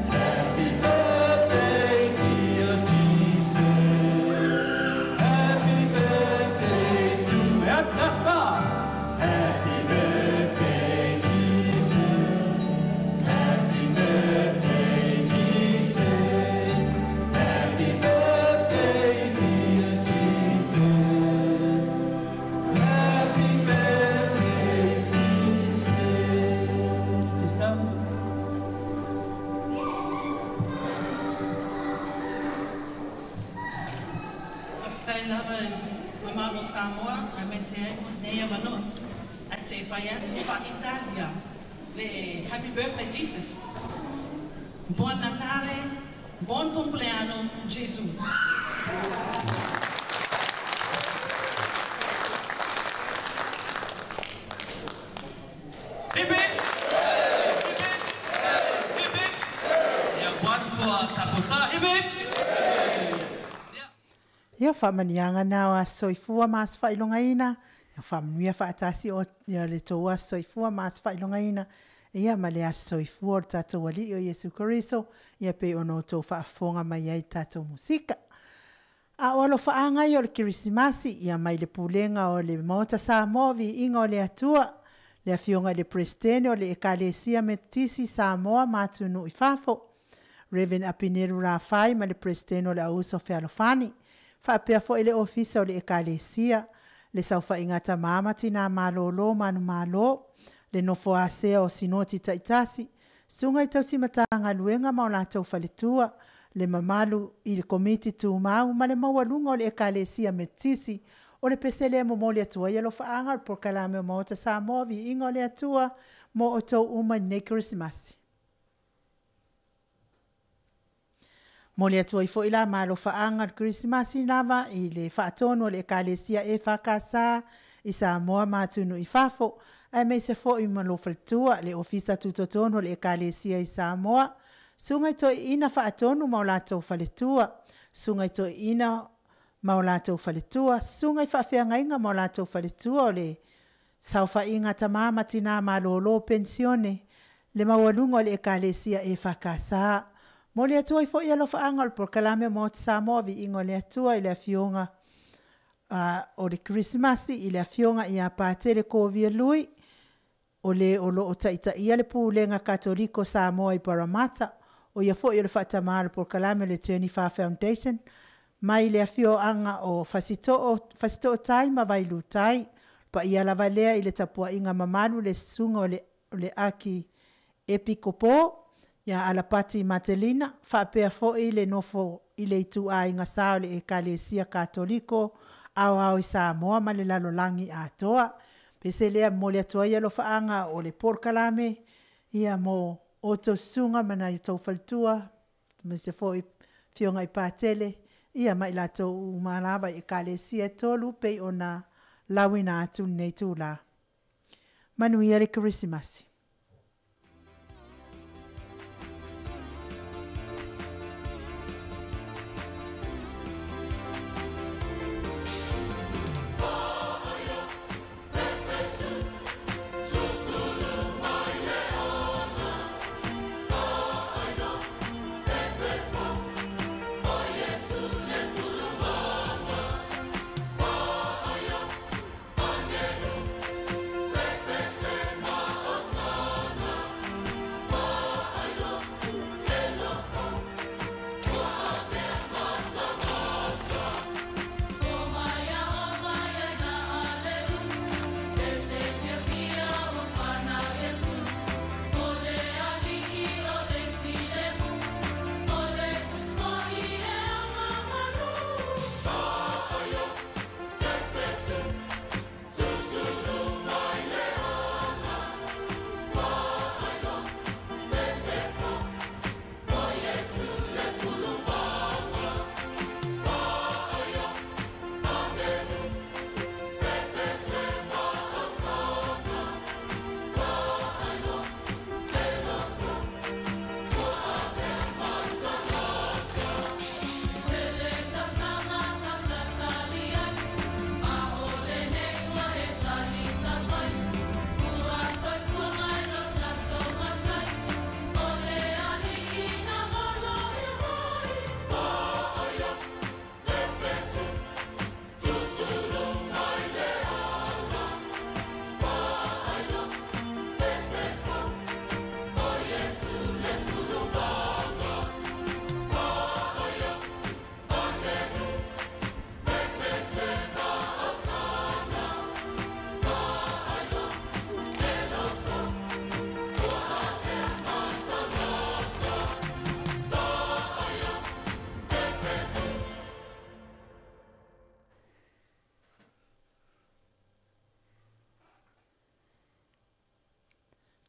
Happy birthday dear Jesus. Faafetai lava i le mamalu o Samoa aemaise ai mo lenei avanoa. Ae se i fai atu faa-Italia le Happy Birthday Jesus. Buon Natale, buon compleanno Gesù. Hip hip! Hip hip! Hip hip! Yeah, one for Taposa. Hip hip! Ia faamanuiaga na o aso soifua ma aso faailogaina, ia faamanuia faatasi o ia le tou aso soifua ma aso faailogaina, ia ma le aso soifua o le tatou Alii o Iesu Keriso, ia pei ona outou faafofoga mai ai i le tatou musika. A o alofaaga ia o le Kerisimasi, ia mai le pulega o le Maota Samoa Viiga o le Atua, le Afioga i le Peresetene o le Ekalesia Metotisi Samoa ma atunuu i fafo, Rev Apineru Rafai ma le Peresetene o le Auuso Fealofani, faapea foi le Ofisa o le Ekalesia, le Saofaiga a Tama ma Tina Malolo Manumalo, le nofo asea o Sinoti Taitasi, Susuga i Tausi Matagaluega ma o latou faletua, le mamalu i le Komiti Tumau ma le maualuga o le Ekalesia Metotisi, o le pese lea e momoli atu ai alofaaga o le Polokalame o Maota Samoa Viiga o le Atua mo outou uma i lenei Kerisimasi. Momoli atu ai foi la ma alofaaga o le Kerisimasi lava i le faatonu o le Ekalesia EFKS i Samoa ma atunuu i fafo, aemaise foi ma lou faletua, le Ofisa Tutotonu o le Ekalesia i Samoa, Susuga i Toeaina Faatonu ma o latou faletua, Susuga i Toeaina ma o latou faletua, Susuga i Faafeagaiga ma o latou faletua o le Saofaiga a Tama ma Tina Malolo Penisione, le maualuga o le Ekalesia EFKS. Momoli atu ai foi alofaaga o le Polokalame o Maota Samoa Viiga o le Atua i le Afioga o le Kerisimasi i le Afioga ia Patele Kovia Lui, o le o lo o taitaia le Pulega Katoliko Samoa i Paramata, o ia foi o le faatama o le Polokalame o le Journey Far Foundation, mai le afioaga o Fasitoo, Fasitootai ma Vailuutai. Paia lava lea i le tapuaiga mamalu le susuga o le Aki Epikopo ia Alapati Matelina, faapea foi le nofo i le ituaiga sa o le Ekalesia Katoliko Aoao i Samoa ma le lalolagi atoa. Pese lea e momoli atu ai alofaaga o le polokalame ia mo outou susuga ma nai outou faletua, aemaise foi afioga i Patele, ia ma i latou uma lava i Ekalesia e tolu pei ona lauina atu lenei itula. Manuia le Kerisimasi.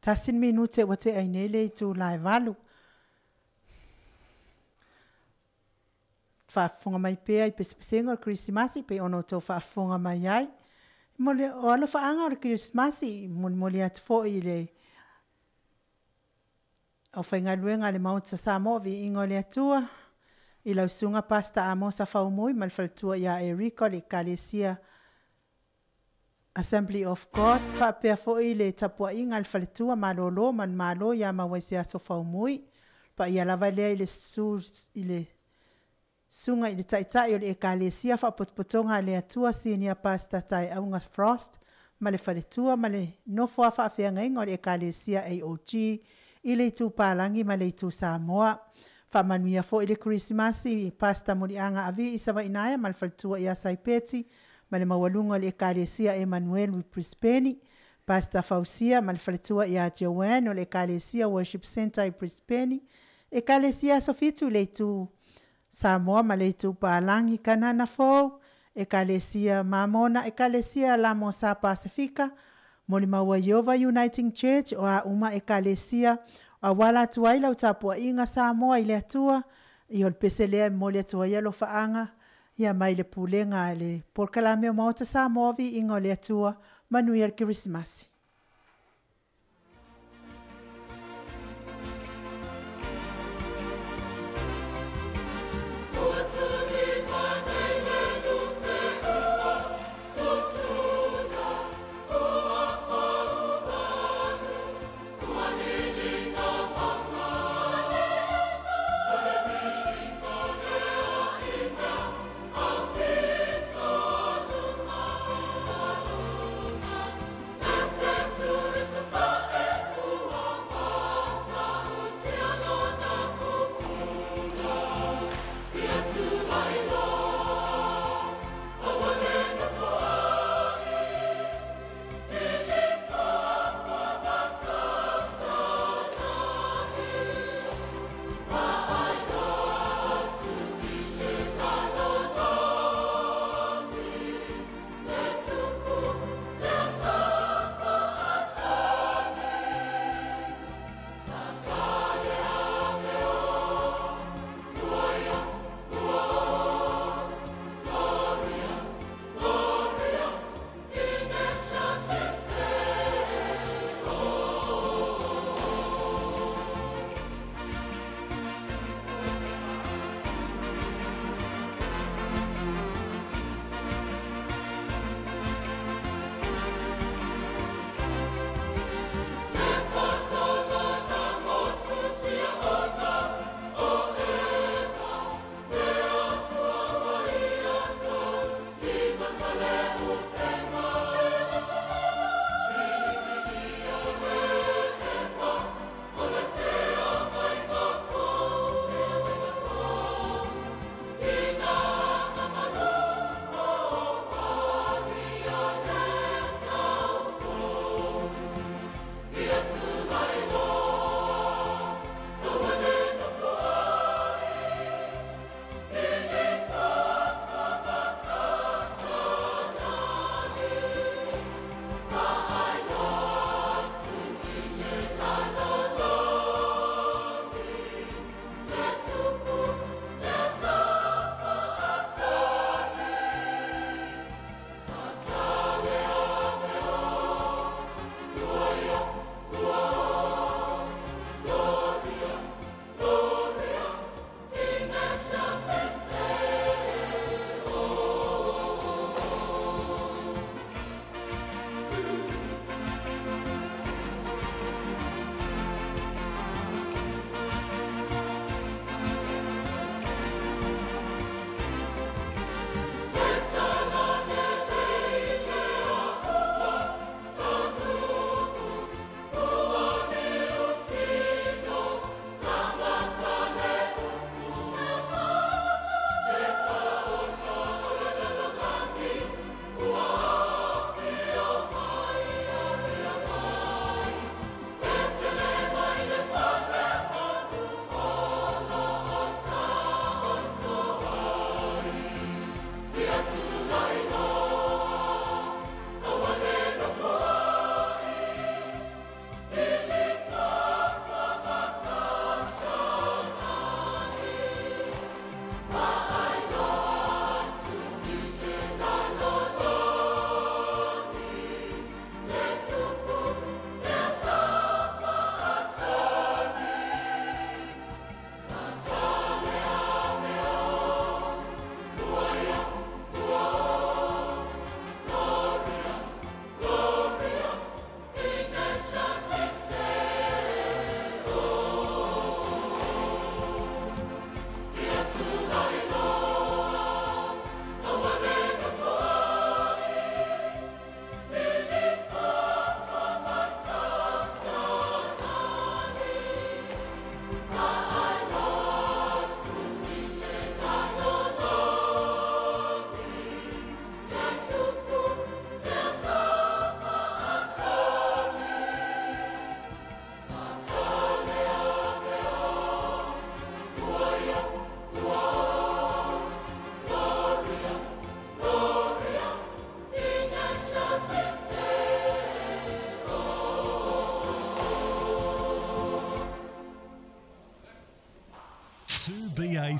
1 minute ua te ai nei le itu lae 8. Faafofoga mai pea i pesepesega o le Kerisimasi pei ona outou faafofoga mai ai. Mo le o alofaaga o le Kerisimasi, molimoli atu foi i le aufaigaluega a le Maota Samoa, viiga o le Atua, i lau susuga Pastor Amosa Faumui ma le faletua ia Erika o le Ekalesia Assembly of God, faapea foi le tapuaiga a le faletua malolo manumalo ia Mauaiseaso Faumui. Paia lava lea i le susu i le susuga i le Taitai o le Ekalesia Faapotopotoga a le Atua, Senior Pastor Taeauga Frost ma le faletua ma le nofo a faafeagaiga o le Ekalesia AOG i le itu Palagi ma le itu Samoa. Faamanuia foi le Kerisimasi i Pastor Muliaga Avi i Savainaea ma le faletua ia Saipeti ma le maualuga o le Ekalesia Emanuelu i Brisbane. Pastor Fausia ma le faletua ia Joanne o le Ekalesia Worship Centre i Brisbane. Ekalesia Asofitu i le itu Samoa ma le itu Palagi, Kanana Fou, Ekalesia Mamona, Ekalesia Lamosa Pasifika, Molimau Iova Uniting Church o a uma Ekalesia, auala atu ai lau tapuaiga Samoa i le Atua, i o le pese lea e momoli atu ai alofaaga, ia mai le pulega a le Polokalame o Maota Samoa, viiga o le Atua, manuia le Kerisimasi. Thank you.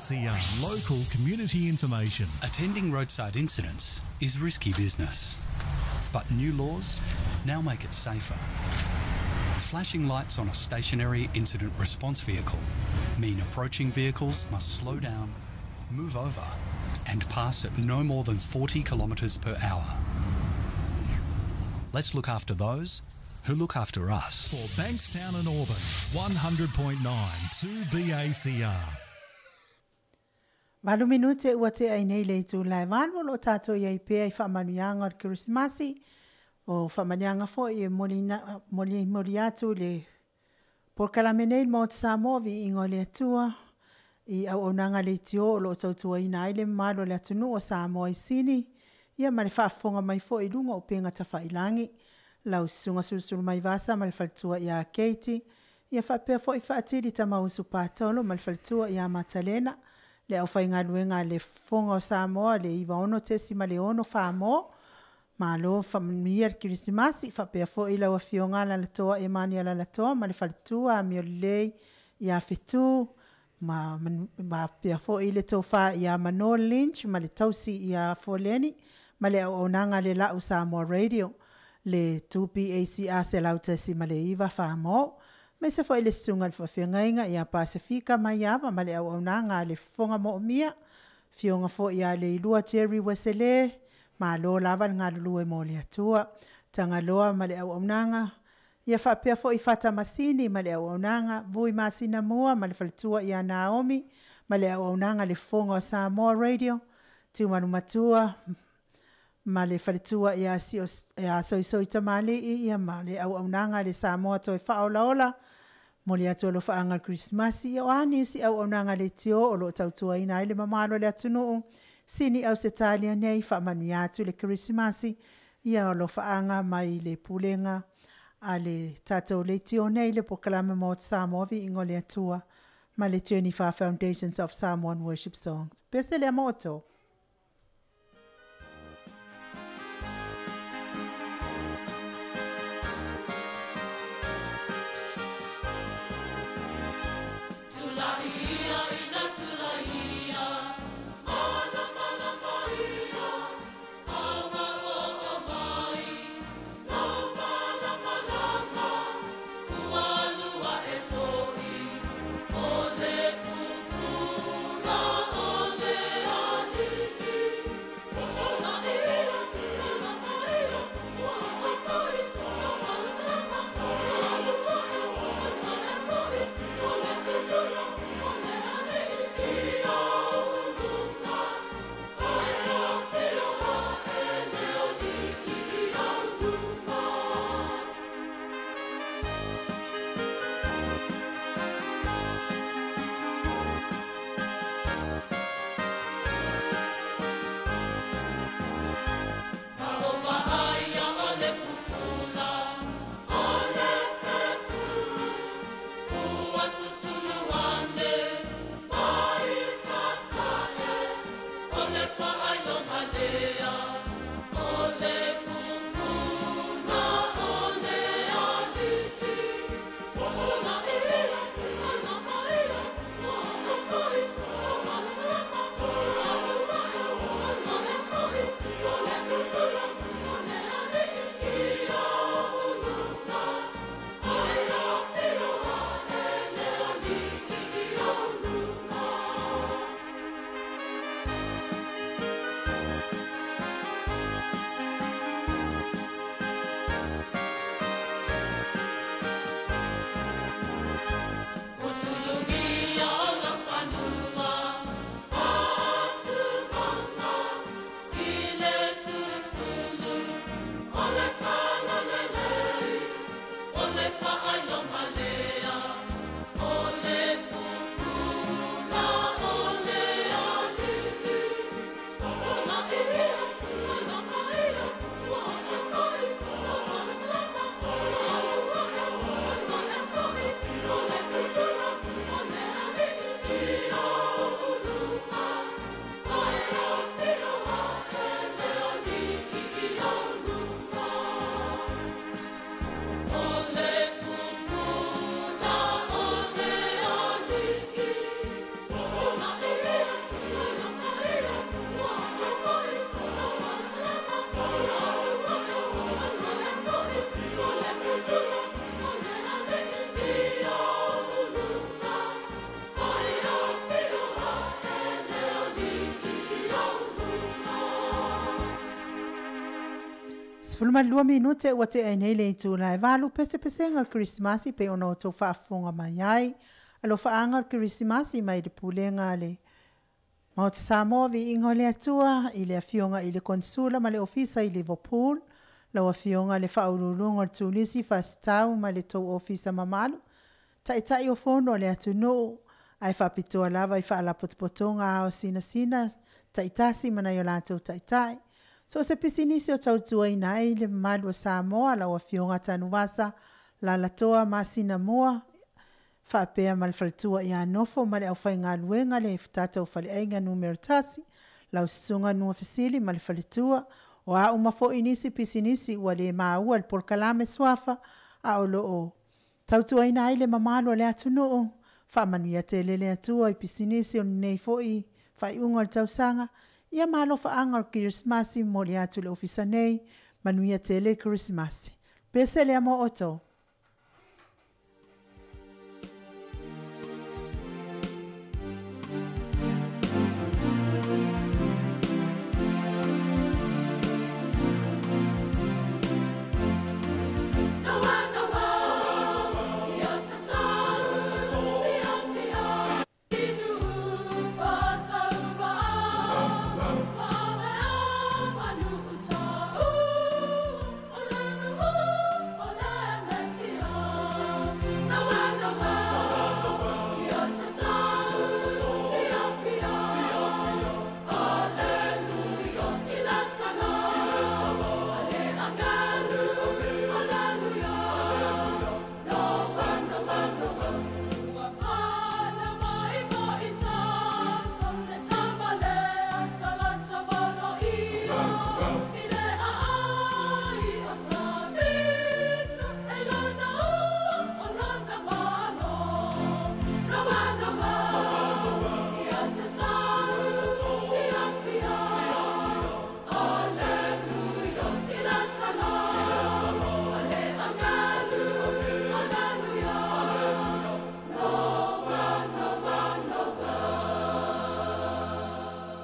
2BACR, local community information. Attending roadside incidents is risky business, but new laws now make it safer. Flashing lights on a stationary incident response vehicle mean approaching vehicles must slow down, move over, and pass at no more than 40 kilometres per hour. Let's look after those who look after us. For Bankstown and Auburn, 100.9 2BACR. Valu minute ua te ai nei le itu lai valu o lo tātou iai pea i whaamanuiaga o le Kerisimasi o whaamanuiaga foi e moli, moli, moli atu le polokalame nei le Maota Samoa viiga o le Atua i auaunaga leitio o loo tautuaina ai le mamalu o le atunuu o Samoa i Sini ia ma le faafofoga mai foi i luga o upega tafailagi lau susuga Sulusulumaiva ma le faletua ia Katie ia faapea foi Faatili Tamausu Patolo ma le faletua ia Matalena le aufaigaluega a le Fofoga o Samoa le 96.6 Famoa malo faamanuia le Kerisimasi faapea foi lau afioga Alalatoa Emani Alalatoa ma le faletua Amio Lelei ia Fetu ma faapea foi le tofa ia Mano Lynch ma le tausi ia Foleni ma le auaunaga a le Lau Samoa Radio le 2BACR 101.9 Famoa aemaise foi le susuga i le faafeagaiga ia Pasefika Maiava ma le auaunaga a le Fofoga Moomia afioga foi ia Leilua Jerry Wesele malo lava le galulue mo le Atua Tagaloa ma le auaunaga ia faapea foi Fata Masini ma le auaunaga Vui Masina Mua ma le faletua ia Naomi ma le auaunaga le Fofoga o Samoa Radio Tiumanumatua ma le faletua ia Sio ia Soisoi Tamalii ia ma le auaunaga le Samoa Toe Faaolaola momoli atu alofaaga o le Kerisimasi ia o a nisi auaunaga leitio o loo tautuaina ai le mamalu o le atunuu Sini Ausetalia nei faamanuia atu le Kerisimasi ia alofaaga mai le pulega a le tatou leitio nei le polokalame Maota Samoa viiga o le Atua ma le Journey Far Foundations of Samoan Worship Songs. Pese lea mo outou. 12 minute ua te ai nei le itula e 8 pesepesenga o le Kerisimasi pei ona outou faafofoga mai ai. Alofaaga o le Kerisimasi mai le pulega a le Maota Samoa viiga o le Atua i le afioga i le Konsula ma le Ofisa i Liverpool, lau afioga le faauluuluga o le Turisi Faasitau ma le tou ofisa mamalu, taitai o fono o le atunuu, ae faapitoa lava i faalapotopotoga ao sinasina taitasi ma nai o latou taitai. So o se pisinisi o tautuaina ai le mamalu o Samoa, lau afioga Tanuvasa, Lalatoa Masina Mua, faapea ma le faletua ia Nofo ma le aufaigaluega le tatou faleaiga numera 1, lau susuga Nuafesili ma le faletua, o a uma foi nisi pisinisi ua le maua i le polokalame suafa, a o loo tautuaina ai le mamalu o le atunuu, faamanuia tele le Atua i pisinisi o lenei foi faaiuga o le tausaga, ia ma alofaaga o le Kerisimasi momoli atu i le ofisa nei, manuia tele le Kerisimasi. Pese lea mo outou.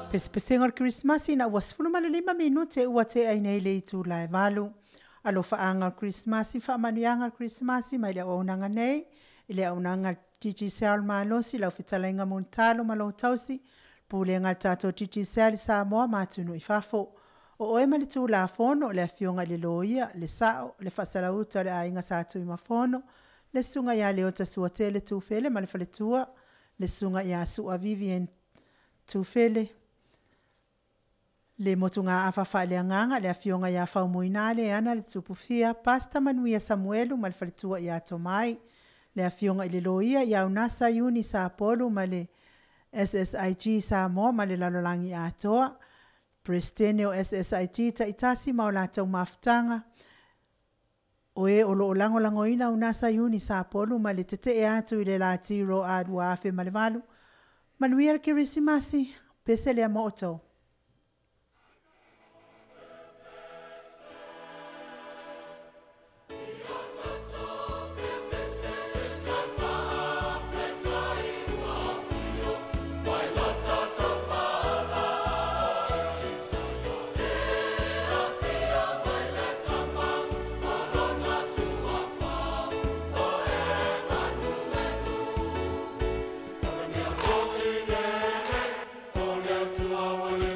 Pesepesenga o le Kerisimasi ina ua 15 minute ua te ai nei le itula e 8. Alofaaga o le Kerisimasi, faamanuiaga o le Kerisimasi mai le auaunaga nei, i le auaunaga Digicel Malosi, lau fetalaiga Mulitalo ma lou tausi, pulega a le tatou Digicel i Samoa ma atunuu i fafo. O oe ma le Tulafono, le afioga i le Loia, le Sao, le Faasalauta o le Aiga Sa Tuimafono, le susuga ia Leota Suatele Tufele ma le faletua, le susuga ia Sua Vivian Tufele, le motugaafa faaleagaga le afioga ia Faumuina Leana le Tupufia, Pasta Manuia Samuelu ma le faletua ia Tomai, le afioga i le Loia ia Unasa Iuni Sapolu ma le SSIG Samoa ma le lalolagi atoa, Peresetene o SSIG taitasi ma o latou mafutaga, o e o loo lagolagoina Unasa Iuni Sapolu ma le tetee atu i le lati ro a 2008. Manuia le Kerisimasi, pese lea mo outou. Tua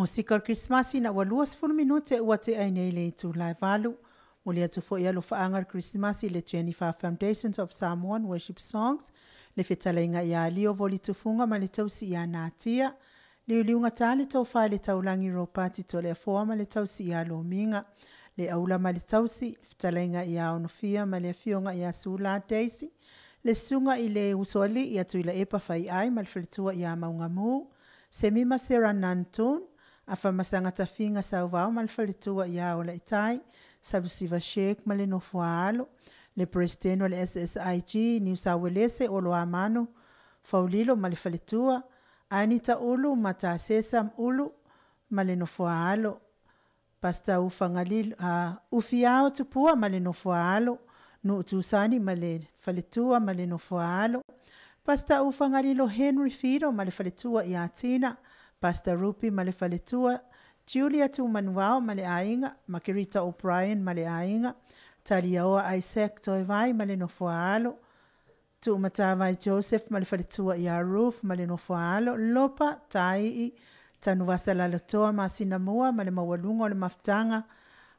Musika o le Kerisimasi ina ua 20 minute ua tea ai nei le itula e 8. Momoli atu foi alofaaga o le Kerisimasi i le Jennifer Foundations of Samoan Worship Songs, le fetalaiga ia Lio Volitufuga ma le tausi ia Natia, Liuliuga le tofa i le taulagi Ropati Toleafoa ma le tausi ia Lomiga, le aula ma le tausi, fetalaiga ia Onofia ma le afioga ia Sula Daisy, le susuga i le usoalii ia Tuilaepa Faiai ma le faletua ia Maugamu, Semima Sera Nantun, Afamasaga Tafiga Sauvao ma le faletua ia Olaitai, Salusiva Sheikh ma le nofoa alo, le Peresetene o le SSIG Niu Sauelese o Loamanu Faulilo ma le faletua, Anita Ulu ma Tasesa Ulu ma le nofoa alo, Pastor Ufagalilo, Ufiao Tupua ma le nofoa alo, Nuu Tusani ma le faletua ma le nofoa alo, Pastor Ufagalilo Henry Fido ma le faletua ia Tina, Pastor Rupi ma le faletua, Julia Tumanuao ma le aiga, Margarita O'Brien ma le aiga, Taliaoa Isaac Toevai ma le nofoa alo, Tuumatavai Joseph ma le faletua ia Ruth ma le nofoa alo, Lopa Tai'i Tanuvasa Lalatoa Masinamua ma le maualuga o le mafutaga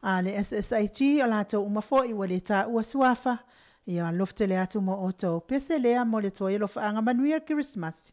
a le SSIG o latou uma foi ua le taua suafa, ia alofa tele atu mo outou. Pese lea mo le tua i alofaaga manuia le Kerisimasi.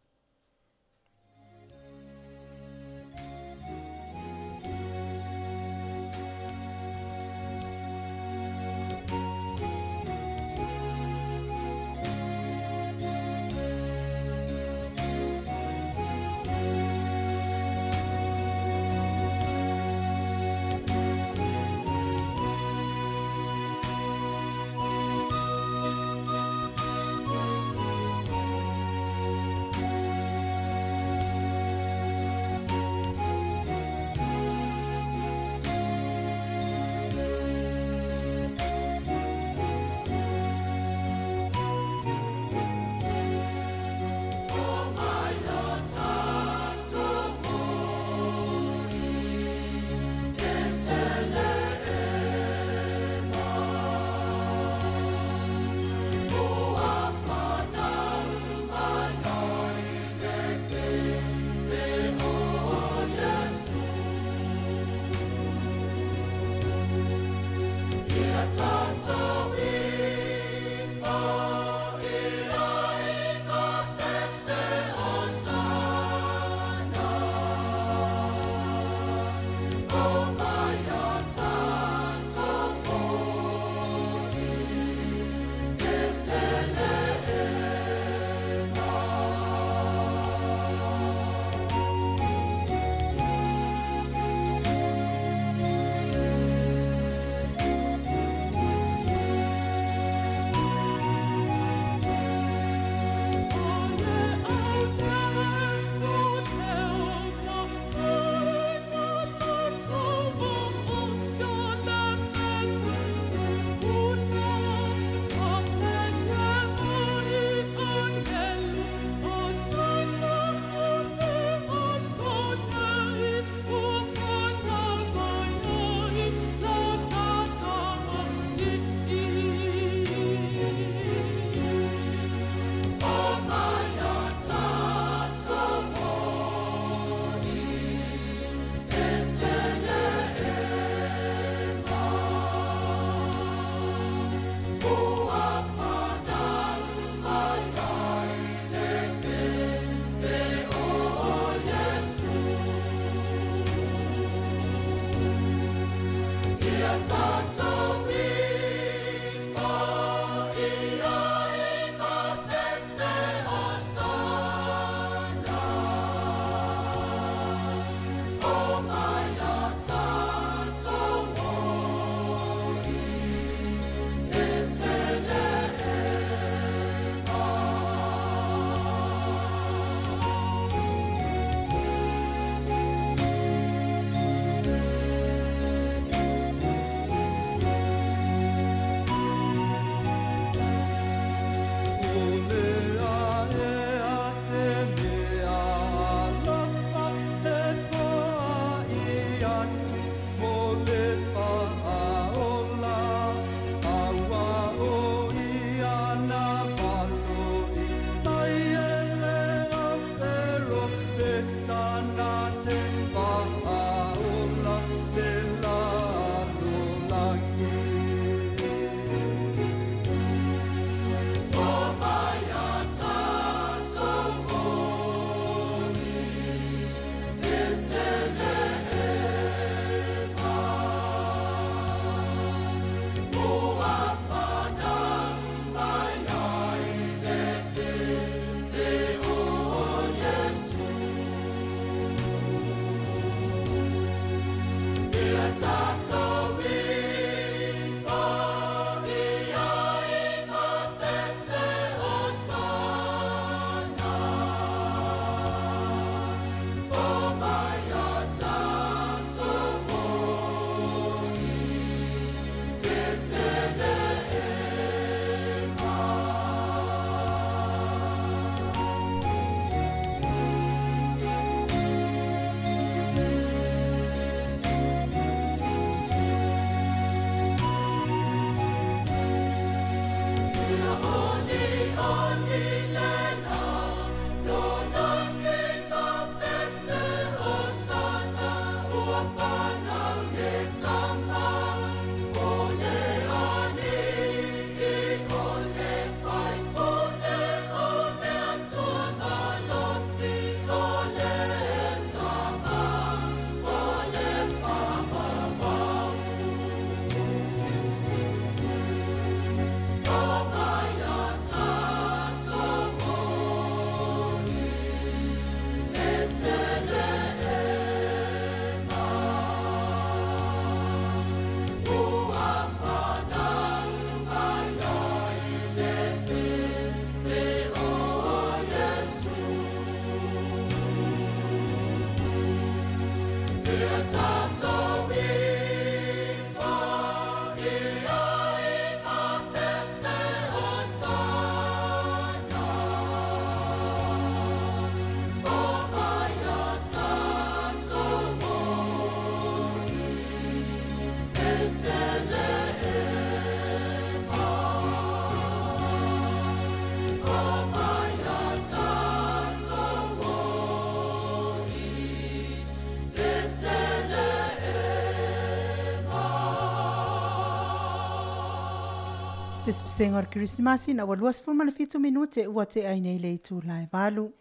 Pesepesega o le Kerisimasi ina ua 27 minute ua tea ai nei le itula e 8.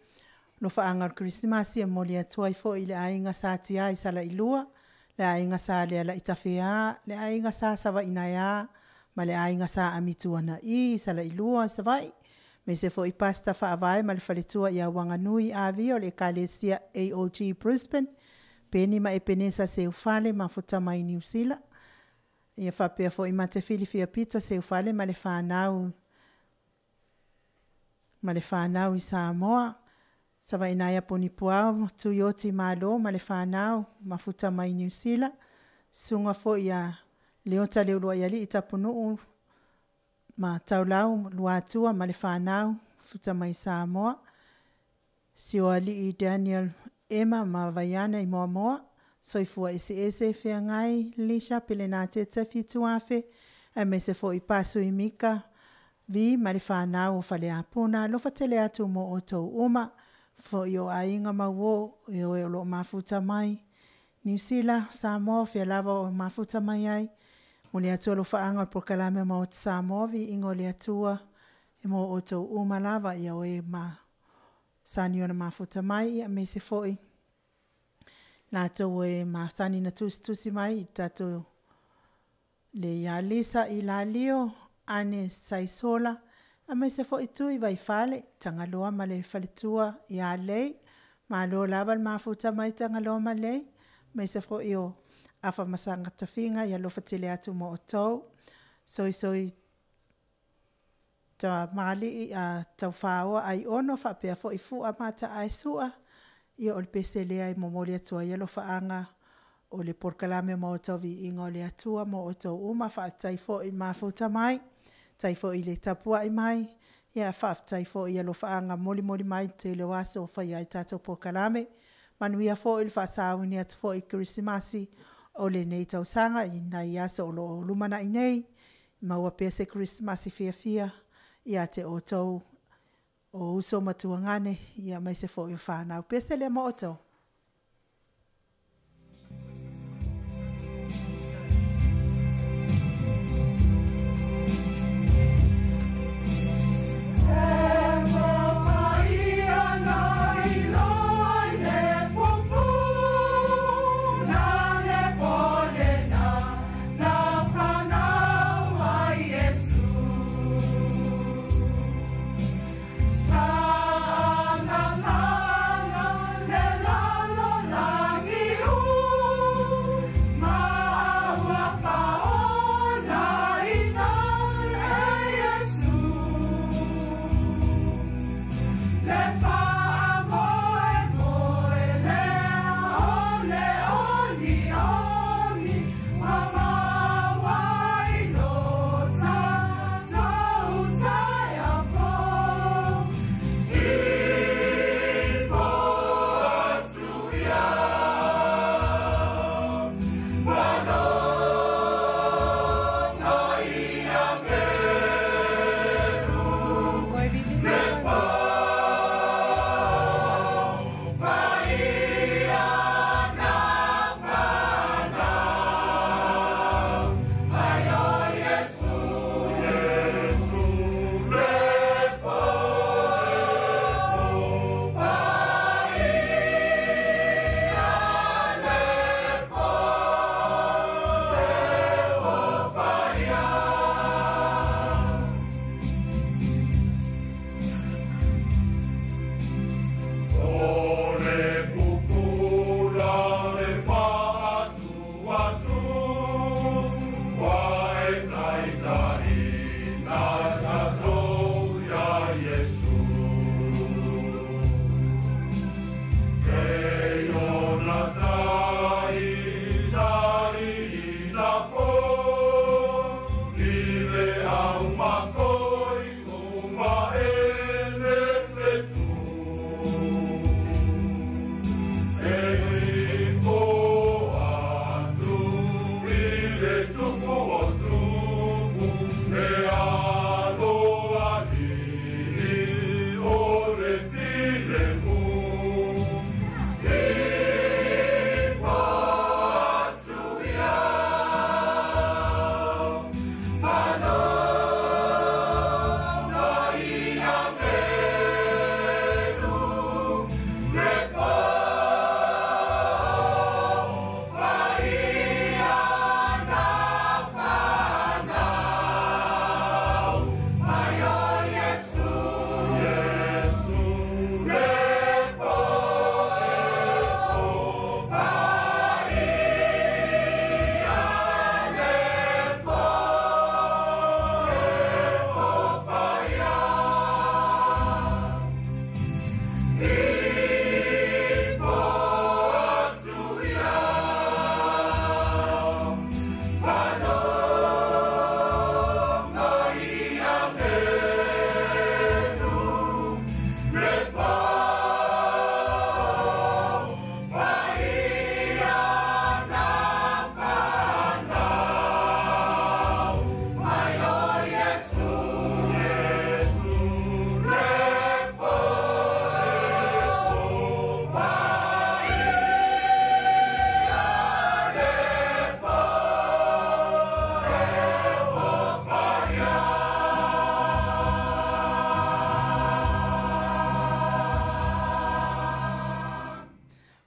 Alofaaga o le Kerisimasi e momoli atu ai foi i le aiga Sa Tiai Salailua, le aiga Sa Lealaitafea, le aiga Sa Savainaea ma le aiga Sa Amituana'i Salailua Savaii, aemaise foi Pastor Faavae ma le faletua ia Uaganui A Vi o le Ekalesia AOG Brisbane, Peni ma Epenesa Seufale mafuta mai Niu Sila, ia faapea foi Matefilifia Pita Seufale ma le fanau i Samoa, Savainaea Ponipuao Tuioti Malo ma le fanau mafuta mai Niu Sila, Susuga foi ia Leota Leuluaialii Tapunuu ma Taulau Luatua ma le fanau mafuta mai Samoa, Sioalii Daniel Ema ma Vaiana i Moamoa, Soifua Eseese Feagai Lisha Pelenatete Fituafe, aemaise foi Pasui Mika Vi ma le fanau o Faleapuna. Alofa tele atu mo outou uma, foi o aiga ma uo e o lo o mafuta mai Niu Sila, Samoa, fea lava o mafuta mai ai. Momoli atu alofaaga o le polokalame Maota Samoa, viiga o le Atua e mo outou uma lava, ia oe ma sani ona mafuta mai, aemaise foi latou e masani na tusitusi mai i tatou le ia Lisa i Lalio, Ane Saisola, aemaise foi Tui Vaifale, Tagaloa ma le faletua ia Lei, malo lava le mafuta mai Tagaloa ma Lei, aemaise foi o Afamasaga Tafiga, ia alofa tele atu mo outou. Soisoi Tamalii Taufaoa Aiono faapea foi Fua Mataae Sua, ia o le pese lea e momoli atu ai alofaaga o le polokalame Maota o Viiga o le Atua mo outou uma. Faafetai foi mafuta mai, faafetai foi i le tapuai mai, ia faafetai foi i alofaaga molimoli mai i le tele o aso o faia ai tatou polokalame. Manuia foi le faasauni atu foi i le Kerisimasi o lenei tausaga i nai aso o lo o lumanai nei, maua pea se Kerisimasi fiafia ia te outou o uso ma tuagane, aemaise foi o fanau. Pese lea mo outou. Sa na sa na le la.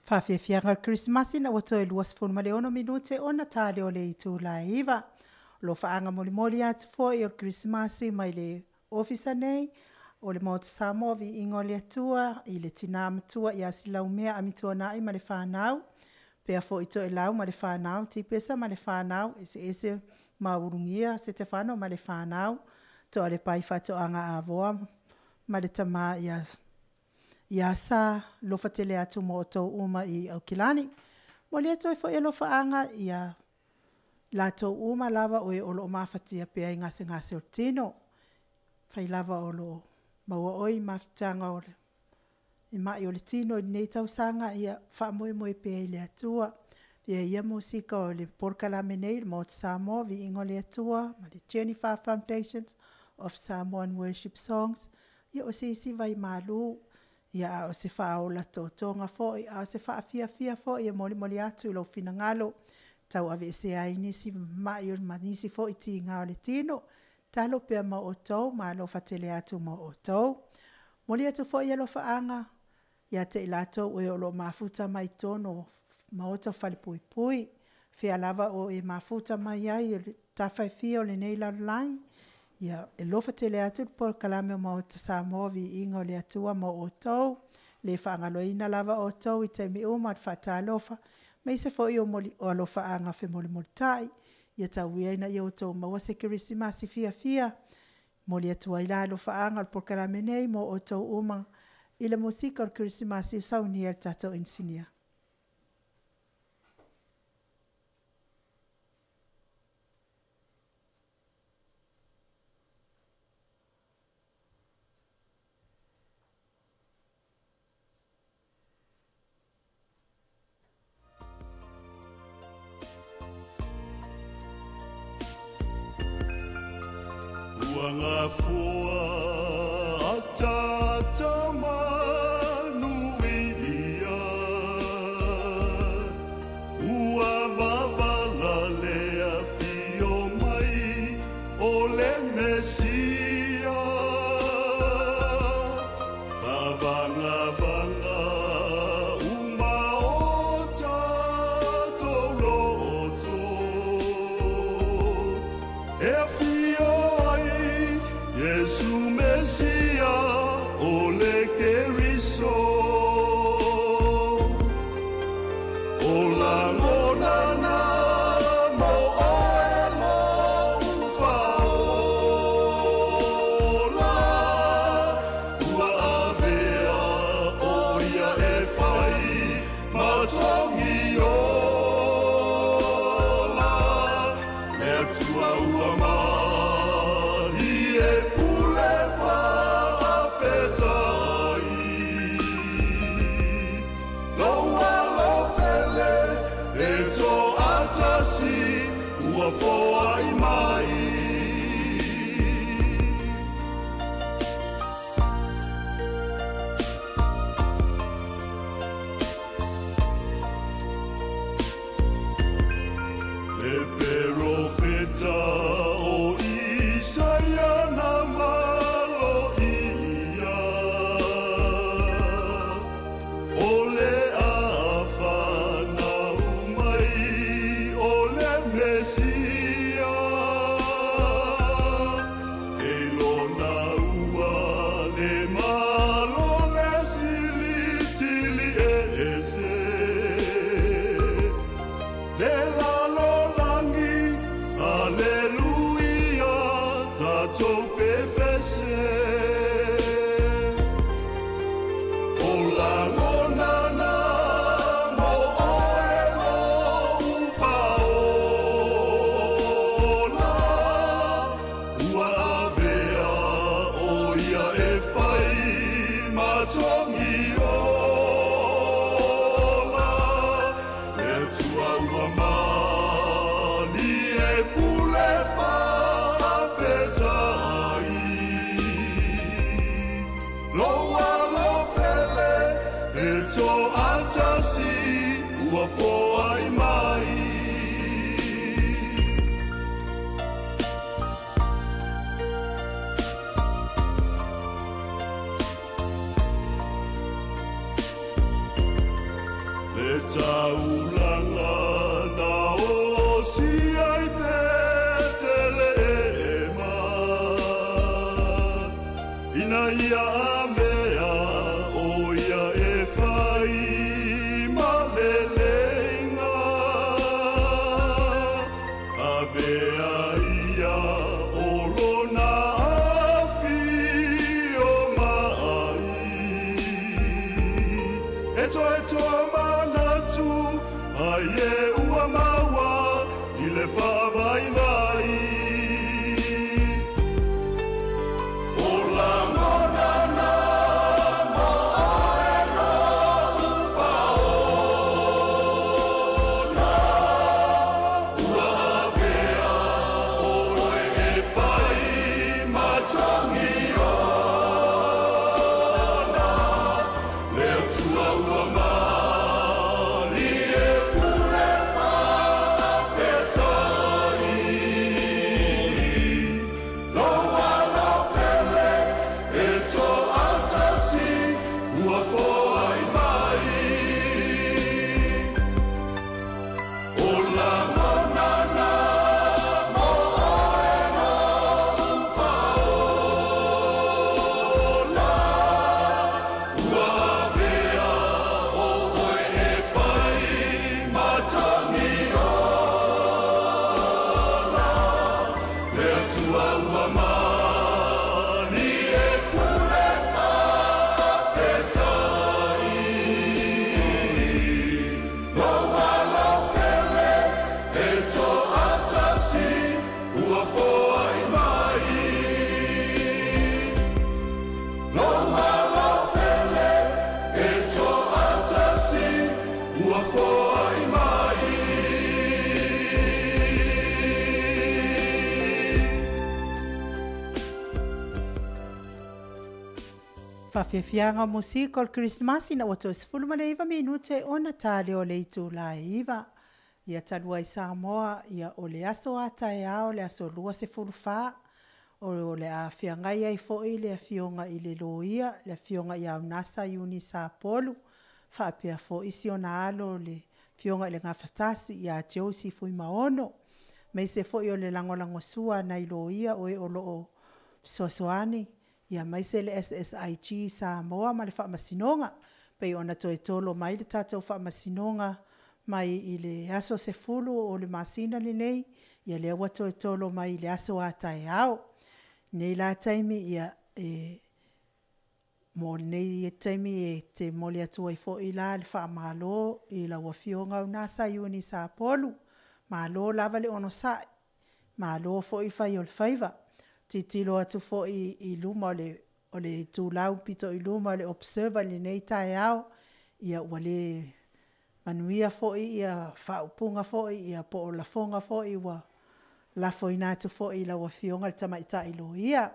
Faafiafiaga o le Kerisimasi ina ua toe 26 minute ona ta lea o le itula e 9. O lo o faaga molimoli atu foi o le Kerisimasi mai le ofisa nei o le Maota Samoa Viiga o le Atua i le tina matua ia Silaumea Amituanai ma le fanau, pea foi Toelau ma le fanau, Tipesa ma le fanau, Eseese Maulugia, Setefano ma le fanau, Toalepai Faatoaga Avoa ma le tama ia Sa lofa tele atu mo outou uma i Aukilani. Momoli atu ai foi alofaaga ia latou uma lava o e o lo o mafatia pea i gasegase o le tino, fai lava o lo o maua oe i mafutaga o le mai o le tino i lenei tausaga, ia faamoemoe pea i le Atua. Avea ia musika o le polokalame nei o le Maota Samoa Viiga o le Atua ma le Jennifer Foundations of Samoan Worship Songs, ia o se isi vai malu, a o se faaola totoga foi, a o se faafiafia foi e molimoli atu i lou finagalo tauaveesea ai nisi mai ma nisi foi tiga o le tino. Tatalo pea ma outou ma alofa tele atu ma outou. Momoli atu foi alofaaga ia te i latou o lo o mafuta mai totonu o maota falepuipui, fea lava o e mafuta mai ai i tafa e fia o lenei lalolagi, ia e alofa tele atu le polokalame a le Maota Samoa Viiga o le Atua mo outou, e le faagaloina lava outou i taimi uma. E faatalofa aemaise foi o alofaaga femolimolitai, ia tau ia ina outou maua se kerisimasi fiafia. E momoli atu ai la alofaaga o le polokalame nei mo outou uma i le musika o le kerisimasi ua saunia e le tatou inisinia. Ua gafoa ataata manuia, ua vavala le afio mai o le Mesia. Fa'avagavaga uma o tatou loto, e afio ai Iesu Mesia o le Keriso. O lagona na mo oe lou faaola, ua avea o ia e fai ma togi ola. Le Atua ua malie pule faafetai, lou alofele e toatasi ua foai mai. Le perofeta o Isaia na maloia, o le afanau mai o le Mesia. E lona ua le malo le silisili ese, le lalolagi, aleluia, tatou pepese. O lagona na mo oe lou faaola, ua avea o ia e fai ma togi ola. Le Atua ua malie pule faafetai, lou alofele e toatasi ua foai mai. Le Ina ia avea o ia e fai ma leleiga. Avea ia o lona afio mai. E toe toa manatu ai e ua maua i le faavaivai. O lagona na mo oe no ufaola. Ua avea oe e fai ma togiona. Le Atua ua malie pule faafetai. Lou alopele e toatasi ua foai mai. O lagona na mo oe no ufaola. Ua avea oe e fai ma togiona. Le Atua ua malie pule faafetai. Lou alopele e toatasi ua foai mai. Lou alopele e toatasi ua foai mai. Faafiafiaga o musika o le Krisimasi ina ua toe 19 minute ona tā lea o le itulā e 9. Ia talu ai Samoa, ia o le aso a taeao le aso 24, o le a feagai ai foi le afioga i le Loia, le afioga ia Unasa Iuni Sapolu, faapea foi si ona alo le afioga i le Gafatasi ia Josie Fuimaono, aemaise foi o le lagolagosua a nai loia o e o loo fesoasoani, ia aemaise le SSIG Samoa ma le Faamasinoga. Pei ona toe tolo mai le tatou Faamasinoga mai i le aso 10 o le masina lenei, ia lea ua toe tolo mai i le aso a taeao. Nei la taimi ia e mo lenei taimi e te momoli atu ai foi la le faamalo i lau Afioga Unasa Iuni Sapolu, malo lava le onosai, malo foi le fai o le faiva. Tilotilo atu foi i luma o le itulau pito i luma o le Observer i lenei taeao, ia ua le manuia foi faaupuga foi po o lafoga foi ua lafoina atu foi i lau Afioga i le Tamaitai Loia.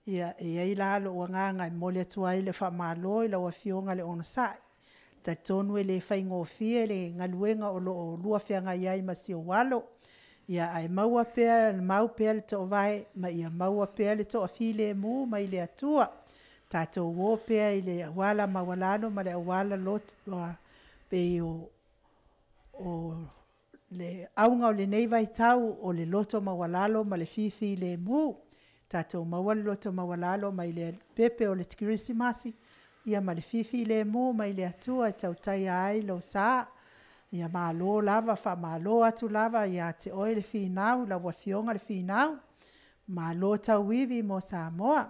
Ia, e i ai la lou agaga e momoli atu ai le faamalo i lau Afioga le onosai. E talitonu e le faigofie le galuega o lo o oulua feagai ai ma si ou alo, ae maua pea le mau pea le toovae ma ia maua pea le toafilemu mai le Atua. Tatou o pea i le auala maualalo ma le auala lotu pei o le auga o lenei vaitau o le loto maualalo ma le fifilemu. Tatou maua le loto maualalo mai le pepe o le Kerisimasi ma le fifilemu mai le Atua e tautaia ai lou sa. Ia malo lava, faamalo atu lava ia te oe le Finau, lau Afioga le Finau, malo tauivi mo Samoa. E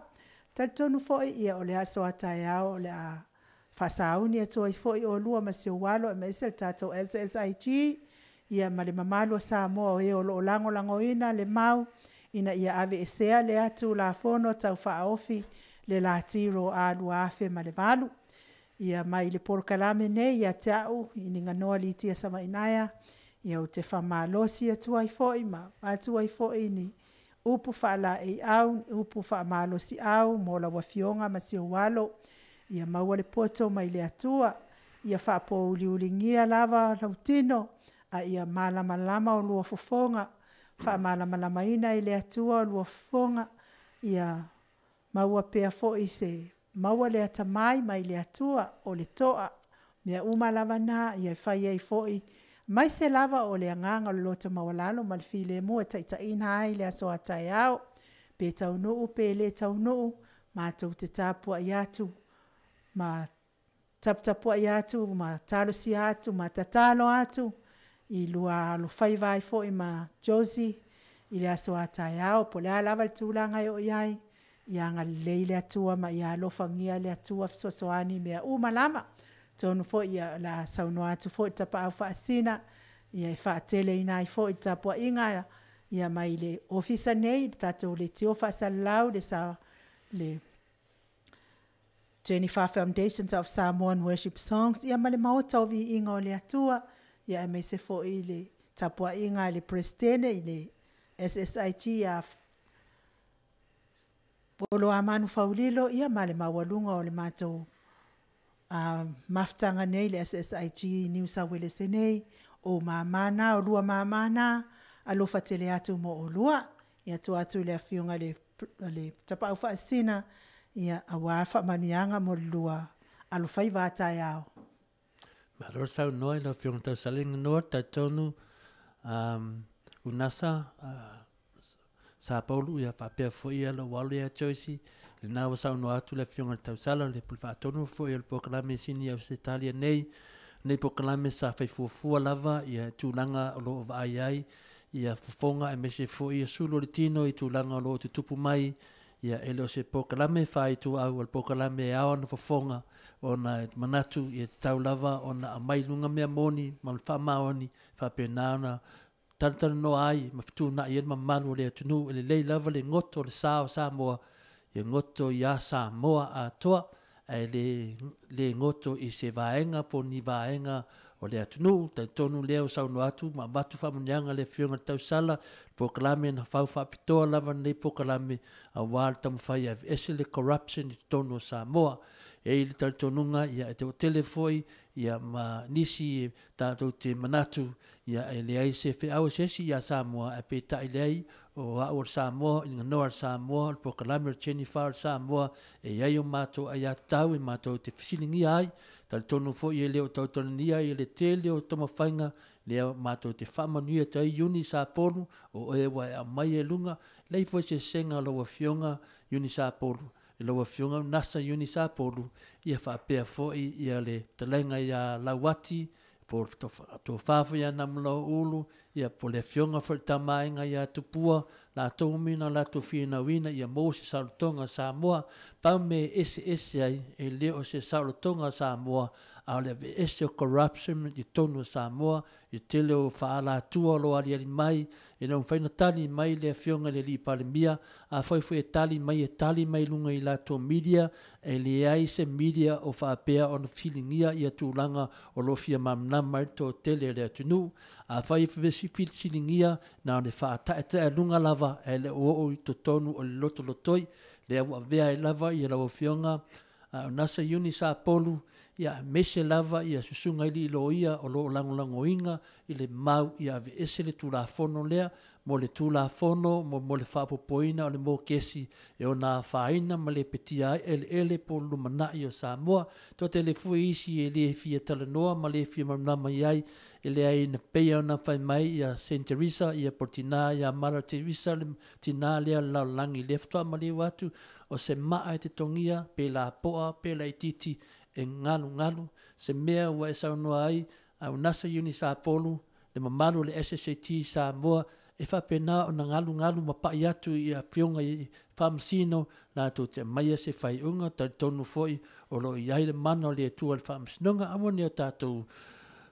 talitonu foi o le aso a taeao o le a faasauni atu ai foi oulua ma si ou alo aemaise le tatou SSIG ma le mamalu o Samoa o e o lo o lagolagoina le mau ina ia aveesea lea Tulafono Tau Faaofi le Latiro A 2008. Ia mai le polokalame nei ia te au Inigonoa Litia Savaiinaea, ou te faamalosi atu ai foi ma avatu ai foi ni upu faalaeiau, upu faamalosiau mo lau Afioga ma si ou alo, ia maua le poto mai le Atua, ia faapouliuligia lava lou tino, a ia malamalama oulua fofoga, faamalamalamaina e le Atua oulua fofoga, ia maua pea foi se maua le atamai mai le Atua, o le toa, mea uma lava na e fai ai foi, aemaise lava o le agaga o le loto maualalo ma le filemu e taitaiina ai le aso a taeao. Pe taunuu pe le taunuu, Matou te tapuai atu ma taputapuai atu ma talosia atu ma tatalo atu i lua alofaiva ai foi ma Josie i le aso a taeao. Po o le a lava le tulaga e oo i ai, ia agalelei le Atua ma ia alofagia le Atua fesoasoani i mea uma lava. Atonu foi o le a saunoa atu foi le Tapaau Faasisina e faateleina ai foi le tapuaiga mai le Ofisa nei, le tatou leitio faasalalau le Genifa Foundation of Samoan Worship Songs, ia ma le Maota o Viiga o le Atua, aemaise foi le tapuaiga a le Peresetene i le SSIG ia Oloamanu Faulilo ma le maualuga o le matou mafutaga nei le SSIG i Niu Sau Uelese nei, o ou mama na, o lua mama na, alofa tele atu mo oulua. Ia tua atu i le Afioga i le Tapaau Faasisina, aua faamanuiaga mo le lua alofaiva a taeao. Malo saunoa i lau Afioga Tausala. Talitonu Unasa Sapolu, ia faapea foi ia lou alo ia Joyce, lena ua saunoa atu le Afioga i le Tausala, le Pule Faatonu foi o le polokalame sini i Ausetalia nei, nei polokalame sa fai fuafua lava ia tulaga o lo o vaai ai ia fofoga aemaise foi ia sulu o le tino i tulaga o lo o tutupu mai. Ia e le o se polokalame faaituau, o le polokalame e ao ona fofoga ona e manatu ia tatau lava ona aumai i luga mea moni ma le faamaoni, faapena ona talatalanoa ai ma fetuunai ai le mamalu o le atunuu. E lelei lava le goto o le sa o Samoa, ia goto iā Samoa atoa, ae le goto i se vaega po o ni vaega o le atunuu. Talitonu lea ua saunoa atu ma avatu faamanuiaga a le Afioga i le Tausala, polokalame na fau faapitoa lava lenei polokalame aua le taumafai e aveese le corruption i totonu o Samoa. E i ai le talitonuga ia e toatele foi ia ma nisi tatou te manatu ia e leai se feau a se isi ia Samoa, ae peitai leai, o au o le Samoa, i le ganoa a le Samoa, o le polokalame o le Genifa o le Samoa, e i ai o matou aiatatau e matou te fesiligia ai. Talitonu foi e le o tautalagia ia le tele o taumafaiga lea matou te faamanuia atu ai. Iuni Sapolu, o oe ua e aumai e luga, leai foi se sesega o lau Afioga Iuni Sapolu, i lau Afioga Nasa Iuni Sapolu, ia faapea foi ia le fetalaiga ia Lauati, po o le tofa foi ia Namulao Ulu, ia po o le Afioga foi i le Tamaaiga ia Tupua, latou umi na latou finauina ia maua se saolotoga o Samoa. Pau mea e eseese ai, e le o se saolotoga o Samoa, a o le aveese o corruption i totonu o Samoa, i le tele o faaalatua o lo o aliali mai, e le o mafai ona tali mai le Afioga i le alii Palemia. Afai foi e tali mai, e tali mai i luga i latou media, e leai se media o faapea ona fesiligia ia tulaga o lo o fia malamalama ai le toatele o le atunuu. Afai e fesiligia, na ona faataetaealuga lava, ae le o oo i totonu o le lotolotoi, lea ua avea ai lava ia lau Afioga Nasa Iuni Sapolu, ia aemaise lava ia susuga i alii loia o lo o lagolagoina i le mau ia aveese le Tulafono lea mo le Tulafono mo le faaopoopoina o le mokesi e ona afaina ma lepetia ai eleele po o le lumanai o Samoa. Toatele foi isi e le fia talanoa ma le fia malamalama i ai, e leai na pei ona fai mai ia Saint Teresa, ia po o le tina ia Mother Teresa, le tina lea o le lalolagi lea faatoa maliu atu, o se maa e totogia pe lapoa pe laitiiti e galugalu se mea ua e saunoa ai au Nasa Iuni Sapolu, le mamalu o le SSAT i Samoa e faapena ona galugalu ma pai atu i afioga i Faamasino latou te aumaia se faaiuga. Talitonu foi o lo o i ai le mana o le Atua i le Faamasinoga. Aua ne i o tatou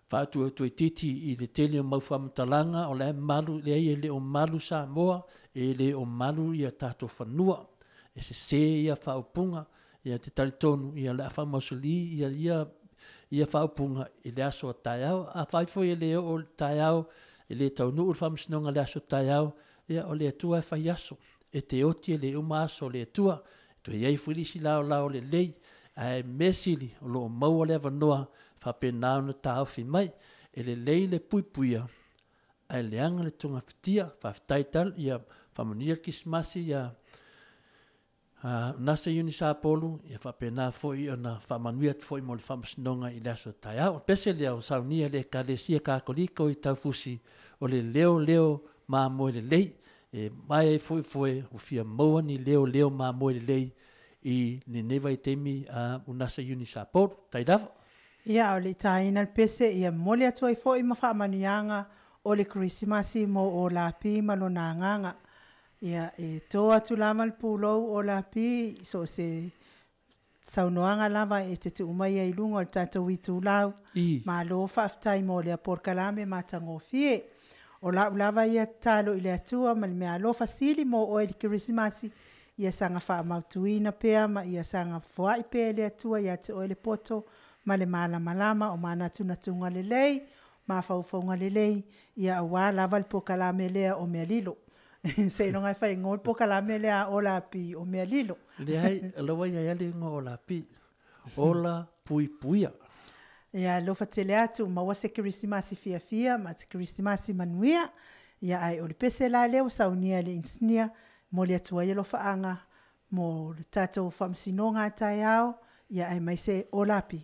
faatuatuaititi i le tele o mau faamatalaga o la e malu, leai e le o malu Samoa, e le o malu ia tatou fanua. E sese ia faaupuga, ia te talitonu ia o le a faamausali ia faaupuga i le aso a taeao. Afai foi e le oo i le taeao, e le taunuu le Faamasinoga i le aso taeao, ia o le Atua e fai aso. E te oti e le uma aso o le Atua. E toe i ai foi le isi laolao lelei, ae mea sili o lo o maua le avanoa faapena ona taofi mai. E lelei le puipuia, ae leaga le togafitia. Faafetai tala, ia faamanuia le Kerisimasi ia Nasa Iuni Sapolu, ia faapena foi ona faamanuia atu foi mo le Faamasinoga i le aso taeao. O le pese lea o saunia le Ekalesia Katoliko i Taufusi, o le leo leo mamoe lelei. E mae ai foi foe ua fia maua ni leo leo mamoe lelei I lenei vaitaimi unasa Eunice Apolu. Tai lava. Ia, o le taina le pese ia momoli atu ai foi ma faamanuiaga o le Kerisimasi mo o lapi ma lona agaga. Ia, e to atu lava le pulou o lapi so o se saunoaga lava e te tuu mai ai i luga o le tatou itulau. Malo faafetai mo lea polokalame matagofie. O lau lava ia tatalo i le Atua ma le meaalofa sili mo oe i le Kerisimasi, ia saga faamautuina pea ma ia saga foai pea e le Atua ia te oe le poto ma le malamalama o manatunatuga lelei, mafaufauga lelei, ia aua lava le polokalame lea o Mea Lilo. Seiloga e faaigoa le polokalame lea a Ola Pi o Mea Lilo. Leai, o la ua i ai lava le igoa o Ola Pi. Ola Puipuia. Ia alofa tele atu, maua se Kerisimasi fiafia ma se Kerisimasi manuia. Ia ae o le pese la lea ua saunia e le inisinia, momoli atu ai alofaaga mo le tatou faamasinoga a taeao, ia aemaise Ola Pi.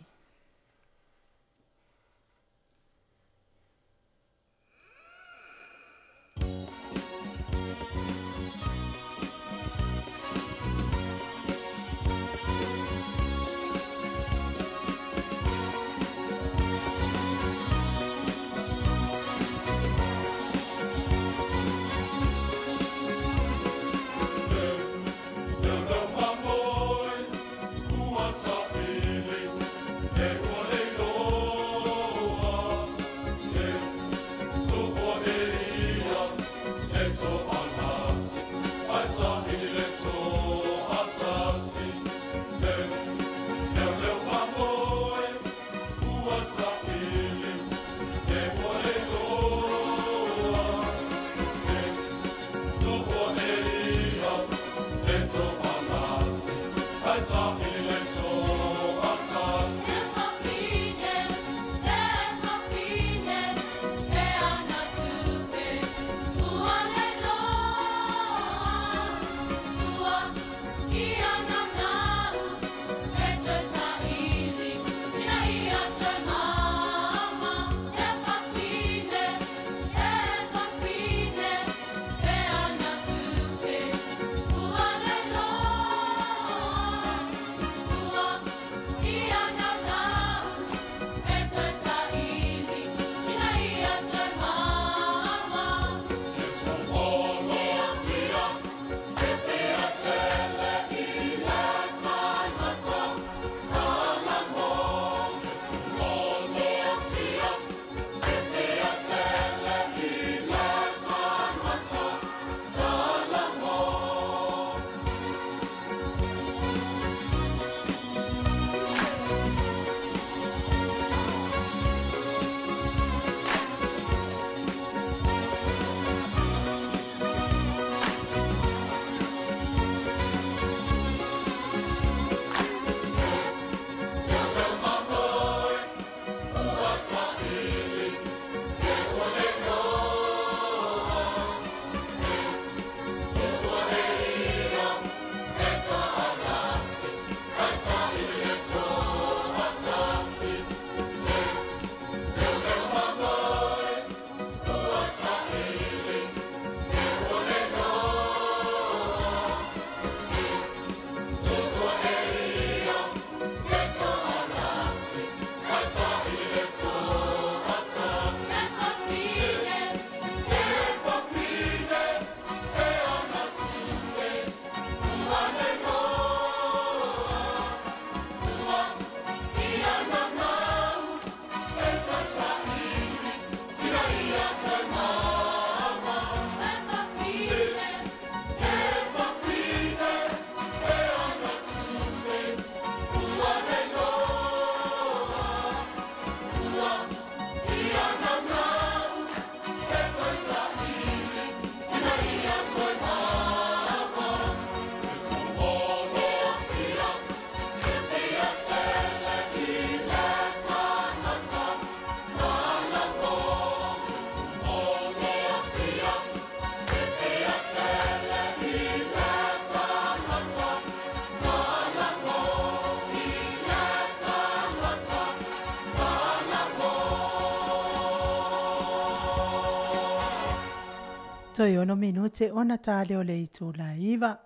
Toe 6 minute ona ta lea o le itula 9.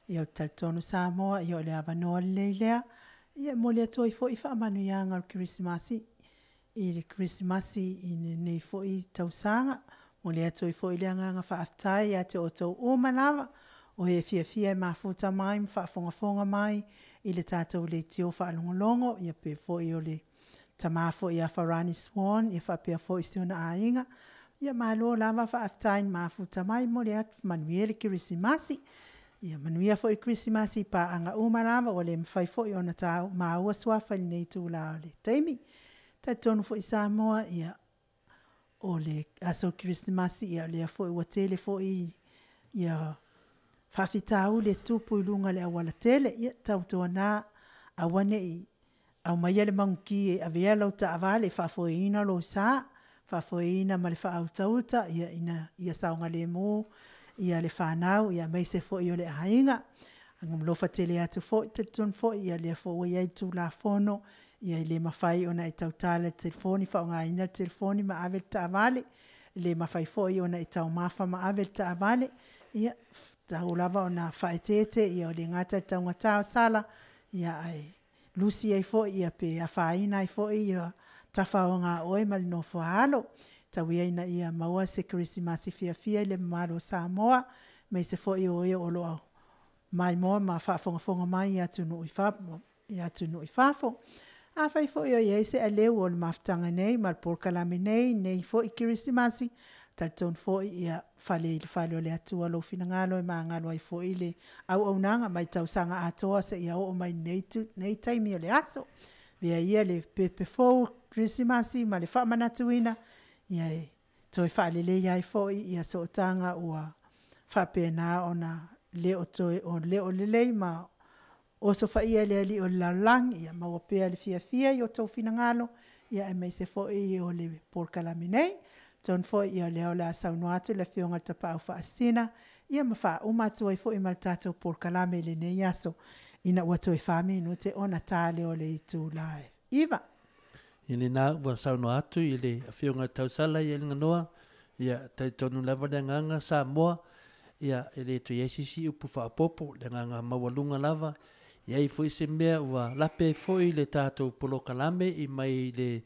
Ia ou te talitonu Samoa, ia o le avanoa lelei lea, ia e momoli atu ai foi faamanuiaga o le Kerisimasi i le Kerisimasi i lenei foi tausaga. Momoli atu ai foi le agaga faafetai ia te outou uma lava o e fiafia e mafuta mai ma faafogafoga mai i le tatou leitio faalogologo, ia pe foi o le tama foi ia Farani Swan, ia faapea foi si ona aiga. Ia malo lava faafetai mafuta mai, momoli atu manuia le Kerisimasi. Ia manuia foi le Kerisimasi i paaga uma lava ua le mafai foi ona maua suafa i lenei itula o le taimi. Talitonu foi Samoa, ia o le aso Kerisimasi ia o lea foi ua tele foi ia faafitauli e tupu i luga o le aualatele. Ia tautuana aua ne i aumaia le maguti e avea lau taavale e faafoeina lou sa, faafoeina ma le faautauta ina ia saogalemu ia le fanau ia aemaise foi o le aiga. Alofa tele atu foi, talitonu foi o lea foi ua i ai le Tulafono, ia e le mafai ona e tautala i le telefoni faaaogaina le telefoni ma ave le taavale, e le mafai foi ona e taumafa ma ave le taavale. Ia e tatau lava ona faaeteete e le gata i le taugata o sala, ia ae lusi ai foi pe afaina ai foi ia tafaoga a oe ma le nofo a alo. Tau ia ina ia maua se Kerisimasi fiafia i le mamalu o Samoa, aemaise foi o e o lo o maimoa ma faafogafoga mai i atunuu i fafo. Afai foi o i ai se aleu o le mafutaga nei ma le polokalame nei i lenei foi Kerisimasi, talitonu foi ia fale i le fale o le Atua lou finagalo e magalo ai foi le auaunaga mai tausaga atoa seia oo mai i lenei taimi o le aso. Avea ia le pepe fou Kerisimasi ma le faamanatuina ia e toe faaleleia ai foi ia sootaga ua faapena ona le o lelei ma osofaia e le alii o le lalolagi. Ia maua pea le fiafia i o outou finagalo ia aemaise foi o le polokalame nei. Atonu foi o lea o le a saunoa atu le afioga i le Tapaau Faasisina ia ma faauma atu ai foi ma le tatou polokalame i lenei aso ina ua toe 4 minute ona ta lea o le itula e 9. I lena ua saunoa atu i le Afioga i le Tausala i Alinganoa, ia talitonu lava le agaga Samoa, ia e le toe i ai se isi upu faaopoopo, le agaga maualuga lava, e i ai foi se mea ua lape ai foi le tatou polokalame i mai le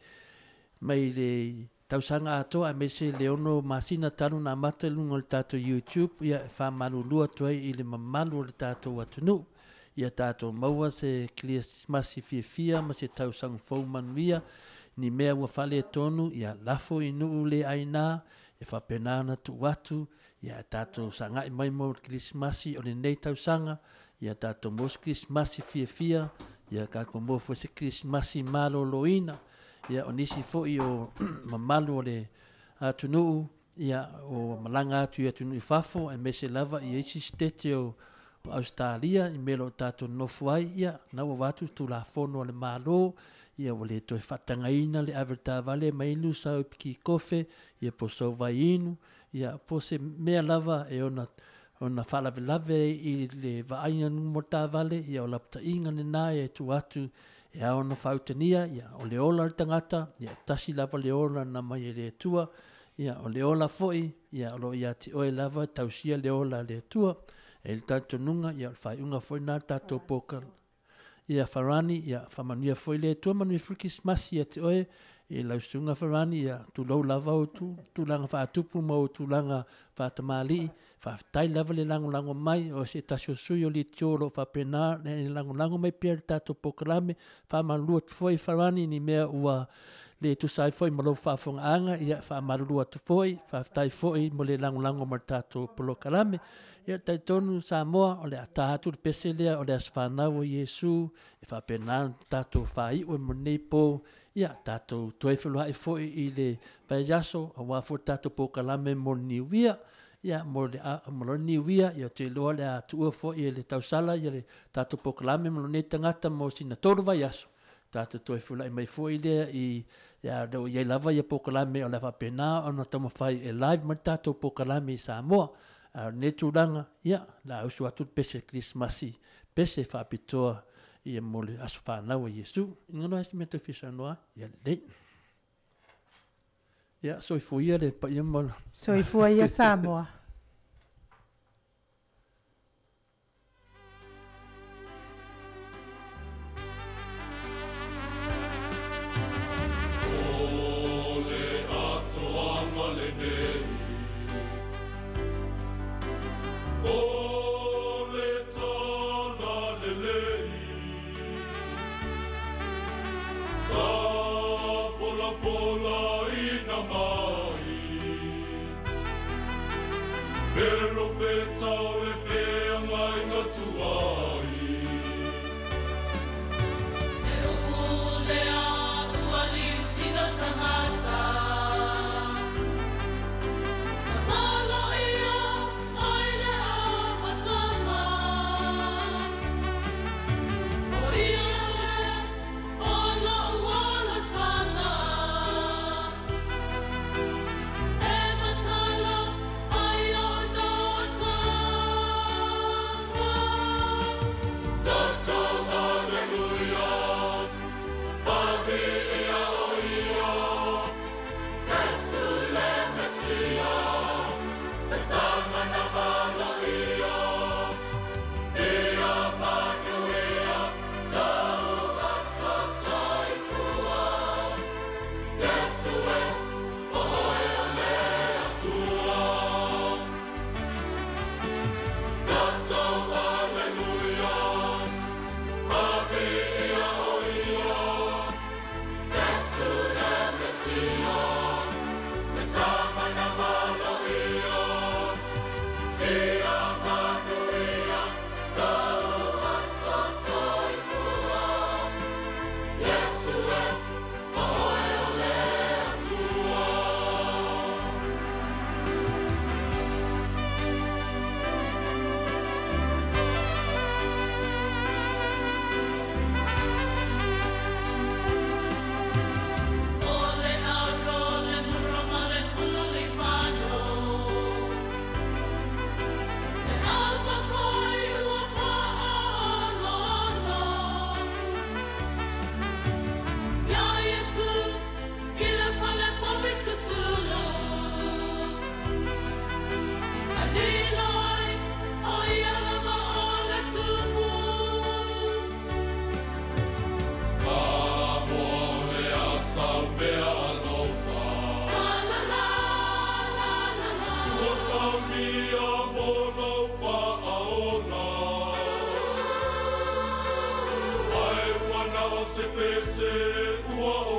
mai le tausaga atoa aemaise le 6 masina talu ona amata i luga o le tatou YouTube, ia e faamalulu atu ai i le mamalu o le tatou atunuu. Ia tatou maua se Kerisimasi fiafia ma se tausaga fou manuia, ni mea ua faaletonu, ia lafo i nuu le aina, e faapena ona tuu atu, ia tatou sagai mai mo le Kerisimasi o lenei tausaga, ia tatou maua se Kerisimasi fiafia, ia tatou maua foi se Kerisimasi maloloina. Ia o nisi foi o mamalu o le atunuu, ia o malaga atu i atunuu i fafo, aemaise lava i isi sitete o Ausetalia i mea o lo o tatou nonofo ai, ia na ua avatu Tulafono a le Malo, ia ua le toe faatagaina le ave o le taavale ma inu sau piki kofe, ia po o sau vaiinu, ia po o se mea lava e ona ona faalavelave i le vaaiga mo le taavale, ia o lapataiga lena e tuu atu e ao ona faautania, ia o le ola o le tagata, ia e tasi lava le ola na mai e le Atua, ia o le ola foi, ia o lo o ia te oe lava e tausia le ola a le Atua. E i ai le talitonuga, ia o le faaiuga foi lena o le tatou polokalame. Ia Farani, ia faamanuia foi le Atua, manuia foi le Kerisimasi ia te oe, i lau susuga Farani, ia tulou lava ou tulaga faatupu ma ou tulaga faatamalii. Faafetai lava le lagolago mai o se tasi o sui o Leitio o lo o faapena ona e lagolago mai pea i le tatou polokalame. Faamalulu atu foi Farani i ni mea ua le tusa ai foi ma lou faafofogaaga, ia faamalulu atu foi, faafetai foi mo le lagolago mai i le tatou polokalame. Ia talitonu Samoa, o le a ta atu le pese lea o le aso fanau o Iesu, e faapena ona tatou faaiu ai mo lenei po. Ia tatou toe feiloai foi i le vaiaso aua foi le tatou polokalame mo le Niuia. Ia mo le mo le Niuia, ia ou te iloa o le a tuua foi e le tausala ia le tatou polokalame mo lenei tagata mo sina 3 vaiaso. Tatou toe feiloai mai foi lea i ia o lea ua i ai lava ia polokalame o le a faapena ona taumafai e live mai le tatou polokalame i Samoa. A o lenei tulaga, ia, o le a usu atu le pese Kerisimasi, pese faapitoa ia mo le aso fanau o Iesu. Ina se mea toe fia saunoa ai? Ia lelei. Ia, soifua ia le paia ma... Soifua ia Samoa. Perofeta o le feagaiga tuai. E upu lea ua liutino tagata. Na poloia ai le amataga. O ia le o lou olataga. E matala ai o noataga. Toto aleluia, Paviia o ia, Yesu le Mesia, le tama na valoia. Ia manuia, lau aso soifua. Yesu e, o oe o le Atua. Toto aleluia, Paviia o ia, Yesu le Mesia, le tama na valoia. Ia manuia, lau aso soifua. Yesu e, o oe o le Atua. O le auro le mura ma le pulu le pano. E almakoi ua faalolo. Ia Iesu i le fale povi tutulu. A lilo ai o ia lava o le tupu. Amo le asa mea alofa. La la la la la la. Ua saunia mo lau faaola. Ai ua na o se pese ua o